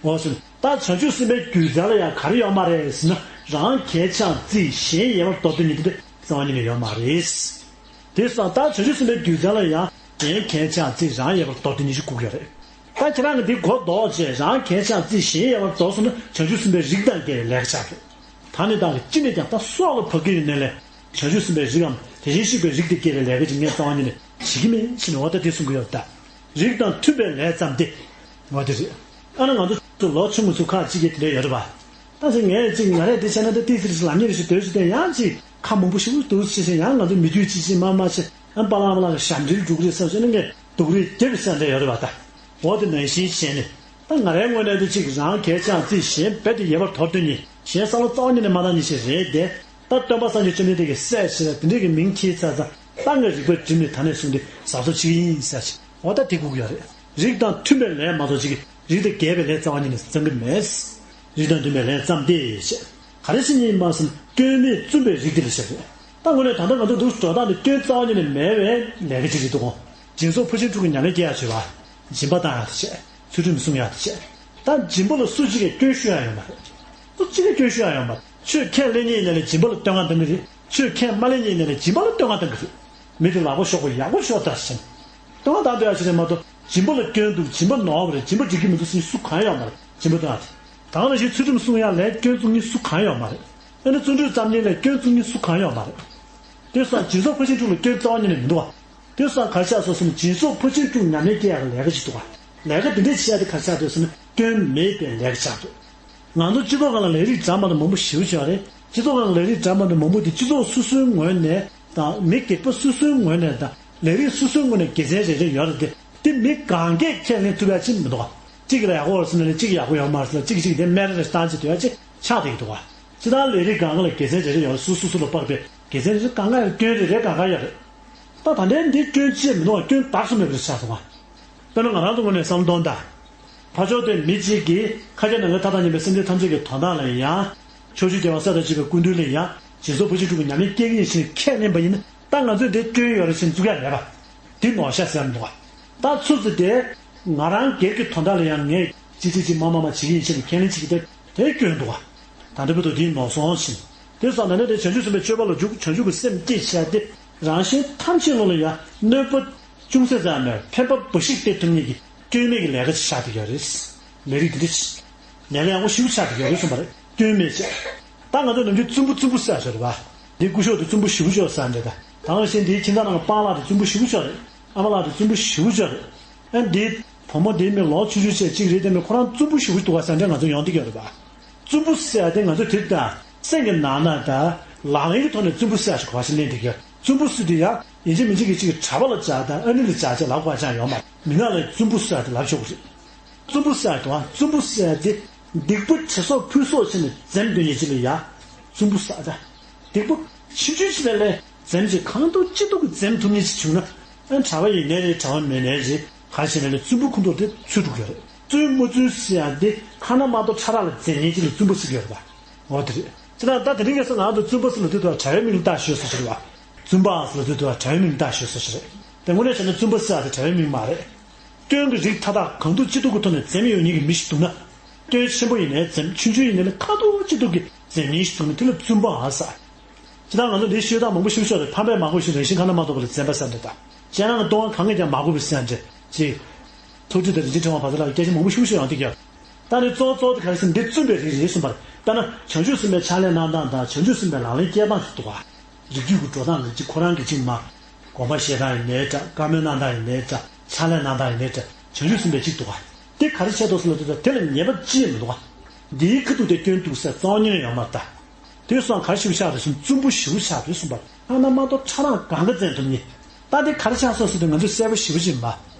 འོ་ཟེར། ད་བྱང་ཆུབ་སེམས་དཔའི་རྒྱུད་རྩ་ལ་ཡང་ག་རེ་ཡོད་མ་རེད་ཟེར་ན། རང་གལ་ཆེའང་བརྩི་གཞན་ཡལ་བར་དོར་འདོད་ཉིད་དེ་རྩ་བ་ཉིད་ནས་ཡོད་མ་རེད། དེ་སོང་ད་བྱང་ཆུབ་སེམས་དཔའི་རྒྱུད་རྩ་ལ་ཡང་གཞན་གལ་ཆེའང་བརྩི་རང་ཡལ་བར་དོར་འདོད་ཉིད་ཅིག་དགོས་ཀྱི་རེད། ད་ཁྱེད་རང་གིས་འདི་གོ་ལྡོག་བྱས་རང་གལ་ཆེའང་བརྩི་གཞན་ཡལ་བར་དོར་སོང་ན་བྱང་ཆུབ་སེམས་དཔའི་རིགས་དང་འགལ་བའི་ལས་ཀ་ཆགས་རེད། ད་ནི་བདག་གིས་ཅི་ནས་ཀྱང་ད་སྲོག་ལ་བབ་ཀྱི་ཡོད་ནའི་ལས་བྱང་ཆུབ་སེམས་དཔའི་རིགས་འམ་དེ་བཞིན་གཤེགས་པའི་རིགས་དེ་སྐྱེ་བའི་ལས་ཀ་ཅིག་ངས་རྩ་བ་ཉིད་ནས་བྱེད་ཀྱི་མིན་ཞེས་ནས་འོ་ད་དེ་གསུང་གི་ཡོད་ད། རིགས་དང་མཐུན་པའི་ལས་ཙམ་སྟེ། འོ་དེ་རེད། ཨ་ནི་ང་ཚོ་ལོ་ཆུང་ངུ་ཚོ་ཁག་ཅིག་གིས་དེ་འདྲ་ཡོད་རེད་པ། ད་ཅིག་ངས་ཅིག་ང་རས་དེ་བྱས་ན་ད་ཏིག་ཙི་ཅིག་ལབ་ཉེས་རེད་ཞེས་འདོད་ཞིག་དེ་ཡང་ཅིག་ཁ་མང་པོ་ཞིག་འདུག་ཅེས་བྱས་ཡང་ང་ཚོ་མི་རྒྱུད་ཅིག་ཅིག་མ་མ་བྱས་ཨ་པ་ལགས་པ་ལགས་ཞབས་འདྲེན་འགྲོ་གི་རེད་བསམ་བྱས་ན་ངས་སྡུག་རུས་རྒྱབ་བསམ་འདྲ་ཡོད་རེད་པ་ད། འོ་དེ་ནང་བཞིན་བྱས་ནས། ད་ང་རའི་ངོས་ནས་དེ་གཅིག་རང་གལ་ཆེའང་བརྩི་གཞན་རྦད་དེ་ཡལ་བར་དོར་འདོད་ཉིད་གཞན་བསམ་བློ་རྩ་བ་ཉིད་ནས་མ་བཏང་ཉིད་ཞིག་རེད་དེ། ད་སྟོན་པ་སངས་རྒྱས་བཅོམ་ལྡན་འདས་ཀྱིས་སྲས་ཞེས་དེ་འདྲས་ཀྱི་མིང་ཁྱེར་ཚར་ཙང་ད་ངས་རིག་པའི་སྒྲིམ་ནས་ད་ནས་བཟུང་སྟེ་གཟབ་གཟབ་བྱེད་ཀྱི་ཡིན་ཟེར་ཞིག་འོ་ད་དེ་སྒུག་ཡོད་རེད། རིགས་དང་མཐུན་པའི་ལས་མ་གཏོགས་ཅིག་རིགས་དང་འགལ་བའི་ལས་རྩ་བ་ཉིད་ནས་བརྩམས་ཀྱི་མེད། རིགས་དང་མཐུན་པའི་ལས་བརྩམས་ཏེ་ཞེས། ག་རེ་བྱེད་ཉིད་ཡིན་པ་ཟེར་ན་སྐྱོན་མེད་བཙུན་པའི་རིགས་དེ་ལ་བཤད་རེད། ད་དངོས་གནས་ད་ལྟ་ང་ཚོ་འདུག་འགྲོ་སྟངས་དེ་སྐྱོན་རྩ་བ་ཉིད་ནས་མེད་པའི་ལས་ཀ་ཅིག་རེད་འདུག་གོ། སྦྱིན་སོགས་ཕར་ཕྱིན་དྲུག་གི་ཉམས་ལེན་སྐྱེལ་ཡག་བྱེད་པ། སྦྱིན་པ་བཏང་ཡག་དེ་བྱས། ཚུལ་ཁྲིམས་སྲུང་ཡག་དེ་བྱས། ད་སྦྱིན་པ་ལ་སུ་གཅིག་གིས་སྐྱོན་ཞུ་ཡག་ཡོད་མ་རེད། སུ་གཅིག་གིས་སྐྱོན་ཞུ་ཡག་ཡོད་མ་རེད། ཆོས་ཁས་ལེན་མཁན་ཡིན་ནའི་ལས་སྦྱིན་པ་ལ་བསྟོད་བསྔགས་གཏོང་གི་རེད། ཆོས་ཁས་མ་ལེན་མཁན་ཡིན་ནའི་ལས་སྦྱིན་པ་ལ་བསྟོད་བསྔགས་གཏོང་གི་རེད། མི་དེ་ལག་པ་ཤོག་པ་ཡག་པོ་ཤོག་ད་ཟེར། བསྟོད་བསྔགས་བཏང་སྡོད་ཡག་ཅིག་རེད་མ་གཏོགས་སྦྱིན་པ་ལ་སྐྱོན་འདུག་སྦྱིན་པ་ནོར་བ་རེད་སྦྱིན་པ་འགྲིག་གི་མི་འདུག་ཟེར་མཁན་སུ་གང་ཡང་ཡོད་མ་རེད། སྦྱིན་པ་བཏང་ཡག་དེ། ད་ག་ནང་བཞིན་ཚུལ་ཁྲིམས་སྲུང་ཡག་ལ་སྐྱོན་བཙུགས་མཁན་སུ་གང་ཡང་ཡོད་མ་རེད། ཨ་ནི་བརྩོན་འགྲུས་བརྩམ་མཁན་ལ་སྐྱོན་བཙུགས་མཁན་སུ་གང་ཡང་ཡོད་མ་རེད། དེ་སོང་སྦྱིན་སོགས་ཕར་ཕྱིན་དྲུག་ལ་སྐྱོན་རྩ་བ་ཉིད་ནས་མི་འདུག་བ། དེ་སོང་ག་རེ་ཆགས་སོང་ཟེར་ན་སྦྱིན་སོགས་ཕར་ཕྱིན་དྲུག་ཉམས་ལེན་སྐྱེལ་ཡག་གི་ལས་ཀ་ཞིག་འདུག་བ། ལས་ཀ་འདི་འདྲས་བྱེད་ཡག་དེ་ག་རེ་ཆགས་འདུག་ཟེར་ན་སྐྱོན་མེད་པའི་ལས་ཀ་ཆགས་འདུག་ང་ཚོ་སྤྱི་ཚོགས་སྒང་ལ་ལས་རིགས་འདྲ་མ་འདྲ་མང་པོ་ཞེ་པོ་ཅིག་ཡོད་རེད། སྤྱི་ཚོགས་སྒང་ལ་ལས་རིགས་འདྲ་མ་འདྲ་མང་པོ་དེ་སྤྱི་ཚོགས་སོ་སོའི་ངོས་ནས་དང་མི་སྒེར་པ་སོ་སོའི་ངོས་ནས་དང་ལས་རིགས་སོ་སོའི་ངོས་ནས་དགེ་མཚན་རེ་རེ་ཡོད་རེད་དེ། དེ་མི་གང་གས་ཁས་ལེན་ཐུབ་ཡག་ཅིག་མི་འདུག་བ། གཅིག་ལ་ཡག་པོ་ཡོད་ཟེར་ན་ལས་གཅིག་ཡག་པོ་ཡོད་མ་རེད་ཟེར་ལ་གཅིག་གཅིག་དེ་སྨད་རེ་རེ་བཏང་བྱས་སྡོད་ཡག་ཅིག་ཆགས་བསྡད་ཀྱི་འདུག་བ། སྤྱིར་བཏང་ལས་རིགས་སྒང་ག་ལ་དགེ་མཚན་རེ་རེ་ཡོད་རེད། སོ་སོ་སོ་ལ་དཔག་པའི་དགེ་མཚན་རེ་རེ་གང་ག་ཡོད་སྐྱོན་རེ་རེ་གང་ག་ཡོད་རེད། ད་ད་ལྟའི་འདི་སྐྱོན་ཅིག་མི་འདུག་བ། སྐྱོན་དག་སོང་མེད་པ་རེ་ཆགས་སོང་བ། དཔེར་ན་ང་རང་ཚོ་ངོས་ནས་བསམ་བློ་གཏོང་དང་། ཕར་ཕྱོགས་དེ་མི་གཅིག་གིས་ཁ་ཆེ་ནང་ཁའི་མཐའ་དང་མཉམ་པའི་སེམས་ཅན་ཐམས་ཅད་ཀྱི་དོན་དག་ལ་ཡང་། ཕྱོགས་བཅུའི་རྒྱལ་བ་སྲས་དང་བཅས་པའི་སྐུ་མདུན་ལ་ཡང་སྦྱིན་སོགས་ཕར་ཕྱིན་དྲུག་གི་ཉམས་ལེན་སྐྱེལ་གྱི་ཡིན་ཞེས་ཁས་ལེན་པ་ཡིན་ན་ད་ང་ཚོས་དེ་སྐྱོན་ཡོད་རེད་ཅེས་འཛུགས་ཡག་མེད་པ། དེ་ནོར་ཤག་ཟེར་མི་འདུག་བ། ད་ཚུར་ཚུར་དེ་ང་རང་སྒེར་གྱི་དོན་དག་ལ་ཡང་ངས་ཅི་ཅི་ཅི་མ་མ་མ་བྱེད་ཀྱི་ཡིན་ཞེས་ཁས་ལེན་བྱེད་ཀྱི་དེ་དེ་སྐྱོན་འདུག་བ། ད་ལྟ་བར་དུ་དེའི་ནོར་སོང་ཕྱིན། དེ་སོང་ད་ནི་དེ་བྱང་ཆུབ་སེམས་དཔའི་སྤྱོད་པ་ལ་འཇུག་བྱང་ཆུབ་ཀྱི་སེམས་བསྐྱེད་བྱས་ཏེ་རང་གཞན་ཐམས་ཅད་ལོ་ལ་ཡང་གནོད་པ་ཅུང་ཟད་ཙམ་མེད་ཕན་པ་འབའ་ཞིག་སྟེར་ཐུབ་མཁན་གྱི་སྐྱོན་མེད་ཀྱི་ལས་ཀ་ཞིག་ཆགས་བསྡད་ཡོད་རེད། ལས་རིགས་འདི་འདྲ་ཞིག་ལས་ཀ་ཡག་པོ་ཞིག་ཆགས་བསྡད་ཡོད་རེད་གསུངས་པ་རེད། སྐྱོན་མེད་ཅེས། ད་ང་ཚོ་ནམ་རྒྱུན་བཙུན་པོ་བཙུན་པོ་ཟེར་ཡག་ཞིག་རེད་པ། འདི་སྐུ་ཞབས་དེ་བཙུན་པོ་ཞེ་པོ་ཅིག་ཡོད་ས་འདྲ་ད། ད་ག་ནང་བཞིན་འདིའི་ཁྱིམ་ཚང་ནང་གི་སྤང་ལགས་དེ་བཙུན་པོ་ཞེ་པོ་ཅིག་ཡོད་རེད། ཨ་མ་ལགས་དེ་བཙུན་པོ་ཞེ་པོ་ཅིག་ཡོད་རེད། ཨ་འདི་བུ་མོ་འདིའི་མི་ལོ་ཆུང་ཆུང་བྱས་གཅིག་རེད་དེ་མི་ཁོ་རང་བཙུན་པོ་ཞེ་པོ་འདུག་ག་ཟེར་འདྲ་ང་ཚོ་ཡོང་བསྡད་ཀྱི་ཡོད་རེད་པ། བཙུན་པོ་ཟེར་ཡག་དེ་ང་ཚོ་དེབ་དང་སེམས་ཀྱི་ནང་ན་དང་ལག་ལེན་གྱི་ཐོག་ནས་བཙུན་པོ་ཟེར་ཡག་ཞིག་གོ་བ་ཞིག་ལེན་བསྡད་ཀྱི་ཡོད། བཙུན་པོ་ཟེར་དུས་ཡང་ཡིན་གཅིག་མིན་གཅིག་གི་གཅིག་གི་གྲྭ་པ་ལ་སྦྱར་དང་ཨ་ནི་ལ་སྦྱར་བྱས་ལབ་དགོས་པ་ཅང་ཡོད་མ་རེད། མི་ནག་ལ་བཙུན་པོ་ཟེར་ཡག་དེ་ལབ་ཆོག་གི་རེད། བཙུན་པོ་ཟེར་ཡག་དེ་བ་བཙུན་པོ་ཟེར་ཡག་དེ་སྡིག་པ་དྲི་སོགས་ཕུད་སོགས་བྱས་ནས་འཛེམ་སྡོད་མཁན་ཅིག་ལ་ཡ་བཙུན་པོ་ཟེར་ཡག་དེ། སྡིག་པ་ཆུང་ཆུང་ཞིག་ལས་ལས་འཛེམ་ཅིག་གང་ཐུབ་ཅི་ཐུབ་ཀྱིས་འཛེམ་ཐུབ་མཁན་ཞིག་བྱུང་ན། ཨ་གྲྭ་པ་ཡིན་ནའི་རེད་གྲྭ་པ་མིན་ནའི་རེད་ག་རེ་བྱས་ནའི་རེད་བཙུན་པོ་ཁོངས་གཏོགས་དེ་ཚུད་འགྲོ་གི་རེད། བཙུན་མ་བཙུན་ཟེར་ཡག་དེ་ཁ་ན་མ་ཐོ་ཁྲ་རགས་ལ་འཛེམ་མཁན་ཅིག་ལ་བཙུན་པོ་ཟེར་གྱི་ཡོད་རེད་པ། འོ་དེ་རེད། ཅི་ན་ད་དེ་རིང་ཁ་སང་ང་ཚོ་བཙུན་པ་ཟེར་ལབ་དུས་དུ་གྲྭ་པའི་མིང་ལ་བཏགས་ཞོག་ཟེར་གྱི་རེད་པ། བཙུན་པ་ཟེར་ལབ་དུས་དུ་གྲྭ་པའི་མིང་ལ་བཏགས་ཞོག་ཟེར་གྱི་རེད། དེ་དངོས་གནས་བྱས་ན་བཙུན་པ་ཟེར་ཡག་དེ་གྲྭ་པའི་མིང་མ་རེད། སྐྱོན་གྱི་རིགས་མཐའ་དག་གང་ཐུབ་ཅི་ཐུབ་ཀྱི་ཐོག་ནས་འཛེམ་ཡོད་མཁན་གྱི་མི་ཞིག་འདུག་ན། སྐྱོན་ཆེན་པོ་ཡིན་ནའི་འཛེམ་ཆུང་ཆུང་ཡིན་ནའི་ཁ་ཐུབ་ཅི་ཐུབ་ཀྱིས་འཛེམ་མཁན་ཞིག་འདུག་ན་དེ་ལ་བཙུན་པ་ཨ་ཟེར། སྤྱིར་བཏང་ང་ཚོ་འདིའི་ཤོད་སྟངས་མང་པོ་ཞིག་ཤོད་རེད། ཕམ་པས་མ་གོ་ཞིང་རང་བཞིན་ཁ་ན་མ་ཐོ་བ་ལ་འཛེམ་པ་ཟེར་འདྲ་དང་། སྤྱན་དྲངས་ཀྱི་ལྟུང་བ་གང་གིས་ཀྱང་མ་གོས་པའི་ཟེར་འདྲ་ཅིག་ཐུགས་རྗེ་དང་རིན་ཆེན་ཕྲེང་བ་བཛྲ་ལ་སྐད་ཆ་མང་པོ་ཞིག་ཡོང་གི་ཡོད། ད་ནི་གཙོ་བོ་གཙོ་བོ་དེ་ག་རེ་ཟེར་ན་འདི་བཙུན་པའི་རིགས་རེད་གསུངས་པ་རེད། དཔེར་ན་བྱང་ཆུབ་སེམས་དཔའི་ཕྱག་ལས་གནང་སྟངས་དང་བྱང་ཆུབ་སེམས་དཔའི་ལག་ལེན་སྐྱེལ་སྟངས་ཤིག་འདུག་ག་རིགས་རྒྱུད་ཀྱི་འགྲོ་སྟངས་ལ་གཅིག་ཁོ་རང་གིས་གཅིག་མ། སྒོམ་པ་བཤད་སྟངས་ཡིན་ནའི་འདྲ་བཀའ་མོལ་གནང་སྟངས་ཡིན་ནའི་འདྲ་ཕྱག་ལས་གནང་སྟངས་ཡིན་ནའི་འདྲ་བྱང་ཆུབ་སེམས་དཔའི་གཅིག་འདུག་ག་དེ་ག་རེ་བྱས་འདུག་ཟེར་ལབ་དུས་ད་དེ་ལ་ཉེས་པ་ཅི་ཡང་མི་འདུག་ག་འདིའི་ཁ་ཐུག་དེ་སྐྱོན་འདུག་ཟེར་རྩ་བ་ཉིད་ནས་ཡོད་མ་རེད་ད། དེ་སོང་ག་རེ་ཞིག་ཆགས་རེད་ཟེར་ན་བཙུན་པོ་ཞེ་པོ་ཆགས་རེད་གསུངས་པ། ཁ་ན་མ་ཐོ་ཁྲ་རགས་གང་ག་འཛེམ་ཐུབ་མཁན། ད་དེ་ག་རེ་ཆགས་སོང་ཟེར་དུས་ང་ཚོས་གསལ་པོ་ཞེ་པོ་ཅིག་མ།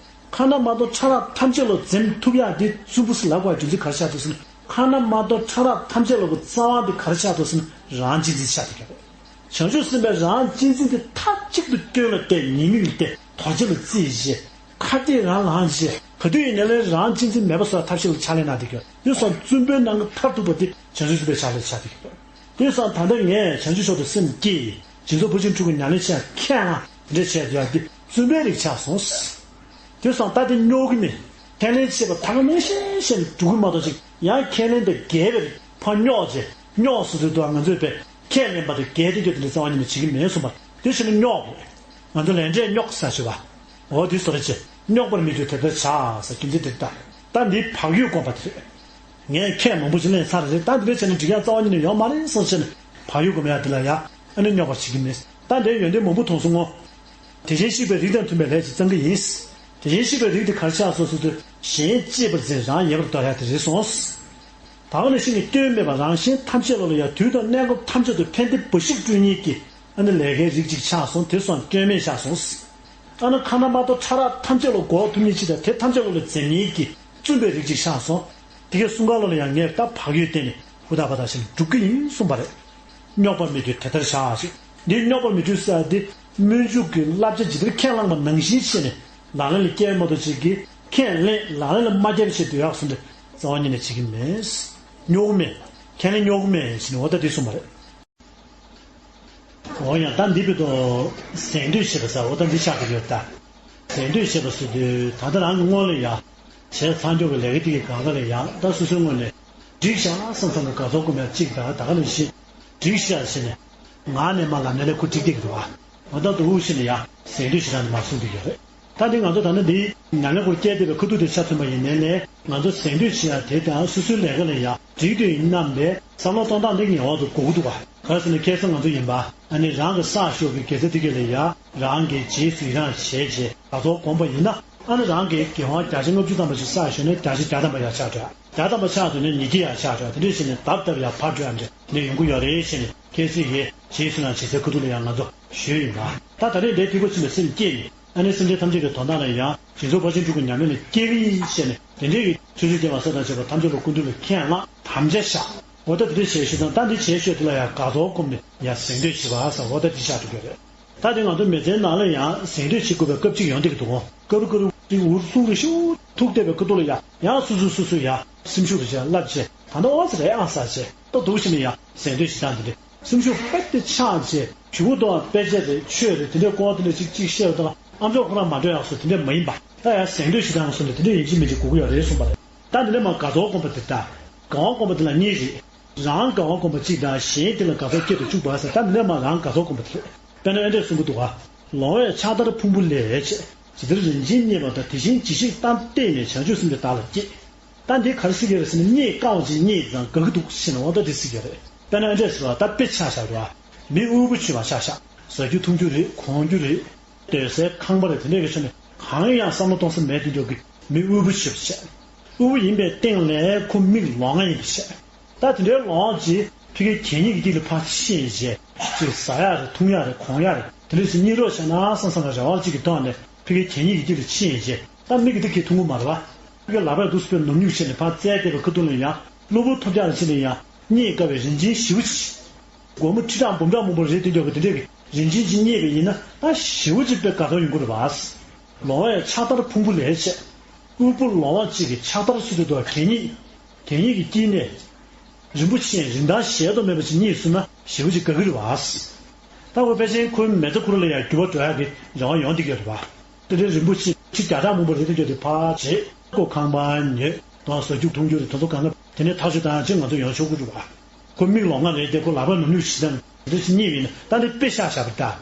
ཁ་ན་མ་ཐོ་ཁྲ་རགས་ཐམས་ཅད་ལོ་འཛེམ་ཐུབ་ཡག་དེ་བཙུན་པོ་ཟེར་ལབ་དགོས་པའི་རྒྱུ་མཚན་ག་རེ་ཆགས་འདུག་ཟེར་ན། ཁ་ན་མ་ཐོ་ཁྲ་རགས་ཐམས་ཅད་ལོ་གི་རྩ་བ་དེ་ག་རེ་ཆགས་འདུག་ཟེར་ན་རང་གཅེས་འཛིན་ཆགས་འདུག་ག་བྱང་ཆུབ་སེམས་དཔའི་རང་གཅེས་འཛིན་དེ་མཐའ་གཅིག་ཏུ་སྐྱོན་ལ་བརྟེན་ཉེས་དམིགས་ལ་བརྟེན། དོ་ཆེ་ལ་རྩིས་བྱས། ཁ་གཏད་རང་ལངས་བྱས། ག་དུས་ཡིན་ནའི་ལས་རང་གཅེས་འཛིན་མེད་པ་བཟོ་བའི་ཐབས་ཤེས་ལ་ཕྱག་ལས་གནང་བསྡད་ཀྱི་ཡོད། དེ་སོང་བཙུན་པའི་ནང་གི་མཐར་ཐུག་པ་དེ་བྱང་ཆུབ་སེམས་དཔའི་ཕྱག་ལས་ཆགས་བསྡད་ཀྱི་ཡོད། དེ་སོང་ད་ལྟ་ངས་བྱང་ཆུབ་མཆོག་ཏུ་སེམས་བསྐྱེད། སྦྱིན་སོགས་ཕར་ཕྱིན་དྲུག་གི་ཉམས་ལེན་བྱས། ཁས་བླངས་དེ་འདྲ་བྱས་ཡོད་དེ་བཙུན་པའི་རིགས་ཆགས་སོང་། དེ་སོང་ད་དེ་སྙོག་གི་མེད། ཁས་ལེན་བྱས་པ་ད་ག་ནང་བཞིན་བྱས་ནས་འགྲོ་གི་མ་གཏོགས་ཅིག་ཡང་ཁས་ལེན་དང་འགལ་བའི་ཕར་སྙོག་བྱས། སྙོག་ཟེར་དུས་ང་ཚོས་པས་ཁས་ལེན་པ་དང་འགལ་ཏེ་སྐྱོ་དེ་འདྲ་རྩ་བ་ཉིད་ནས་བྱེད་ཀྱི་མེད་གསུངས་པ། དེ་བྱས་ན་སྙོག་དགོས། ང་ཚོ་ལས་འབྲས་སྙོག་ཟེར་ཞུ་བ། འོ་དེ་བཟོ་འདྲ་བྱས། སྙོག་པར་མི་འགྱུར་དེ་ལྟར་བྱ་ཟེར་རྒྱུ་མཚན་དེ་ལྟ། ད་འདི་བག་ཡོད་སྒོམ་པ་དེ་རེད། ངས་ཁས་མང་པོ་ཞིག་ལེན་ཚར་རེད། ད་འདི་འདྲ་བྱས་ན་འགྲིག་ཡག་རྩ་བ་ཉིད་ནས་ཡོད་མ་རེད་བསམ་བྱས་ནས་བག་ཡོད་སྒོམ་ཡག་དེ་ལ་ཡ་ཨ་ནི་སྙོག་པར་བྱེད་ཀྱི་མེད། ད་འདིའི་ཡོན་ཏན་མང་པོ་མཐོང་སོང་ངོ་། དེ་བཞིན་གཤེགས་པའི་རིགས་དང་མཐུན་པའི་ལས་ཀྱིས་བསྩམས་ཀྱི་ཡིན། དེ་བཞིན་གཤེགས་པའི་རིགས་དེ་ག་རེ་ཆགས་སོང་ཟེར་དུས་གཞན་གཅེས་པར་འཛིན། རང་ཡལ་བར་འདོར་ཡག་དེ་རེད་སོང་། ད་ག་ནང་བཞིན་གྱི་སྐྱོན་མེད་པ་རང་གཞན་ཐམས་ཅད་ལ་ལ་ཡང་དུས་དང་གནས་སྐབས་ཐམས་ཅད་དུ་ཕན་བདེ་འབའ་ཞིག་བསྐྲུན་ནུས་ཀྱི་ཨ་ནི་ལས་ཀའི་རིགས་གཅིག་ཆགས་སོང་། དེ་སོང་སྐྱོན་མེད་ཆགས་སོང་། ཨ་ནི་ཁ་ན་མ་ཐོ་ཕྲ་རགས་ཐམས་ཅད་ལ་འགོག་ཐུབ་ནུས་གཅིག་དང་དེ་ཐམས་ཅད་ལ་ལ་འཛེམ་ནུས་ཀྱི་བཙུན་པའི་རིགས་གཅིག་ཆགས་སོང་། དེ་གའི་གསུམ་ཀ་ལ་ལ་ཡང་ངས་ད་བག་ཡོད་བསྟེན་ནས་ཧུར་ཐག་པ་ཐག་བྱས་ནས་སྒྲུབ་ཀྱི་ཡིན་གསུངས་པ་རེད། སྙོག་པར་མི་འགྱུར་དེ་ལྟར་བྱ་ཞེས། འདིའི་སྙོག་པར་མི་འགྱུར་ཟེར་བ་འདི་སྨོན་འཇུག་གི་བསླབ་བྱ་ཇི་ལྟར་ཁས་བླངས་པ་ནང་བཞིན་བྱས་ནས་ལག་ལེན་ལ་བསྐྱལ་མ་གཏོགས་ཅིག་གིས་ཁས་ལེན་ལག་ལེན་ལ་མ་བསྐྱལ་བ་བྱས་སྡོད་ཡག་སོང་དུས་རྩ་བ་ཉིད་ནས་བྱེད་ཀྱི་མེད། སྙོག་མེད། ཁས་ལེན་སྙོག་མེད་ཟེར་ནས་འོ་ད་འདི་གསུངས་པ་རེད། འོ་ཡང་ད་འདི་བོད་དུ་གཟེངས་བསྟོད་བྱེད་པ་ཟེར་འོ་ད་འདི་ཆགས་ཀྱི་ཡོད་ད། གཟེངས་བསྟོད་བྱེད་པ་ཟེར་དུས་ད་ལྟ་རང་གི་སྔོན་ལ་ཡ། བྱས་ཚར་མགྱོགས་ཀྱི་ལས་ཀ་དེ་གི་སྒང་ག་ལ་ཡ་ད་སོ་སོའི་ངོས་ནས་འགྲིག་ཤག་བསམ་བསམ་གྱི་དགའ་ཚོར་སྒོམ་ཡག་གཅིག་དང་ད་ག་ནང་བཞིན་འགྲིག་ཤག་བྱས་ནས་ངག་ནས་མར་ལབ་ནའི་ཁོ་འགྲིག་བསྡད་ཀྱི་འདུག་བ། འོ་ད་དུ་དབུགས་ཕྱིན་ནས་ཡ་གཟེངས་བསྟོད་བྱེད་སྟངས་དེ་མར་གསུངས་བསྡད་ཀྱི་ཡོད་རེད། ད་འདི་ང་ཚོ་ད་ནི་འདི་ཉམས་ལེན་སྐོར་བསྐྱལ་བསྡད་པའི་ཁ་ཐུག་དེ་ཆ་མཚོན་པ་ཡིན་ནའི་ལས་ང་ཚོ་གཟེངས་བསྟོད་བྱེད་ཡག་དེ་དང་སོ་སོའི་ལས་ཀ་ལ་ཡ་འགྲིག་འདོད་ཡིན་རྣམས་པའི་བསམ་བློ་གཏོང་སྟངས་འདི་ངེས་པར་དུ་དགོས་ཀྱི་འདུག་ག་ག་རེ་ཟེར་ན་ཁ་སང་ང་ཚོ་ཡིན་པ་ཨ་ནི་རང་གི་བསགས་ཤོག་གི་དགེ་རྩ་དེ་ག་ལ་ཡ་རང་གིས་རྗེས་སུ་ཡི་རང་བྱས་རྗེས་དགའ་ཚོར་སྒོམ་པ་ཡིན་ན་ཨ་ནི་རང་གིས་དགེ་བ་བརྒྱ་ཆ་ལྔ་བཅུ་ཐམ་པ་ཞིག་བསགས་ཞོར་ནས་བརྒྱ་ཆ་བརྒྱ་ཐམ་པ་ཡར་ཆག་འགྲོ་ཡ། བརྒྱ་ཐམ་པ་ཆགས་འདུག་ན་ཉིས་བརྒྱ་ཡར་ཆག་འགྲོ་དེ་འདྲ་བྱས་ནས་ལྡབ་ལྡབ་ཡར་འཕར་འགྲོ་ཡ་འདྲ་འདི་ཡོང་གི་ཡོད་རེད་བྱས་ནས་ཁ་སང་ཡི་རྗེས་སུ་ཡང་བྱེད་སའི་ཁ་ཐུག་ལ་ཡང་ང་ཚོ་ཞུས་ཡིན་པ། ད་ད་རེས་འདིར་ཐེག་པ་ཆེན་པོའི་སེམས་བསྐྱེད་ནས་ཨ་ནི་སེམས་ཅན་ཐམས་ཅད་ཀྱི་དོན་དག་ལ་ཡང་སྦྱིན་སོགས་ཕར་ཕྱིན་དྲུག་གི་ཉམས་ལེན་ལ་སྐྱེལ་གྱི་ཡིན་ཞེས་ནས་དེ་འདྲའི་ཆོས་སྤྱོད་སྐྱེལ་བ་སོགས་དང་བཅས་པ་ཐམས་ཅད་ལ་སྐུ་མདུན་ལ་ཁས་བླངས་དམ་བཅའ་བཞག་འོ་ད་དེ་འདྲ་བྱས་ཞུས་ཙང་ད་འདི་བྱས་ཞོར་དེ་ལ་ཡང་དགའ་ཚོར་སྒོམ་ནས་ཡང་གཟེངས་བསྟོད་བྱེད་པ་ཟེར་འོ་ད་འདི་ཆགས་འགྲོ་གི་རེད། ད་དེ་ང་ཚོ་མི་ཚེའི་ནང་ལ་ཡང་གཟེངས་བསྟོད་བྱེད་དགོས་པའི་སྐབས་གཅིག་ཡོང་བསྡད་ཀྱི་འདུག་གོ་སྐབས་རེ་སྐབས་རེ་ཅིག་འུར་ཚུགས་རེ་ཤུགས་ཐུག་བསྡད་པའི་ཁ་ཐུག་ལ་ཡང་ཡང་སོ་སོས་སོ་སོ་ཡང་སེམས་ཤུགས་རེ་བྱས་བརླབས་བྱས་ད་ནི་ཨོ་ཙི་རེད་ཨང་ས་བྱས་ཏོ་འདུག་བྱས་ནས་ཡང་གཟེངས་བསྟོད་བྱེད་སྟངས་འདི་འདྲ་སེམས་ཤུགས་རྦད་དེ་ཆག་བྱས་ཞུ་གུ་དང་དཔེ་ཆ་རེད་ཆོས་རེད་དེ་འདྲའི་སྐོར་དེ་འདྲ་ཅིག་ཅིག་བཤད་པ་དང་ཨ་མཆོག་ཁོ་རང་མ་འགྲོ་ཡག་སོ་དེ་འདྲ་མ་ཡིན་པ་ད་ཡང་གཟེངས་བསྟོད་བྱེད་སྟངས་སོ་ནས་དེ་འདྲ་ཡིན་གཅིག་མིན་གཅིག་དགོས་ཀྱི་ཡོད་རེད་གསུངས་པ་རེད། ད་འདི་ནས་མར་དགའ་ཚོར་སྒོམ་པ་དེ་ལྟ། དགའ་བ་སྒོམ་པ་དེ་ལ་གཉིས་རེད། རང་དགའ་བ་སྒོམ་པ་གཅིག་དང་གཞན་དེ་ལ་དགའ་ཚོར་སྐྱེ་དུ་བཅུག་པ་ཟེར་ད་འདི་ནས་མར་རང་དགའ་ཚོར་སྒོམ་པ་དེ་རེད། དཔེར་ན་ཨེ་འདྲས་གསུང་གི་འདུག་ག་ལོང་བས་ཕྱག་དར་ཕུང་པོ་ལས་བྱས། ཇི་ལྟར་རིན་ཆེན་རྙེད་པ་དང་དེ་བཞིན་ཇི་ཞིག་བལྟམས་བལྟས་ནས་བྱང་ཆུབ་སེམས་དེ་བདག་ལ་སྐྱེས། ད་འདི་ག་རེ་ཟེར་གྱི་རེད་ཟེར་ན་རྙེད་དཀའ་བ་ཅིག་རྙེད་ཙང་དགའ་གི་འདུག་ཟེར་ན་འོ་ད་འདི་ཟེར་གྱི་རེད། དཔེར་ན་ཨེ་འདྲས་ཟེར་བ་ད་དཔེ་ཆ་བཞག་རེད་བ། མི་དབུལ་པོ་ཆེ་བ་ཆ་བཞག་ཟ་རྒྱུ་འཐུང་རྒྱུ་རེད་གོན་རྒྱུ་རེད། སྡོད་སའི་ཁང་པ་རེད་དེ་འདྲས་ཀྱི་ཆ་ནས་གང་ཡང་བསམ་བློ་གཏོང་ས་མེད་དེ་འདྲ་གི་མི་དབུལ་པོ་ཆེ་བ་བྱས། དབུལ་པོ་ཡིན་པའི་སྟེང་ལས་ཁོ་མིག་ལོང་བ་ཡིན་པ་བྱས། ད་དེ་འདྲའི་ལོང་བ་ཅིག་ཕ་གིའི་གད་སྙིགས་ཀྱི་སྟེང་ལ་ཕར་ཕྱིན་བྱས་ཅིག་ཟ་ཡག་རེད་འཐུང་ཡག་རེད་གོན་ཡག་རེད་དེ་འདྲ་ཞིག་རྙེད་རོགས་བྱས་ན་བསམ་བསམ་གི་རེ་བ་ཅིག་གི་ཐོག་ནས་ཕ་གིའི་གད་སྙིགས་ཀྱི་སྟེང་ལ་ཕྱིན་བྱས་ད་མིག་གིས་ད་གས་འཐུང་གི་མ་རེད་བ། ཕ་གིའི་ལག་པས་འདུག་སེ་ཕར་ནམ་རྒྱུན་བྱས་ནས་ཕར་བཙལ་བསྡད་པའི་ཁ་ཐུག་ལ་ཡང་གློ་བུར་ཐོལ་རྒྱག་ལ་ཕྱིན་ནས་ཡང་རྙེད་དཀའ་བའི་རིན་ཆེན་ཞེ་པོ་ཅིག་སྒོར་མོ་ཁྲི་ཕྲག་འབུམ་ཕྲག་མང་པོ་རེད་དེ་འདྲ་གི་དེ་འདྲ་གི་རིན་ཆེན་ཅིག་རྙེད་པ་ཡིན་ན་ད་ཞེ་པོ་ཅིག་དཔེ་དགའ་ཚོར་ཡོང་གི་རེད་བ། ལོང་བས་ཕྱག་དར་ཕུང་པོ་ལས་བྱས། དབུལ་པོ་ལོང་བ་གཅིག་གིས་ཕྱག་དར་སུ་དེ་དོ་གད་སྙིགས། གད་སྙིགས་ཀྱི་དཀྱིལ་ནས། རིན་པོ་ཆེ་རིན་ཐང་གཞལ་དུ་མེད་པ་ཅིག་རྙེད་སོང་ན་ཞེ་པོ་ཅིག་དགའ་གི་རེད་བ། ད་ཁོ་ཕལ་ཆེར་ཁོའི་མེ་བཙའ་ཁུ་རུ་ལ་ཡང་འགྱུར་བ་འགྲོ་ཡག་གི་རེ་བ་ཡོང་བསྡད་ཀྱི་རེད་བ། དེ་འདྲའི་རིན་པོ་ཆེ་ཁྲི་བརྒྱ་ཕྲག་མང་པོ་རེད་དེ་འདྲ་དེ་ཕར་བྱེད་ཁོ་ཁང་པ་ཉོས་དང་ཟ་རྒྱུ་འཐུང་རྒྱུ་རེད་དེ་ཚོ་གང་ལ་དེ་ནས་ཐག་གཅོད་བཏང་ཡག་ཅིག་ང་ཚོ་ཡོང་ཆོག་གི་རེད་བ། ཁོ་མིག་ལོང་བ་རེད་དེ་ཁོ་ལག་པ་ནམ་རྒྱུན་བྱེད་སྟངས་དེ་འདྲ་ཞིག་རྙེད་པ་ཡིན་ན་ད་འདི་དཔེ་ཤག་བཞག་པ་ད།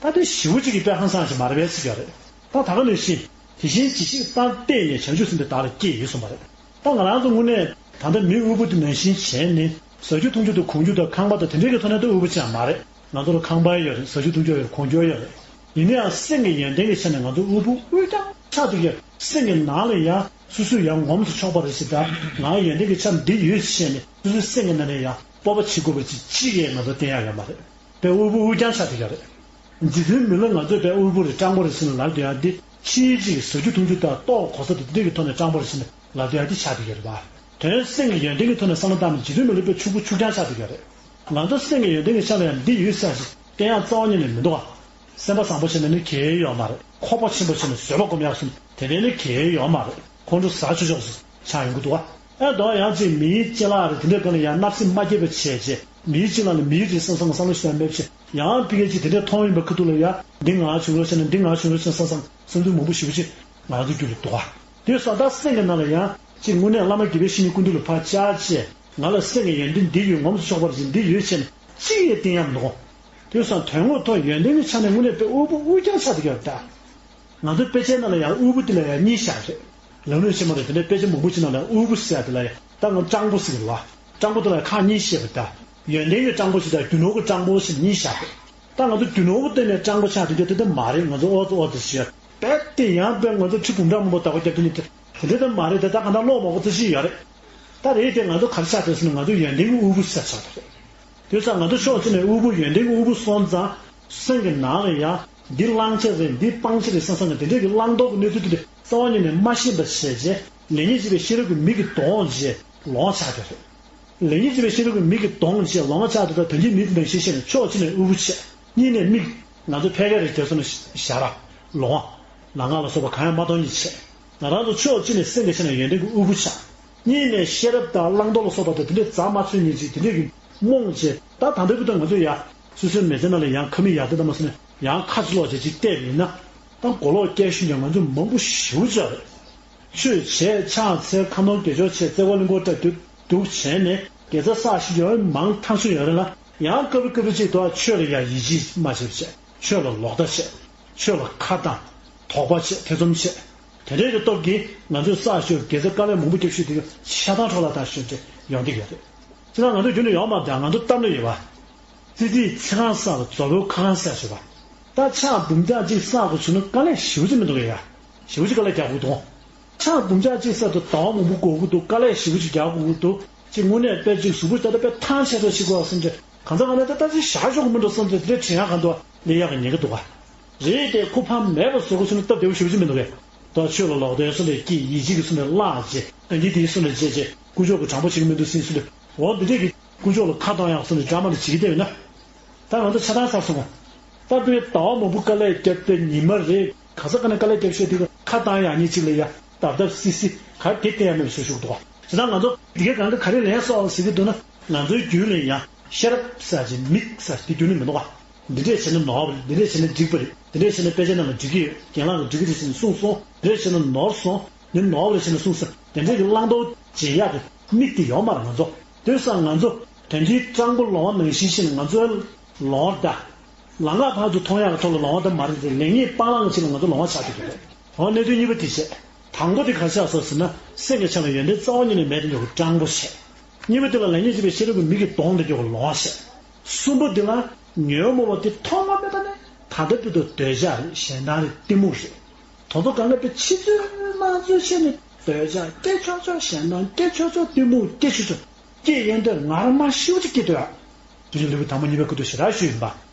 ད་དེ་ཞེ་པོ་ཅིག་གི་དཔེ་ཧང་སང་ཞིག་མ་རེད་པས་ཟེར་གྱི་རེད། ད་ད་ག་ནང་བཞིན་དེ་བཞིན་ཇི་ཞིག་བལྟམས་བལྟས་ནས་བྱང་ཆུབ་སེམས་དེ་བདག་ལ་སྐྱེས་ཡོད་གསུངས་པ་རེད། ད་ང་རང་ཚོ་དངོས་གནས་ད་ལྟ་མི་དབུལ་པོ་དེ་ནང་བཞིན་བྱས་ནས་ཟ་རྒྱུ་འཐུང་རྒྱུ་དང་གོན་རྒྱུ་དང་ཁང་པ་དང་དེ་འདྲའི་གི་ཐོག་ནས་ད་དབུལ་པོ་ཅིག་ཡང་མ་རེད། ང་ཚོ་ལ་ཁང་པ་ཡོད་རེད་ཟ་རྒྱུ་འཐུང་རྒྱུ་ཡོད་རེད་གོན་རྒྱུ་ཡོད་རེད། ཡིན་ན་ཡང་སེམས་ཀྱི་ཡོན་ཏན་གྱི་ཆ་ནས་ང་ཚོ་དབུལ་པོ་དབུལ་རྐྱང་ཆགས་འདུག་ཡ། སེམས་ཀྱི་ནང་ལ་ཡང་སོ་སོས་ཡང་ངོམས་སུ་ཆོག་པ་རེད་ཟེར་ད་ང་ཡོན་ཏན་གྱི་ཆ་འདི་ཡོད་ཟེར་ནས་སོ་སོའི་སེམས་ཀྱི་ནང་ནས་ཡང་སྤོབས་པ་བྱེད་དགོས་པ་ཅིག་ཅིག་ཡང་ང་ཚོ་བསྟན་ཡག་ཡོད་མ་རེད། དཔེ་དབུལ་པོ་དབུལ་རྐྱང་ཆགས་བསྡད་ཡོད་རེད། རྗེ་བཙུན་མི་ལ་ང་ཚོས་དཔེ་དབུལ་པོ་རེད་སྤྲང་པོ་རེད་ཟེར་ནས་ལབ་བསྡད་ཡག་འདི་ཕྱིའི་ཅིག་ཟ་རྒྱུ་འཐུང་རྒྱུ་དང་ལྟོ་གོས་ས་དང་དེ་འདྲ་གི་ཐོག་ནས་སྤྲང་པོ་རེད་ཟེར་ནས་ལབ་བསྡད་ཡག་འདི་ཆགས་བསྡད་ཡོད་རེད་པ། དོན་སེམས་ཀྱི་ཡོན་ཏན་གྱི་ཐོག་ནས་བསམ་བློ་བཏང་ནས་རྗེ་བཙུན་མི་ལ་དཔེ་ཕྱུག་པོ་ཕྱུག་རྐྱང་ཆགས་བསྡད་ཡོད་རེད། ང་ཚོ་སེམས་ཀྱི་ཡོན་ཏན་གྱི་ཆ་ལ་ཡང་འདི་ཡོད་ཟེར་ཞིག་བསྟན་ཡག་རྩ་བ་ཉིད་ནས་མི་འདུག་ག་སེམས་པ་བཟང་པོ་བྱས་ན་ནི་གལ་ཡོད་མ་རེད། ཁོག་པ་ཆེན་པོ་བྱས་ན་བཟོད་པ་སྒོམ་ཡག་གསུམ་དེ་འདྲས་ནི་གལ་ཡོད་མ་རེད། ཁོང་ཁྲོ་ཟ་ཆོག་ཆོག་ཆགས་ཡོང་གི་འདུག་ཨ། ཨ་དོ་ཡང་ཅིག་མིའི་ཅ་ལག་རེད། དེ་འདྲས་གང་ལ་ཡང་བརྣབ་སེམས་མ་སྐྱེས་པ་བྱས་རྗེས། མིའི་ཅ་ལག་ལ་མིའི་རིགས་བསམ་བསམ་བསམ་བློ་ཞིག་མེད་བྱས། ཡང་ཕི་གེ་ཅིག་དེ་འདྲས་མཐོང་ཡིན་པ་ཁ་ཐུག་ལ་ཡ། འདི་ང་བྱུང་རོགས་བྱས་ན། འདི་ང་བྱུང་རོགས་བྱས་ན་བསམ་བསམ་བསམ་ཚུལ་མང་པོ་ཞེ་པོ་ཅིག་ང་ཚོ་རྒྱུད་ལ་འདུག་ཨ། དེ་སོང་ད་སེམས་ཀྱི་ནང་ལ་ཡང་ཅིག་དངོས་གནས་བླ་མ་དགེ་བའི་བཤེས་གཉེན་སྐུ་མདུན་ལ་ཕར་བཅར་བྱས། ང་ལ་སེམས་ཀྱི་ཡོན་ཏན་འདི་ཡོད། ངོམས་སུ་ཆོག་པར་བྱེད་འདི་ཡོད་བྱས་ན་ཅི་ཡང་བསྟན་ཡག་མི་འདུག་དེ་སོང་དོན་དངོས་ཐོག་ཡོན་ཏན་གྱི་ཆ་ནས་དངོས་གནས་དཔེ་དབུལ་པོ་དབུལ་རྐྱང་ཆགས་བསྡད་ཀྱི་ཡོད་ད། ང་ཚོའི་དཔེ་ཆའི་ནང་ལ་ཡང་དབུལ་པོ་དེ་ལ་ཡང་གཉིས་བཞག་རེད། ལམ་ལུགས་ཆེན་མོ་རེད། དེ་འདྲའི་དཔེ་ཆ་མང་པོ་ཞིག་ནང་ལ་དབུལ་པོ་ཟེར་ཡག་དེ་ལ་ཡང་ད་ང་སྤྲང་པོ་ཟེར་གྱི་རེད་བ། སྤྲང་པོ་དེ་ལ་ཡང་ཁག་གཉིས་བཤད་པ་ད། ཡོན་ཏན་གྱི་སྤྲང་པོ་ཞིག་དང་རྒྱུ་ནོར་གྱི་སྤྲང་པོ་ཞིག་གཉིས་བཞག་རེད། ད་ང་ཚོ་རྒྱུ་ནོར་བུ་བསྟན་ནས་སྤྲང་པོ་ཆགས་དེ་འདྲ་དེ་འདྲ་མ་རེད། ང་ཚོ་ཨོ་ཙི་ཨོ་ཙི་ཞེས་རྦད་དེ་ཡང་དཔེ་ང་ཚོ་ཁྲི་འབུམ་ཕྲག་མང་པོ་བདག་པོ་རྒྱབ་དུས་ནི་དེ་དེ་འདྲ་དེ་མ་རེད། དེ་ད་གང་ལྟར་ཀློག་མང་པོ་ཙི་ཞིག་ཡོད་རེད། ད་རེད་དེ་ང་ཚོ་ག་རེ་ཆགས་འདུག་ཟེར་ན་ང་ཚོ་ཡོན་ཏན་གྱི་དབུལ་པོ་ཆགས་ཆགས་འདུག་རེད། དེ་ཙང་ང་ཚོ་ཕྱོགས་གཅིག་ནས་དབུལ་པོ་ཡོན་ཏན་གྱི་དབུལ་པོ་སོང་ཙང་སེམས་ཀྱི་ནང་ལ་ཡང་འདི་བླང་བྱ་རེད། འདི་སྤང་བྱ་རེད་བསམ་བསམ་ནས་དེ་འདྲས་ཀྱི་བླང་དོར་གྱི་གནས་ཚུལ་དེ་འདྲ་རྩ་བ་ཉིད་ནས་མ་ཤེས་པ་བྱས་རྗེས་ལེགས་ཉེས་འབྱེད་པའི་ཤེས་རབ་ཀྱི་མིག་གིས་གདོང་བྱས་ལོང་ཆགས་དེ་རེད། ལེགས་ཉེས་འབྱེད་པའི་ཤེས་རབ་ཀྱི་མིག་གིས་གདོང་བྱས་ལོང་བ་ཆགས་དེ་དག་དོན་གྱི་མིག་དང་ཤེས་ཤེས་ནས་ཕྱོགས་གཅིག་ནས་དབུལ་པོ་བྱས། གཉིས་ནས་མིག་ང་ཚོ་ཕལ་སྐད་རེད་དེ་ཚོ་ནི་ཞར་ལོང་བ། ལང་ཀ་ལ་སོགས་པ་གང་ཡང་མ་མཐོང་ཉིད་བྱས། ང་རང་ཚོ་ཕྱོགས་གཅིག་ནས་སེམས་ཀྱི་ཆ་ནས་ཡོན་ཏན་གྱི་དབུལ་པོ་ཆགས། གཉིས་ནས་ཤེས་རབ་དང་བླང་དོར་ལ་སོགས་པ་དང་དེ་འདྲས་རྩ་མ་ཚོད་ཉིད་ཅིག་དེ་འདྲས་ཀྱི་རྨོངས་བྱས། ད་ད་ལྟ་བུ་དང་ང་ཚོ་ཡ་སོ་སོའི་མི་ཚེ་ནང་ལ་ཡང་ཁ་མིག་ཡར་ལྟ་ལྟ་མ་སོང་ནས་ཡང་ཁ་ཕྱི་ལོག་བྱས་ཅིག་བལྟས་པ་ཡིན་ན། ད་མགོ་ལོག་སྐྱེལ་ཤུལ་ནས་ང་ཚོ་མང་པོ་ཞེ་པོ་ཅིག་རེད། ཆོས་བྱས་ཕྱག་འཚལ་ཁ་ནོར་དགེ་སྦྱོར་བྱས་རྩེ་ཁོག་གླིང་སྐོར་བཀྲ་སྡུག་སྡུག་བྱས་ནས་དགེ་རྩ་བསགས་ཤིག་ཡོད་མང་ཐང་ཤུ་ཡོད་རེད་ལ། ཡང་སྐབས་རེ་སྐབས་རེ་ཅིག་ཏུ་ཆོས་ལ་ཡང་ཡིད་ཆེས་མ་བྱེད་པ་བྱས། ཆོས་ལ་ལོག་ལྟ་བྱས། ཆོས་ལ་ཁ་གདངས། དོགས་པ་བྱས། ཐེ་ཚོམ་བྱས། དེ་འདྲའི་གི་སྟོབས་ཀྱིས་ང་ཚོས་བསགས་ཤོར་དགེ་རྩ་དཀའ་ལས་མང་པོ་བརྒྱབ་ཤོར་དེ་གི་ཆགས་སྡང་འཕྲོ་བརླག་དང་ཤོར་དེ་ཡོང་གི་ཡོད་རེད། ཅི་ལ་ང་ཚོ་རྒྱུན་དུ་ཡོང་མ་དང་ང་ཚོ་གཏམ་ལ་ཡོད་པ། ཙི་ཙིས་ཚིག་རྐང་བསགས་ལ་རྫོགས་པའི་ཁ་རྐང་བསགས་ཞེས་པ། ད་ཕྱག་འབུམ་ཕྲག་གཅིག་བསགས་དགོས་བྱུང་ན་དཀའ་ལས་ཞེ་པོ་ཅིག་མི་འདུག་གས་ཡ། ཞེ་པོ་ཅིག་དཀའ་ལས་རྒྱག་དགོས་འདུག་ཕྱག་འབུམ་ཕྲག་གཅིག་བསགས་དུས་ཟླ་བ་མང་པོ་འགོར་གྱི་འདུག་དཀའ་ལས་ཞེ་པོ་ཅིག་རྒྱག་དགོས་ཀྱི་འདུག་ཅིག་དངོས་གནས་དཔེ་ཅིག་གཟུགས་པོ་ཞིག་ད་ལྟ་དཔེ་ཐང་ཆད་ཐོག་ཞིག་དགོས་བསམ་ཚེ་གང་ཚ་གང་ལ་ད་ལྟ་ཅིག་བཞག་ཆོག་གི་མི་འདུག་བསམ་ཚེ་དེ་འདྲའི་དྲན་ཡག་གང་འདུག་ལས་ཡག་གི་ཉེན་ཁ་འདུག་ག་རེད་དེ་ཁོ་ཕ་མེད་པ་བཟོ་དགོས་བྱུང་ན་སྟབས་བདེ་པོ་ཞེ་པོ་ཅིག་མི་འདུག་གས། ད་ཆོས་ལ་ལོག་སྟེ་སོ་ལས་སྐྱིད་ཡིད་ཆེས་ཀྱི་སོ་ལས་བརླག་བྱས་ཨ་འདི་དེའི་སོ་ལས་བྱས་བྱས་དཀོན་མཆོག་གི་དྲང་པོ་བྱེད་ཀྱི་མི་འདུག་སྲིད་སོ་ལས་འོ་འདི་འདྲས་ཀྱི་དཀོན་མཆོག་ལ་ཁ་གཏོང་ཡག་སོ་ལས་འདྲ་མ་ལ་བྱེད་ཀྱི་བསྡད་ཡོད་ན། ད་ང་ཚོ་ཆ་ཚང་ཚར་སོང་། ད་དཔེ་ཟླ་བ་མང་པོ་དཀའ་ལས་བརྒྱབ་པའི་ཉི་མ་རེད། ག་ས་ག་ནས་དཀའ་ལས་བརྒྱབ་ཤོད་དེ་ཁ་བཏང་ཡག་ཉིད་ཅིག་ལ་ཡ་སྟབས་སྟབས་སི་སི་ག་དེ་བསྟན་ཡག་མེད་པ་བཟོ་ཞུགས་འདུག་དེ་ན་ང་ཚོ་དེ་གའི་གང་ག་ག་རེ་ལན་སོགས་ཟེར་གྱི་འདུག་ན་ང་ཚོའི་རྒྱུད་ལ་ཡང་ཤེས་རབ་ཟེར་གྱི་མིག་ཟེར་དེ་རྒྱུད་ལ་མི་འདུག་ག་འདི་འདྲས་བྱས་ན་ནོར་བ་རེད། འདི་འདྲས་བྱས་ན་འགྲིག་པ་རེད། འདི་འདྲས་བྱས་ན་དཔེ་ཆ་ནང་ལ་འགྲིག་གི་ཡོད། རྒན་ལགས་ལ་འགྲིག་གི་རེད་ཟེར་ནས་གསུངས་སོང་། འདི་འདྲས་བྱས་ན་ནོར་སོང་། འདི་ནོར་བ་རེད་ཟེར་ནས་གསུངས་སོང་། དེ་འདྲས་ཀྱི་བླང་དོར་བྱེད་ཡག་གི་མིག་དེ་ཡོད་མ་རེད་ང་ཚོ། དེ་སང་ང་ཚོ་དོན་གྱི་སྤྲང་པོ་ལོང་བ་ནང་བཞིན་ཤེས་ནས་ང་ཚོའི་ལོང་བ་ད། ལམ་ཁ་བར་དུ་མཐོང་ཡག་གི་ཐོག་ལ་ལོང་བ་ད་མ་རེད་དེ་ལེགས་ཉེས་སྤང་བླང་གི་ཆེད་ལ་ང་ཚོ་ལོང་བ་ཆགས་ཀྱི་འདུག་གས། འོ་གནད་དོན་གཉིས་པ་དེ་བྱས། དང་པོ་དེ་ག་རེ་ཆགས་སོང་ཟེར་ན་སེམས་ཀྱི་ཆ་ལ་ཡོན་ཏན་རྩ་བ་ཉིད་ནས་མེད་དེ་འདྲ་བོ་སྤྲང་པོ་བྱས། གཉིས་པ་དེ་ལ་ལེགས་ཉེས་འབྱེད་པའི་ཤེས་རབ་ཀྱི་མིག་གིས་གདོང་དེ་འདྲ་བོ་ལོང་བ་བྱས། གསུམ་པ་དེ་ལ་ཉོན་མོངས་པ་དེ་ཐོག་མ་མེད་པ་ནས་ད་ལྟ་བར་དུ་འདོད་ཆགས་རེད། ཞེ་སྡང་རེད། གཏི་མུག་རེད། དོ་དོ་གང་ག་པའི་ཕྱི་ཚོད་ནང་ཚོད་བྱས་ནས་འདོད་ཆགས་སྐྱེ་ཆོག་ཆོག་ཞེ་སྡང་སྐྱེ་ཆོག་ཆོག་གཏི་མུག་སྐྱེ་ཆོག་ཆོག་སྐྱེ་ཡོང་དུས་ང་རང་མ་ཤི་བ་ཅིག་སྐྱེ་འདོད་ཨ། དེ་བཞིན་ལུས་པོ་དང་པོ་གཉིས་པའི་ཁུ་ཐུག་ཞེ་དྲག་ཞུས་ཡིན་པ།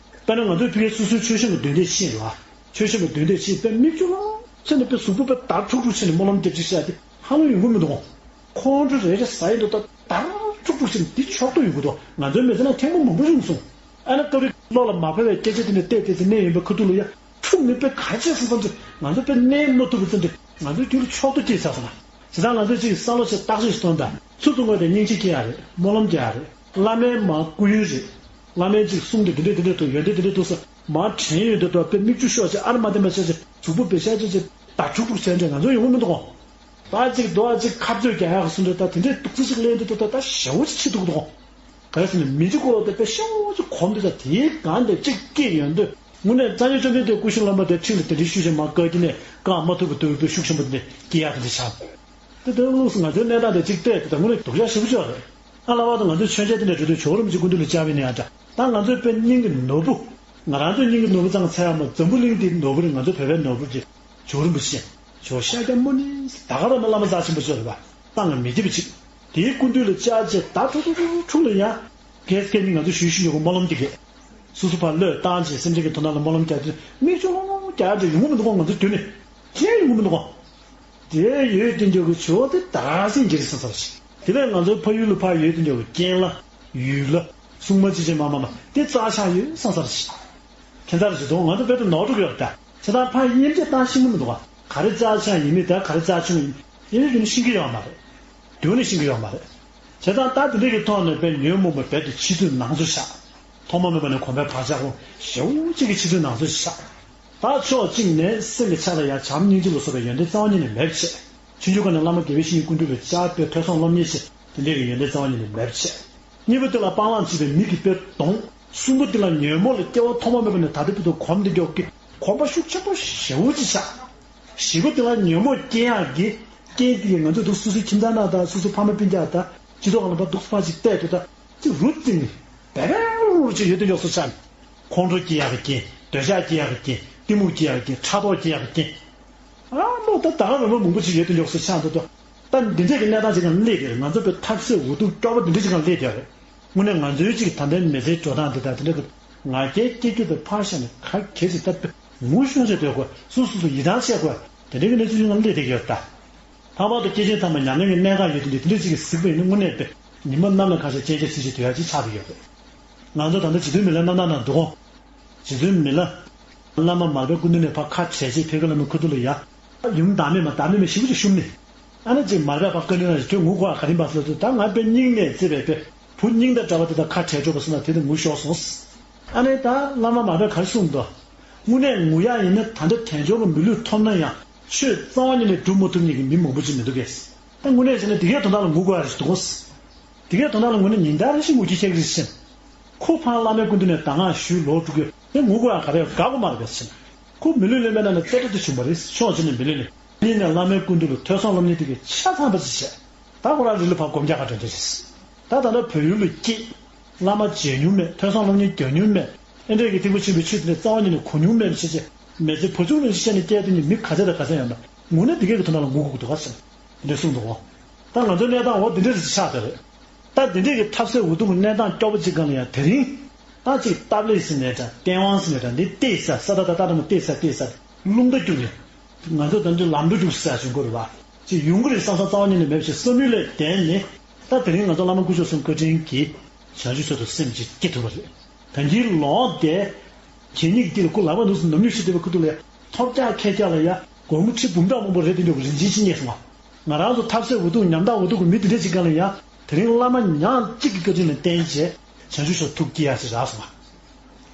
དཔེར་ན་ང་ཚོས་ཕ་གིའི་སོ་སོའི་མཆོད་གཤོམ་གྱི་འདོན་འདོད་ཤེས་ལ། མཆོད་གཤོམ་གྱི་འདོན་འདོད་ཤེས་པའི་མིག་ཆུ་ལོང་ཆེ་ནས་དཔེ་གཟུགས་པོ་དཔེ་འདར་ཁྲུག་ཁྲུག་བྱས་ནས་སྨོན་ལམ་རྒྱབ་ཅིག་བཤད་དེ་ཧ་ལམ་ཡོང་གི་མི་འདུག་ཁོང་ཁྲོ་རེ་རེ་ཟ་ཡི་འདུག་ད་འདར་ཁྲུག་ཁྲུག་བྱས་ནས་འདི་ཕྱོགས་གཏོགས་ཡོང་གི་འདུག་ང་ཚོའི་མི་ཚེ་ནང་ཐེངས་མ་མང་པོ་བྱུང་སོང་། ཨ་ན་སྐབས་རེ་བློ་ལ་མ་ཕེབས་པའི་སྐད་ཆ་དེ་འདྲ་བལྟས་བལྟས་ཚེ་གནས་ཡོན་པའི་ཁ་ཐུག་ལ་ཡ། ཕྲུག་ནི་དཔེ་ག་ཅེས་སོང་ཙམ་དུ་ང་ཚོ་དཔེ་གནས་མ་ཐུབ་པ་ཙམ་དུ་ང་ཚོའི་རྒྱུད་ལ་ཕྱོགས་གཏོགས་སྐྱེས་ཚར་སོང་ན། བྱས་ཙང་ང་ཚོས་ཅིག་བསམ་བློ་ཞིག་བརྟག་དཔྱད་ཞིག་གཏོང་དང་། ཚུར་དུ་དངོས་དང་སྙིང་རྗེ་སྐྱེ་ཡག་རེད། སྨོན་ལམ་རྒྱག་ཡག་རེད། བླ་མའི་མ་སྐུ་ཡོན་རེད། བླ་མའི་ཅིག་གསུང་དེ་འདི་འདྲས་འདི་འདྲས་འདུག་ཡོན་ཏན་འདི་འདྲས་འདུག་ས་མ་དྲན་ཡོད་འདི་འདུག་དཔེ་མིག་ཆུ་ཤོར་བྱས་ཨ་ར་མ་བདེན་པ་བྱས་བྱས་གཟུགས་པོ་བེ་ཤ་བྱས་བྱས་ད་འཁྲུག་འཁྲུག་བྱས་འདྲས་ང་ཚོ་ཡོང་གི་མི་འདུག་གོ། ད་ཅིག་རྡོ་ཨ་ཅིག་ཁ་རྩོད་རྒྱག་ཡག་གི་སུ་འདྲ་ད་དེ་འདྲའི་སྡུག་རྩུབ་ཅིག་ལེན་དུ་འདུག་ད་ད་ཞེ་བོ་ཅིག་ཆེ་འདུག་གི་འདུག་ག་རེ་ཟེར་ན་མི་འཇིགས་སྐོར་ལ་དེ་དཔེ་ཤོག་ཅིག་གོམ་དུ་ད་དེའི་སྒང་དེ་ཅིག་སྐྱེས་ཡོང་དུས་དངོས་གནས་རྩ་ཉོན་བཅོམ་ལྡན་འདས་སྐུ་ཞབས་བླ་མ་དེ་ཁྲིད་ལ་དེ་འདྲའི་ཤུལ་བཞག་མ་བཀག་གི་ནས་བཀག་མ་ཐུབ་པ་འདུག་དཔེ་ཤུགས་ཆེན་པོ་དེ་སྐྱེ་ཡག་དེ་འདྲ་ཆགས། དེ་ལྟར་དངོས་སུ་ང་ཚོའི་གནས་སྟངས་དེ་གཅིག་བལྟས་དེ་ལྟར་དངོས་གནས་སྡུག་ཅག་ཞེ་པོ་ཅིག་རེད། ཨ་ལ་བ་དང་ང་ཚོའི་མཆོད་མཇལ་དེ་འདྲ་འགྲོ་དུས་ཇོ་བོ་རིན་པོ་ཆེ་སྐུ་མདུན་ལ་བཅར་བའི་ནས་ཡང་འདྲ། ད་ང་ཚོའི་དཔེ་སྙིང་གི་ནོར་བུ། ང་རང་ཚོའི་སྙིང་གི་ནོར་བུ་ཙང་ཚད་ཡག་མ་འཛམ་བུ་གླིང་འདིའི་ནོར་བུ་རེད། ང་ཚོའི་བོད་པའི་ནོར་བུ་རེད། ཇོ་བོ་རིན་པོ་ཆེ། ཇོ་བོ་ཤཱཀྱ་མུ་ནེ་ད་ག་རང་ནས་བླ་མ་རྩ་ཆེན་པོ་ཚོ་རེད་པ། གཏན་ལ་མི་འདེབས་པ་ཅིག་དེའི་སྐུ་མདུན་ལ་བཅར་བྱས་ད་ཐུག་ཐུག་ཐུག་ཐུག་ལ་ཡང་། སྐད་སྐད་ནི་ང་ཚོ་ཞུས་ཞུས་ཡོད་གོ་སྨོན་ལམ་འདི་གས། སོ་སོ་ཕར་བློས་བཏང་བྱས་སེམས་ཅན་གྱི་དོན་དག་ལ་སྨོན་ལམ་རྒྱག་དུས་མིག་ཆུ་ལྷུང་ལྷུང་རྒྱག་དེ་ཡོང་གི་མི་འདུག་གོ། ང་ཚོ་དུས་ནས་ཁྱེད་ཡོང་གི་མི་འདུག་གོ། དེ་ཡོད་དེ་འདྲ་གི་ཇོ་བོ་དེ་དར་སེང་གི་རེད་བསམ་ས་རེད། དེ་ལས་ང་ཚོའི་ཕ་ཡུལ་ལ་ཕར་ཡོད་དེ་འདྲ་གི་རྐྱེན་ལ་ཡུལ་ལ་སྲུང་མ་ཅི་བྱེད་མ་མ་མ་དེ་རྩ་ཆགས་ཡོད་བསམ་ས་རེད། ཁྱད་མཚར་ཞིག་འདུག་ང་ཚོ་བོད་དུ་ནོར་འགྲོ་གི་ཡོད་ད། བྱས་ཙང་ཕར་དབྱེ་འབྱེད་བཏང་ཤེས་ཀྱི་མི་འདུག་ག་ག་རེ་རྩ་ཆེན་ཡིན་མིན་ད་ག་རེ་རྩ་ཆུང་ཡིན་དབྱེ་བ་ཤེས་ཀྱི་ཡོད་མ་རེད། དེ་ནི་ཤེས་ཀྱི་ཡོད་མ་རེད། བྱས་ཙང་ད་དེ་འདྲ་གི་ཐོག་ནས་དཔེ་ཉོན་མོངས་པ་རྦད་དེ་ཕྱི་ཚུལ་ནང་གསོ་བྱ། ཐོག་མ་མེད་པ་ནས་གོམས་པའི་བག་ཆགས་ཀུན་ཞེ་པོ་ཅིག་གི་ཕྱི་ཚུལ་ནང་གསོ་བྱ། ད་ཕྱོགས་གཅིག་ནས་སེམས་ཀྱི་ཆ་ལ་ཡང་བྱམས་སྙིང་རྗེ་ལ་སོགས་པའི་ཡོན་ཏན་རྩ་བ་ཉིད་ནས་མེད་པ་བྱས། ཆུང་ཆུང་སྒང་ནས་བླ་མ་དགེ་བའི་བཤེས་གཉེན་ཀུན་འདུས་ལ་བཅར་བའི་ཐོས་བསམ་སློབ་གཉེར་བྱས་དེ་འདྲའི་གི་ཡོན་ཏན་རྩ་བ་ཉིད་ནས་མེད་པ་བྱས། གཉིས་པ་དེ་ལ་སྤང་བླང་བྱེད་པའི་མི་གི་དཔེ་གདོང་། གསུམ་པ་དེ་ལ་ཉོན་མོངས་ལ་སྐྱེ་བ་ཐོག་མ་མེད་པ་ནས་ད་ལྟ་བར་དུ་གོམས་བསྡད་ཀྱོག་གི་གོམས་པ་ཤུགས་ཆེན་པོ་ཞེ་པོ་ཅིག་ཆགས། བཞི་པ་དེ་ལ་ཉོན་མོངས་སྐྱེ་ཡག་གི་རྐྱེན་དེ་ཡིས་ང་ཚོ་འདུག་སོ་སོའི་ཁྱིམ་ཚང་ནང་དང་སོ་སོའི་ཕ་མ་སྤུན་ཀྱག་དང་སྤྱི་ཚོགས་ཁང་ལ་ཕར་འདུག་སེ་ཕར་ཅིག་བལྟས་དུས་ད་ཅིག་རུ་བརྩིགས་ནས་བེ་བེ་རུ་རུ་ཅིག་ཡོད་དེ་མགྱོགས་སུ་ཆགས་ནས་ཁོང་ཁྲོ་སྐྱེ་ཡག་གི་རྐྱེན། འདོད་ཆགས་སྐྱེ་ཡག་གི་རྐྱེན། གཏི་མུག་སྐྱེ་ཡག་གི་རྐྱེན། ཕྲག་དོག་སྐྱེ་ཡག་གི་རྐྱེན། ཨ་མོ་ད་ད་ག་རང་ལོ་མང་པོ་ཅིག་ཡོད་དུ་ཡོག་སུ་ཆགས་འདུག་ད་འདི་འདྲས་ཀྱི་གནས་སྟངས་ཅིག་ཀྱང་སླེབས་ཡོད་རེད། ང་ཚོ་བོད་འཐབ་རྩོད་འུ་ཐུག་སྐྱོ་པོ་འདི་འདྲས་ཅིག་ཀྱང་སླེབས་ཡོད་རེད། དངོས་གནས་ང་ཚོའི་ཅིག་ད་ལྟའི་མི་ཚེའི་འགྲོ་སྟངས་འདི་དང་དེ་འདྲ་གི་ང་རྒྱལ་སྐྱེ་རྒྱུ་དང་ཕར་བཞག་ནས་ག་གེ་ཅིག་ད་ངུ་ཤོང་བྱས་སྡོད་དགོས། སོ་སོ་སོ་ཡིད་ཐང་ཆད་དགོས། དེ་འདྲས་ཀྱི་གནས་ཚུལ་ཅིག་ཀྱང་སླེབས་བསྡད་ཡོད་རེད་ད། ལྷག་པར་དུ་སྐྱེས་ཆེན་ཚང་མ་ཉམས་ལེན་གྱི་གནད་འགག་ཡོད་དེ་འདྲས་དེ་འདྲས་ཅིག་གི་གཟིགས་པ་ཡིན་ན་དངོས་གནས་དཔེ་ཉི་མ་གནམ་ལ་ཁ་ཤས་གཅན་གཅུང་སྲིད་ཞིའི་དུས་ཡག་ཅིག་ཆགས་བསྡད་ཡོད་རེད། ང་ཚོ་ད་ལྟ་རྗེ་བཙུན་མི་ལ་རྣམ་ཐར་ནང་འདུག་གོ། རྗེ་བཙུན་མི་ལ། བླ་མ་མར་པའི་སྐུ་མདུན་ནས་ཕར་ཁ་བྲལ་རྗེས་ཕ་གི་བླ་མའི་ཁ་ཐུག་ལ་ཡ། ཡུམ་བདག་མེད་མ་བདག་མེད་མ་ཞེ་པོ་ཅིག་བཤུམས་ནས། ཨ་ནི་ཅིག་མར་པས་ཕར་བཀའ་འདྲི་གནང་རྗེས་ཁྱོད་ངུ་དགོས་ཨ་ག་རེ་ཡིན་པ་ཟེར་དུས་ད་ང་དཔེ་སྙིང་ནས་བརྩེ་བའི་དཔེ་བུ་སྙིང་དང་འདྲ་བ་དེ་དག་ཁ་བྲལ་འགྲོ་བ་སོང་ན་དེ་དུས་ངུ་ཤོར་སོང་། ཨ་ནི་ད་བླ་མ་མར་པས་ག་རེ་གསུངས་འདུག་དངོས་གནས་ངུ་ཡག་ཡིན་ན་ད་ལྟ་དལ་འབྱོར་གྱི་མི་ལུས་ཐོབ་ན་ཡང་ཆོས་རྩ་བ་ཉིད་ནས་སྒྲུབ་མ་ཐུབ་མཁན་གྱི་མི་མང་པོ་ཅིག་མི་འདུག་གས། ད་དངོས་གནས་བྱས་ན་དེ་གའི་དོན་དག་ལ་ངུ་དགོས་ཡག་རེད་འདུག་གོ། དེ་གའི་དོན་དག་ལ་ངུ་ན་ཉིན་ལྟར་བཞིན་ངུ་རྒྱུ་ཁྱད་ཀྱི་རེད་ཟེར། ཁོ་ཕར་བླ་མའི་སྐུ་མདུན་ནས་གདམས་ངག་ཞུས་ལོག་འགྲོ་གི་དེ་ངུ་དགོས་ཡག་ག་རེ་དགའ་པོ་མ་རེད་པས་ཟེར། ཁོ་མི་ལུས་ལེན་པའི་ནང་ནས་རྩེ་གྲ་དེ་བྱུང་བ་རེད། ཕྱོགས་གཅིག་ནས་མི་ལུས་ལེན། གཉིས་ནས་བླ་མའི་སྐུ་མདུན་ལ་ཐོས་བསམ་སློབ་གཉེར་དེ་གའི་ཆ་ཚང་པ་ཞིག་བྱས། ད་ཁོ་རང་རི་ལ་ཕར་སྒོམ་རྒྱག་ག་འགྲོ་འདོད་རེད། ད་ད་ལྟ་བོད་ཡུལ་ལ་སྐྱེས། བླ་མ་མཇལ་མྱོང་མེད། ཐོས་བསམ་སློབ་གཉེར་རྒྱག་མྱོང་མེད། ཨེ་འདྲས་ཀྱི་ཐེག་པ་ཆེན་པོའི་ཆོས་དེ་འདྲ་རྩ་བ་ཉིད་ནས་གོ་མྱོང་མེད་པ་བྱས་རྗེས་མི་ཚེ་བུ་ཆུང་ནས་ཤེས་ནས་སྐྱེས་དེ་ཉིད་མི་ག་ཚད་དང་ག་ཚད་ཡོད་ན་ངུ་ན་དེ་གའི་གི་དོན་དག་ལ་ངུ་དགོས་ཀྱི་འདུག་ག་ཟེར། འདི་འདྲ་གསུངས་འདུག་གོ། ད་ང་ཚོའི་གནས་སྟངས་འོ་འདི་འདྲ་ཞིག་ཆགས་བསྡད་རེད། ད་འདི་འདྲས་ཀྱི་འཐབ་རྩོད་འུ་ཐུག་གི་གནས་སྟངས་སྐྱོ་པོ་ཅིག་སྒང་ལ་ཡང་དེ་རིང་། ད་ཅིག་སྟབས་ལེགས་ཟིན་ནས་དང་བསྟན་དབང་ཟིན་ནས་དང་འདི་བལྟས་ས་ས་ད་ད་ད་ད་མོ་བལྟས་ས་བལྟས་ས་རླུང་རྟ་རྒྱུག་ནས། ང་ཚོ་ད་འདི་ལམ་འགྲོ་རྒྱུག་ས་བྱུང་དགོས་རེད་བ། ཅིག་ཡོང་གི་རེད་བསམ་བསམ་རྩ་བ་ཉིད་ནས་མེད་པ་ཞིག་བསམ་ཡུལ་ལས་བསྡད་ནས། ད་དེ་རིང་ང་ཚོ་བླ་མ་སྐུ་ཞབས་གསུམ་བཀའ་དྲིན་གྱིས་བྱང་ཆུབ་མཆོག་ཏུ་སེམས་ཅིག་སྐྱེ་ཐུབ་པ་རེད། ད་འདིའི་ལོག་དེ། གད་སྙིགས་དེ་ལ་ཁོ་ལག་པ་འདུག་སེ་ནམ་ཉུག་ཤི་བསྡད་པའི་ཁུ་ཐུག་ལ་ཡ། ཐོབ་རྒྱག་ཁེ་རྒྱག་ལ་ཡ། སྒོར་མོ་ཁྲི་འབུམ་ཕྲག་མང་པོ་རེད་དེ་འདྲ་རིན་ཆེན་ཅིག་རྙེད་སོང་ང་། ང་རང་ཚོ་འཐབ་རྩོད་འུ་ཐུག་ཉམ་ཐག་འུ་ཐུག་གི་མི་དེ་འདྲ་ཅིག་སྒང་ལ་ཡ། དེ་རིང་བླ་མ་ཉག་གཅིག་གི་བཀའ་དྲིན་ལ་བརྟེན་བྱས་བྱང་ཆུབ་མཆོག་ཐུགས་བསྐྱེད་ཡག་ཅིག་རག་སོང་ང་།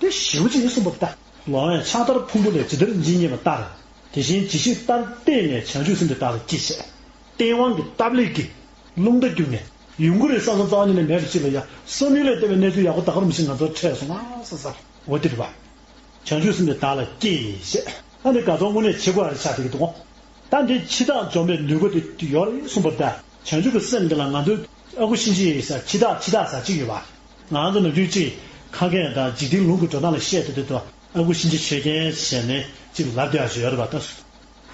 དེ་ཞེ་པོ་ཅིག་ཡིན་གསུངས་པ་ལྟ། ལོང་བས་ཕྱག་དར་ཕུང་པོ་ལས་ཇི་ལྟར་འཇིགས་རྙེད་པ་ལྟར། དེ་བཞིན་ཇི་ཞིག་ལྟར་བལྟས་ནས་བྱང་ཆུབ་སེམས་དེ་བདག་ལ་སྐྱེས་བྱས། བསྟན་དབང་གི་སྟབས་ལེགས་ཀྱིས། རླུང་རྟ་རྒྱུག་ནས། ཡོང་གི་རེད་བསམ་བསམ་རྩ་བ་ཉིད་ནས་མེད་པ་ཅིག་ལ་ཡ། བསམ་ཡུལ་ལས་བརྟན་པའི་གནས་ཚུལ་ཡག་པོ་ད་ག་རུ་མི་ཤེས་ང་ཚོར་འཕྲད་སོང་ང་ས་ས། འོ་དེ་རེད་པ། བྱང་ཆུབ་སེམས་དེ་བདག་ལ་སྐྱེས་ཞེས། ཨ་ནི་དགའ་ཚོར་དངོས་གནས་ཆེ་དགོས་རེ་ཆགས་བསྡད་ཀྱི་འདུག་གོ། ད་འདི་འཆི་བདག་འཇོམས་པའི་ནུས་པ་དེ་ཡོད་རེད་གསུངས་པ་ལྟར། བྱང་ཆུབ་ཀྱི་སེམས་འདི་ལ་ང་ཚོས་ཨ་ཁུ་གཤིན་རྗེ་ཡི་ས་འཆི་བདག་འཆི་བདག་ཟེར་གཅིག་ཡོད་པ། ང་ཚོ་ནམ་རྒྱུན་གཅིག་ཁ་སྐད་དང་འཇིག་རྟེན་ལུང་གི་འགྲོ་སྟངས་ལ་བཤད་དུས་དུས་དུ་ཨ་ཁུ་གཤིན་རྗེ་ཆོས་རྒྱལ་ཟེར་ནས་གཅིག་ལབ་བསྡད་ཡག་ཅིག་ཡོད་རེད་པ་ད།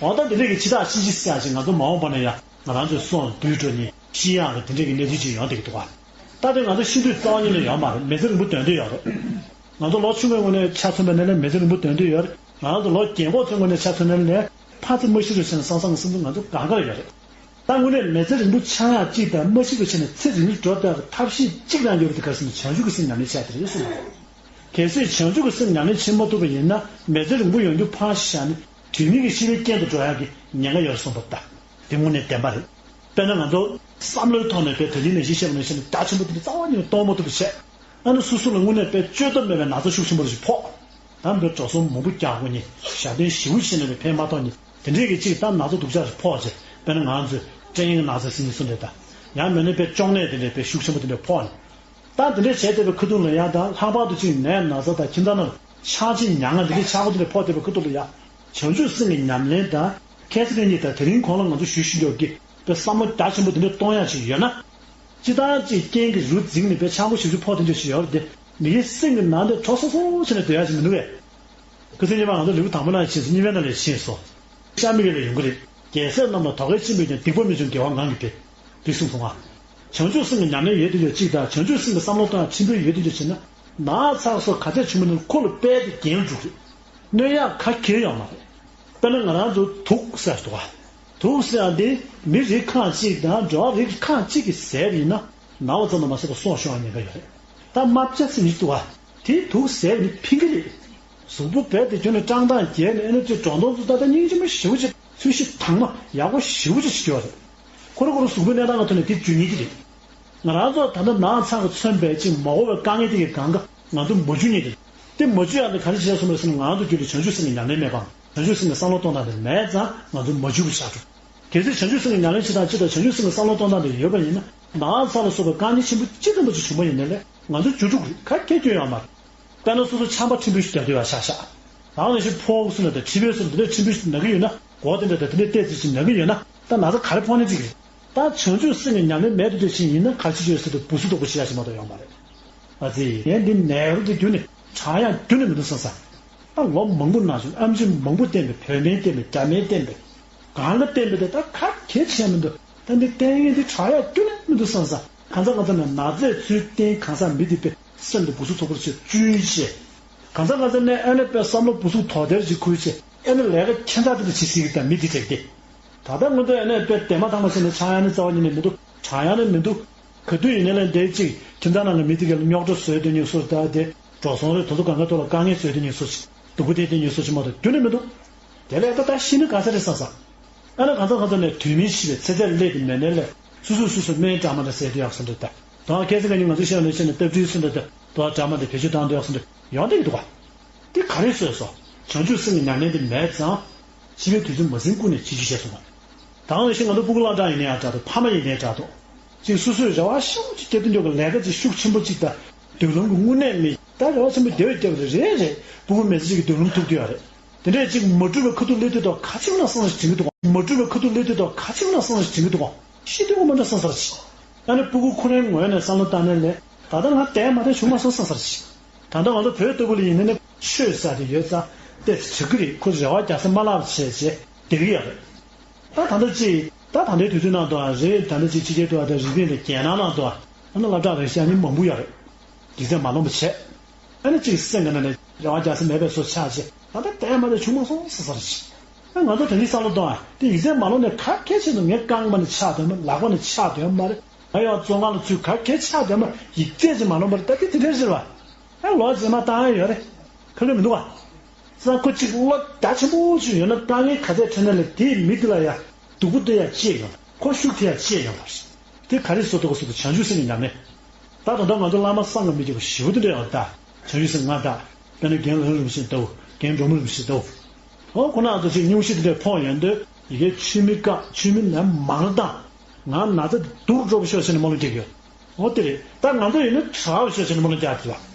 འོ་ད་འདི་འདྲས་ཀྱི་འཆི་བདག་གཤིན་རྗེ་ཟེར་ཡག་ཅིག་ང་ཚོ་མ་འོངས་པ་ན་ཡང་ང་རང་ཚོའི་སྲོག་འདུལ་འགྲོ་ནི་ཤི་ཡག་གི་དེ་འདྲས་ཀྱི་གནས་ཚུལ་ཅིག་ཡོང་བསྡད་ཀྱི་འདུག་ག། ད་དེ་ང་ཚོ་ཤི་དུས་རྩ་བ་ཉིད་ནས་ཡོད་མ་རེད། མི་ཚེ་རིང་པོ་དོན་དུ་ཡོད་རེད། ང་ཚོ་ལོ་ཆུང་བའི་སྔོན་ནས་ཆ་མཚོན་པ་ནས་ལས་མི་ཚེ་རིང་པོ་དོན་དུ་ཡོད་རེད། ང་རང་ཚོ་ལོ་རྒན་གོག་ཚོའི་སྔོན་ནས་ཆ་མཚོན་ན་ལས་ཕར་ཚེ་མ་ཤི་རུ་ཕྱིན་ན་སང་སང་གི་སེམས་ཚོར་ང་ཚོ་གང་ག་ལ་ཡོད་རེད། ད་དངོས་གནས་མི་ཚེ་རིང་པོ་ཆགས་ཡག་གཅིག་དང་མ་ཤི་རུ་ཕྱིན་ན་ཚེ་རིང་རུ་འགྲོ་ཐུབ་ཡག་གི་ཐབས་ཤེས་གཅིག་རང་ཡོད་པ་དེ་ག་རེ་ཟེར་ན་བྱང་ཆུབ་ཀྱི་སེམས་ཉམས་ལེན་བྱས་དེ་རེད་གསུངས་པ་རེད། གལ་སྲིད་བྱང་ཆུབ་ཀྱི་སེམས་ཉམས་ལེན་བྱེད་མ་ཐུབ་པ་ཡིན་ན་མི་ཚེ་རིང་པོ་ཡོང་རྒྱུ་ཕར་བཞག་ནས་དུས་མིན་གྱི་ཤི་བའི་རྐྱེན་དུ་འགྲོ་ཡག་གི་ཉེན་ཁ་ཡོད་གསུངས་པ་ལྟ། དེ་དངོས་གནས་བདེན་པ་རེད། དཔེར་ན་ང་ཚོ་བསམ་བློའི་ཐོག་ནས་དཔེ་ད་ལིང་ནས་གཞི་བཤད་པ་ནང་བཞིན་རྒྱ་ཆེན་པོ་དེ་འདྲ་རྩ་བ་ཉིད་ནས་གཏོང་མ་ཐུབ་པ་བྱས། ཨ་ནི་སོ་སོ་ལ་དངོས་གནས་དཔེ་བཅོས་ཐབས་མེད་པའི་ན་ཚ་ཤུགས་ཆེན་པོ་ཞིག་ཕོག་ད་འདི་འགྲོ་སོང་མང་པོ་རྒྱག་དགོས་ནི་ཞག་བདུན་ཞེ་པོ་ཞིག་ནས་ཕན་མ་ཐོགས་ནི་དེ་འདྲས་ཀྱི་ཅིག་ད་ན་ཚ་སྡུག་ཅག་ཞིག་ཕོག་ཅེས་དཔེར་ན་ང་ཚོས་སྐྲན་ཡིན་ན་ཚ་སྲིན་ཡིན་སུ་འདྲ་ད་ཡང་མིན་ན་དཔེ་གཅོང་ནད་དེ་འདྲས་དཔེ་ཤུགས་ཆེན་པོ་དེ་འདྲས་ཕོག་ནི། ད་དེ་འདྲས་བྱས་བསྡད་པའི་ཁུ་ཐུག་ལ་ཡང་ད་ལྷག་པར་དུ་ཅིག་ནད་ན་ཚ་དང་ཁྱིམ་ཚང་ནང་ཆག་ཆེ་མྱ་ངན་འདི་འདྲས་ཆག་སྒོ་དེ་འདྲས་ཕོག་བསྡད་པའི་ཁུ་ཐུག་ལ་ཡང་བྱང་ཆུབ་སེམས་ཀྱི་ཉམས་ལེན་དང་ཁྱད་ཚོ་གཉིས་དང་དེ་རིང་གོང་ལ་ང་ཚོ་ཞུས་ཞུས་འཇོག་གི་དཔེ་བསམ་བློ་རྒྱ་ཆེན་པོ་དེ་འདྲས་གཏོང་ཡག་ཅིག་ཡོད་ན། ཅི་ལྟར་ཅིག་རྐྱེན་གྱི་རུ་འཛིངས་ནས་དཔེ་ཆག་སྒོ་ཞིབ་ཞིབ་ཕོག་དེ་འདྲས་ཞིག་ཡོད་རེད་དེ་མི་ཡི་སེམས་ཀྱི་ནང་དེ་གྲོགས་སོ་སོ་བྱས་ནས་སྡོད་ཡག་ཅིག་མི་འདུག་གས། ཁ་སང་ཉི་མ་ང་ཚོ་ལེའུ་དང་པོ་ནང་ཕྱིན་སོང་གཉིས་པའི་ནང་ལ་ཤེས་སོང་། ཤ་མི་གི་ལ་ཡོང་གི་རེད། རྒྱལ་སྲས་རྣམས་ལ་དོ་གལ་ཆེན་པོས་ཀྱང་སྡིག་པ་མི་འབྱུང་དགེ་བ་ངང་གིས་འཕེལ། འདི་གསུངས་སོང་ང་། བྱང་ཆུབ་སེམས་ཀྱི་ཉམས་ལེན་ཡོད་དུས་ཡོད་གཅིག་དང་བྱང་ཆུབ་སེམས་ཀྱི་བསམ་བློ་གཏོང་ཡག་ཆེན་པོ་ཡོད་དུས་ཡོད་བྱས་ན། ན་ཚ་སོགས་ག་ཚད་བྱུང་མིན་ནི་ཁོ་ལ་དཔལ་དེ་རྒྱན་འཇུག་རེད། གནོད་ཡག་ག་གེ་ཡོད་མ་རེད། དཔེར་ན་ང་རང་ཚོ་དུག་ཟེར་འདུག་ག། དུག་ཟེར་ཡག་འདི་མི་རིགས་ཁག་ཅིག་དང་འགྲོ་བ་རིགས་ཁག་ཅིག་གིས་ཟས་པ་ཡིན་ན་ན་བ་ཙམ་དུ་མ་ཟད་པར་སྲོག་ཤོར་ཡག་ཉེན་ཁ་ཡོད་རེད། ད་རྨ་བྱ་ཟེར་མི་འདུག་ག། དེ་དུག་ཟས་པ་ནི་ཕན་གི་རེད། གཟུགས་པོ་རྦད་དེ་ཁྱོན་ནས་བཀྲག་མདངས་རྒྱས་ནས། ཨ་ནི་ཅིག་འགྲོ་སྟངས་ཚོ་ད་ལྟ་སྙིང་རྗེ་མོ་ཞེ་པོ་ཅིག། ཚོས་གཞི་དྭངས་མ་ཡག་པོ་ཞེ་པོ་ཅིག་ཞིག་ཡོད་རེད། ཁོ་རང་ཁོ་རང་གཟུགས་པོའི་གནས་སྟངས་ཀྱི་ཐོག་ནས་དེ་བརྗོད་ཉན་གྱི་རེད། ང་རང་ཚོ་ད་ལྟ་ནག་ཚང་གིས་མཚོན་པའི་ཅིག་མ་འོངས་པའི་དཀའ་ངལ་དེ་གི་སྒང་ག་ང་ཚོ་མ་འཇུ་ཉན་གྱི་རེད། དེ་མ་འཇུ་ཡག་དེ་ག་རེ་བྱས་སོང་རེད་ཟེར་ན། ང་རང་ཚོ་རྒྱུད་ལ་བྱང་ཆུབ་སེམས་ཀྱི་ཉམས་ལེན་མེད་པའམ། བྱང་ཆུབ་སེམས་ཀྱི་བསམ་བློ་གཏོང་སྟངས་དེ་མེད་ཙང་ང་ཚོ་མ་འཇུ་བ་ཆགས་འགྲོ། གལ་སྲིད་བྱང་ཆུབ་སེམས་ཀྱི་ཉམས་ལེན་བྱེད་སྟངས་སྤྱི་དང་བྱང་ཆུབ་སེམས་ཀྱི་བསམ་བློ་གཏོང་སྟངས་དེ་ཡོད་པ་ཡིན་ན། ནག་ཚང་ལ་སོགས་པའི་དཀའ་ངལ་ཆེན་པོ་ཅི་ཙམ་པ་ཅིག་བྱུང་པ་ཡིན་ནའི་ལས་ང་ཚོ་འཇུ་འགྲོ་གི་རེད། ག་གེ་སྐྱོན་ཡོད་མ་རེད། དཔེར་ན་སོ་སོ་ཆམ་པ་ཕྲན་བུ་ཞིག་རྒྱག་འདོད་ཡ་ཆགས་ཤག། རང་ལ་ཞིག་ཕོག་སོང་ན་དང་། མཁྲིས་པའི་སོ་འདི་འདྲ་ཕྲན་བུ་ཞིག་ན་གི་ཡོད་ན། མགོ་དེ་འདྲ་དང་དེ་འདྲ་བལྟས་ཚོད་ཅིག་ན་གི་ཡོད་ན། ད་ན་ཚ་ག་རེ་ཕོག་ནའི་འགྲིག་གི་རེད། ད་བྱང་ཆུབ་སེམས་ཀྱི་ཉམས་ལེན་མེད་དུ་བསྡད་ཕྱིན་ཡིན་ན་ག་རེ་བྱེད་ཀྱི་ཡོད་ཟེར་དུས་སྦུ་སུ་དོག་པོ་བྱེད་ཡ་ཞིག་མ་གཏོགས་ཡོད་མ་རེད། ཨ་ཙི། ངས་འདི་ནད་རོ་འདི་བརྒྱུད་ནས་དྲག་ཡག་ཁྱོན་ནས་མི་འདུག་བསམ་ས། ད་ལོ་མང་པོ་ནང་བཞིན་ཨེམ་ཆི་མང་པོ་བསྟེན་པའི། བོད་སྨན་བསྟེན་པའི། རྒྱ་སྨན་བསྟེན་པའི། གང་ལ་བསྟེན་པའི་དེ་ད་ག་གེ་བྱས་མི་འདུག། ད་འདི་བསྟེན་མཁན་འདི་དྲག་ཡག་ཁྱོན་ནས་མི་འདུག་བསམ་ས། གང་ཟག་གང་ཟག་ནས་ན་ཚས་ཚུར་བསྟེན། གང་ཟག་མི་དེ་པའི་སེམས་དེ་སྦུ་སུ་དོག་པོར་བྱས། བཅོས་བྱས། གང་ཟག་གང་ཟག་ནས་ཨ་ནི་པའི་བསམ་བློ་སྦུ་སུ་དོག་སྟེར་ཅིག་ཁུར་བྱས། ཨ་ནི་ལས་ཀ་ཁྱད་མཚར་དེ་འདྲ་བྱེད་སྲིད་ཀྱི། ད་མི་དེ་དྲེགས་ཏེ། ད་ལྟ་སྔོན་དུ་ཨ་ནི་པའི་དེ་མ་ཐང་མ་བྱས་ནས་ཆག་ཡག་ནི་རྩ་བ་ཉིད་ནས་མི་འདུག། དྲག་ཡག་ནི་མི་འདུག། ག་དུས་ཡིན་ནའི་ལས་འདས་ཅིག་ཁྱིམ་ཚང་ནང་གི་མི་དེ་ག་ལ་རྙོག་དྲ་བཟོས་དེ་ཉོ་སོ། ད་དེ་འགྲོ་སོང་རེད། དེ་ཚོ་གང་ག་ཐོག་ལ་དཀའ་ངལ་བཟོས་དེ་ཉོ་སོ་ཅིག། སྡུག་པོ་དེ་དེ་ཉོ་སོ་ཅིག་མ་གཏོགས་རྒྱུན་ནས་མི་འདུག། དེ་ལས་ད་ད་ཤི་ན་ག་ས་རེད་བསམ་ས། ཨ་ནི་གང་ཚང་གང་ཚང་ནས་དུས་མིན་ཤི་བའི་ཚེ་ཚད་སླེབས་དེ་མེད་ནའི་ལས། སུ་སུ་སུ་སུ་སྨན་འདྲ་མ་འདྲ་ཟས་དེ་ཡག་སོང་འདྲ། ད་དང་ཁ་སང་ཁ་ཉིན་ང་ཚོ་ཤི་ཡག་ནས་ཤི་ནས་སྟབས་བདེ་སོང་འདྲ། ད་དོ་འདྲ་མ་འདྲ་བེད་སྤྱོད་བཏང་དེ་ཡག་སོང་འདྲ་ཡོང་བསྡད་ཀྱི་འདུག་ག། དེ་ག་རེ་བཟོས་སོང་། བྱང་ཆུབ་སེམས་ཀྱི་ཉམས་ལེན་དེ་མེད་ཙང་། ཤི་བའི་དུས་ཚོད་མ་ཟིན་ཀུན་ནས་བྱེད་རྒྱུ་བྱས་སོང་བ། ད་ག་ནང་བཞིན་ང་ཚོ་སྤུ་གུ་སློབ་གྲྭ་ཡིན་ན་ཡང་འདྲ་འདུག། ཕ་མ་ཡིན་ན་ཡང་འདྲ་འདུག། ཅིག་སོ་སོས་རེ་བ་ཤུགས་ཆེ་བསྐྱེད་དུ་འཇོག་གི་ལས་ཀ་ཅིག་ཤུགས་ཆེན་པོ་ཅིག་དང་། མདུན་ལམ་གྱི་དངོས་གནས་མེད། ད་རེ་བ་ཆེན་པོ་དེ་བས་བརྒྱབ་རེ་རེ་རེ། སྤུ་གུ་མི་ཚེ་གཅིག་གི་མདུན་ལམ་ཐུག་རྒྱུ་ཡོད་རེད། དེ་འདྲས་ཅིག་མ་འགྲུབ་པའི་ཁ་ཐུག་སླེབས་དུས་ཐོག་ག་ཚོད་ན་སང་ཞིག་དྲན་གྱི་འདུག་ག། མ་འགྲུབ་པའི་ཁ་ཐུག་སླེབས་དུས་ཐོག་ག་ཚོད་ན་སང་ཞིག་དྲན་གྱི་འདུག་ག། ཤི་དུས་ཁོ་མ་འདྲ་བསམ་ས་རེད། ཨ་ནི་སྤུ་གུ་ཁོ་རའི་ངོས་ནས་བསམ་བློ་བཏང་ནའི་ལས། ད་ལྟ་ང་དེ་མ་དེ་བྱུང་མ་སོང་བསམ་ས་རེད། ད་ལྟ་ང་ཚོ་བོད་ལྟ་བུ་ལ་ཡིན་ན་ནི་ཆོས་ཟེར་དེ་ཡོད་ཙང་ཏོག་ཙམ་དྲག་གི་རེད། ཁོ་རེ་བ་རྒྱག་ས་མ་ལབ་བྱས་བྱས་བསྡད་ཀྱི་ཡོད་རེད། ད་ད་ལྟ་ཅིག་ད་ད་ལྟའི་དུས་ཚོད་ནང་དུའང་རེད། ད་ལྟ་ཅིག་ཕྱི་རྒྱལ་དུ་ཨ་ད་རི་པིན་དང་རྒྱལ་ནང་ནང་དུའང་ཨ་ནི་སློབ་གྲྭ་རེ་བཞག་མཁན་མང་པོ་ཡོད་རེད། ཡིག་ཚད་མ་ལོན་པ་བྱས། ཨ་ནི་ཅིག་སེམས་ཀྱི་ནང་ནས་རེ་བ་རྒྱག་ས་མེད་པའི་བཟོ་ཆགས་བྱས། ད་ལྟ་དེ་མ་དེ་བྱུང་མ་སོང་བསམ་ས་རེད། ཨ་ང་ཚོ་དེ་འདྲའི་བསམ་བློ་གཏོང་ཨ། དེ་ཡིག་ཚད་མ་ལོན་ནས་ག་གལ་ཆེ་ན་ངའི་རྐང་པ་ནས་ཆག་དོན་མ། ལག་པ་ནས་ཆག་དོན་མ་རེད། ང་ཡང་བཙོན་ཁང་ལ་ཚུད། ག་གལ་ཆག་དོན་མ། ཡིག་ཚད་ཅིག་མ་ལོན་པ་རེད། ད་དེ་དེ་འདྲའི་ཟེར་བ། ཨ་ལོ་རྗེས་མ་བཏང་ཡ་ཡོད་རེད། ཁག་གི་མི་འདུག་ག། ཙང་ཁོ་གཅིག་བློ་རྒྱ་ཆེན་པོ་ཅིག་ཡོད་ན། དཀའ་ངལ་ག་ཚད་འཕྲད་ན་ལས་དེའི་མི་དེ་ལ་ཡ་སྡུག་པོ་སྟེར་ཡ་ཅི་ཡོང་། ཁོ་ཤུགས་ཐེབས་ཡ་ཅི་ཡོང་བ་རེད། དེ་ག་རེ་བཟོ་ཐུབ་ག་ཟེར་དུས་བྱང་ཆུབ་སེམས་ཀྱི་ཉམས་ལེན། ད་ད་ལྟ་ང་ཚོ་བླ་མ་བསམ་གྱིས་མི་ཁྱབ་པ་ཞེ་པོ་དེ་འདྲ་ཡོད་ད། བྱང་ཆུབ་སེམས་མངའ་བདག། དཔེར་ན་རྒན་ལྷ་རིན་པོ་ཆེ་ལྟ་བུ། རྒན་འབྲོག་མོ་རིན་པོ་ཆེ་ལྟ་བུ། ཨོ་ཁོ་ན་ཚོ་ཅིག་སྙུང་གཞི་དེ་འདྲ་ཕོག་ཡོང་དུས། ཡི་གེ་ཆུ་མིག་བཀག། ཆུ་མིག་ནས་མར་བཏང་། ང་ན་ཚ་སྡུག་འགྲོ་བ་ཤོག་ཟེར་ནས་སྨོན་ལམ་རྒྱག་གི་ཡོད། ཨོ་དེ་རེད། ད་ང་ཚོ་ཡིན་ན་དྲག་པ་ཤོག་ཟེར་ནས་སྨོན་ལམ་རྒྱག་གི་ཡོད།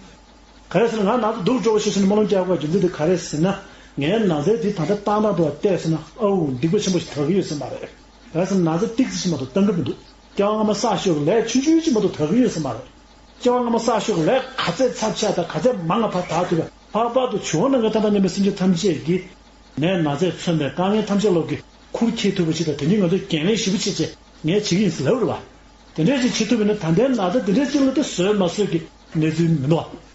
ག་རེ་ཟེར་ན་ང་ན་ཚ་སྡུག་འགྲོ་བ་ཤོག་ཟེར་ནས་སྨོན་ལམ་རྒྱག་དགོས་རྒྱུ་མཚན་དེ་ག་རེ་ཟེར་ན། ངའི་ན་ཚའི་དེ་ད་ལྟ་བཏང་སྟངས་དུ་བལྟས་ཟེར་ན། ཨའུ་སྡིག་པ་ཆེན་པོ་ཞིག་དག་གི་ཡོད་ས་མ་རེད། ག་རེ་ཟེར་ན་ན་ཚ་ཏིག་ཙམ་ཞིག་མ་གཏོགས་བཏང་གི་མི་འདུག། སྐྱེ་བ་སྔ་མ་བསགས་ཤོག་ལས་ཆུང་ཆུང་ཅིག་མ་གཏོགས་དག་གི་ཡོད་ས་མ་རེད། སྐྱེ་བ་སྔ་མ་བསགས་ཤོག་ལས་ག་ཚད་ཚབས་ཆེ་དང་ག་ཚད་མང་ང་ཕར་དག་ཐུབ་པ། ལྷག་པར་དུ་བྱུང་བ་ནང་གི་ཐ་དང་མཉམ་པའི་སེམས་ཅན་ཐམས་ཅད་ཀྱི་ནད་ན་ཚས་མཚོན་པའི་དཀའ་ངལ་ཐམས་ཅད་ལོག་གི་ཁུར་ཁྱེར་ཐུབ་པ་ཞིག་དང་། དེ་ནི་ང་ཚོས་འགན་ལེན་ཞེ་པོ་བྱས་བྱས་ངས་བྱེད་ཀྱི་ཡིན་ཟེར་ལབ་རེད་བ། དེ་འདྲས་ཅིག་བྱེད་ཐུབ་པ་ཡིན་ན། ད་ལྟའི་ན་ཚ་དེ་འདྲས་ཅིག་ལ་དེ་བཟོད་མ་བཟོད་ཀྱི་གནས་ཚུལ་མི་འདུག་བ།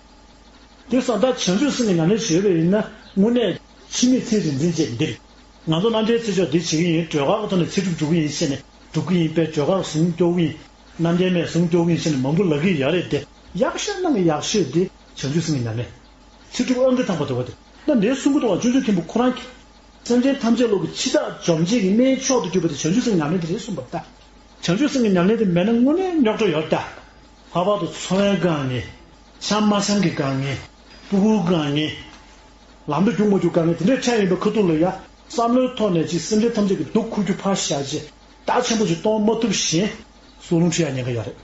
དེ་སོང་ཙང་བྱང་ཆུབ་སེམས་ཀྱི་ཉམས་ལེན་བྱེད་པ་ཡིན་ན། དངོས་གནས་འཆི་མེད་ཚེ་རིང་འཛིན་བྱས་འདིར། ང་ཚོ་རྣམ་འདྲེན་ཚེ་མཆོག་འདི་བྱེད་ཀྱི་ཡིན། སྒྲོལ་དཀར་གྱི་ཐོག་ནས་ཚེ་སྒྲུབ་སྒྲུབ་ཀྱི་ཡིན་ཟེར་ནས་སྒྲུབ་ཀྱི་ཡིན་པས། སྒྲོལ་དཀར་གྱི་གཟུངས་སྐྱོར་གྱི་ཡིན། རྣམ་འདྲེན་མའི་གཟུངས་སྐྱོར་གྱི་ཡིན་ཟེར་ནས་མང་པོ་ལབ་ཀྱི་ཡོད་རེད་དེ། ཡག་ཤོས་ནང་གི་ཡག་ཤོས་དེ་བྱང་ཆུབ་སེམས་ཀྱི་ཉམས་ལེན། ཚེ་སྒྲུབ་ཨང་ཀི་དང་པོ་དེ་བ་དེ། ད་འདིར་གསུང་གི་འདུག་བ། སྤྱོད་འཇུག་མཁན་པོ་ཁོ་རང་གིས། སེམས་ཅན་ཐམས་ཅད་ལོག་གི་འཆི་བདག་འཇོམས་བྱེད་ཀྱི་སྨན་མཆོག་ཏུ་གྱུར་པ་དེ་བྱང་ཆུབ་སེམས་ཀྱི་ཉམས་ལེན་དེ་རེད་གསུངས་པ་རེད་ད། བྱང་ཆུབ་སེམས་ཀྱི་ཉམས་ལེན་དེ་མེད་ན་དངོས་གནས་རྙོག་དྲ་ཡོད་རེད་ད། ལྷག་པར་དུ་འཚོ་བའི་དཀའ་ངལ། འཆམ་མ་འཆམ་གྱི་དཀའ་ངལ། སྤུ་གུའི་དཀའ་ངལ། ལམ་དུ་རྒྱུག་མ་རྒྱུག་དཀའ་ངལ་དེ་འདྲས་འཕྲད་ཡོང་པའི་ཁ་ཐུག་ལ་ཡ། བསམ་བློའི་ཐོག་ནས་ཅིག་སེམས་ཅན་ཐམས་ཅད་ཀྱི་སྡུག་ཁུར་རྒྱུ་ཕར་བཞག་བྱས། རྟགས་ཆེན་པོ་ཞིག་གཏོང་མ་ཐུབ་བཞིན། སྲོག་རླུང་འཁྲུག་ཡ་ཉེན་ཁ་ཡོད་རེད།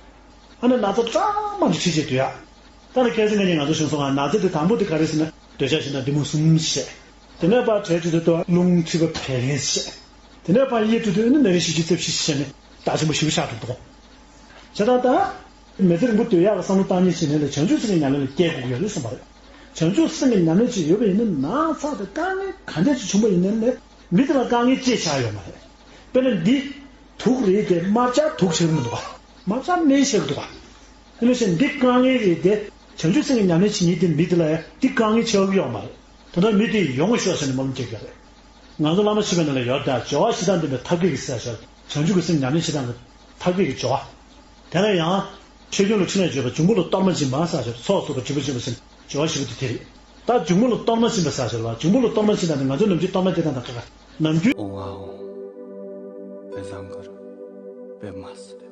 ཨ་ནི་ན་ཚ་གྲང་མོ་ཞིག་འཁྲིད་བྱས་སྡོད་ཡ། ད་ནི་ཁ་སང་ཁ་ཉིན་ང་ཚོ་གཞུང་སོང་ང་ན་ཚ་དེ་དང་པོ་དེ་ག་རེ་ཟེར་ན། འདོད་ཆགས་ཞེ་སྡང་གཏི་མུག་གསུམ་བྱས། དེ་ནས་ཕར་གྲལ་འགྲོ་དུས་རླུང་མཁྲིས་པ་བད་ཀན་བྱས། དེ་ནས་ཕར་གཡས་འགྲོ་དུས་ནི་ན་རེ་བཞི་བཅུ་རྩ་བཞི་བྱས་ནས་རྟགས་ཆེན་པོ་ཞེ་པོ་ཆགས་འགྲོ་འདུག། བྱས་ཙང་ད། མི་ཚེ་རིང་པོ་སྡོད་ཡག་གི་བསམ་བློ་བཏང་མཁན་ཞིག་ཡིན་ན་ལས་བྱང་ཆུབ་སེམས་ཀྱི་ཉམས་ལེན་ལ་བསྐྱལ་དགོས་ཀྱི་ཡོད་རེད་གསུངས་པ་རེད། བྱང་ཆུབ་སེམས་ཀྱི་ཉམས་ལེན་ཅིག་ཡོད་པ་ཡིན་ན། ན་ཚ་དང་དཀའ་ངལ་ག་འདྲ་ཅིག་བྱུང་པ་ཡིན་ན་ལས་མི་དེ་ལ་དཀའ་ངལ་ཅིག་ཆགས་ཡོད་མ་རེད། དཔེར་ན་འདི་དུག་རེད་དེ། དམར་ཆ་དུག་ཆགས་ཀྱི་མི་འདུག་ག། དམར་ཆ་སྨན་ཆགས་ཀྱི་འདུག་ག། དེ་ནང་བཞིན་འདི་དཀའ་ངལ་རེད་དེ། བྱང་ཆུབ་སེམས་ཀྱི་ཉམས་ལེན་བྱེད་མཁན་དེ་མི་དེ་ལ་ཡང་འདི་དཀའ་ངལ་ཆགས་ཀྱི་ཡོད་མ་རེད། ད་ལྟ་མི་དེ་ཡོང་བ་ཤོག་ཟེར་ནས་སྨོན་ལམ་རྒྱག་གི་རེད། ང་ཚོ་བླ་མ་ཤི་བའི་ནང་ལ་ཡོད་ད། སྦྱོར་བ་བཞི་དང་ལྡན་པའི་ཐབས་མཁས་ཀྱི་ཟེར་ཞོར། བྱང་ཆུབ་ཀྱི་སེམས་ཉམས་ལེན་བྱེད་སྟངས་ཀྱི་ཐབས་མཁས་ཀྱི་སྦྱོར་བ། དེ་ལ་ཡང་། ཆོས་སྐྱོང་ལ་ཕྲིན་ལས་བརྗོད་པ། འབྱུང་པོ་ལ་གཏོར་མ་སྦྱིན་པ་ཟེར་ཞོར། ཚོགས་གསོག་པ། སྒྲིབ་པ་སྦྱིན་པ་ཟེར། སྦྱོར་བ་བཞི་པོ་དེ་དེ་རེད། ད་འབྱུང་པོ་ལ་གཏོར་མ་བྱིན་པ་ཟེར་ཞོར་ལ། འབྱུང་པོ་ལ་གཏོར་མ་བྱིན་པ་ནི་ང་ཚོའི་ནམ་རྒྱུན་གཏོར་མ་སྤྱད་སྟངས་དང་ཁ་ཁ། ནམ་རྒྱུན། ཨོང་ཨ་ཨོང་། པད་བཟང་གུ་རུ། པདྨ་སིདྡྷི།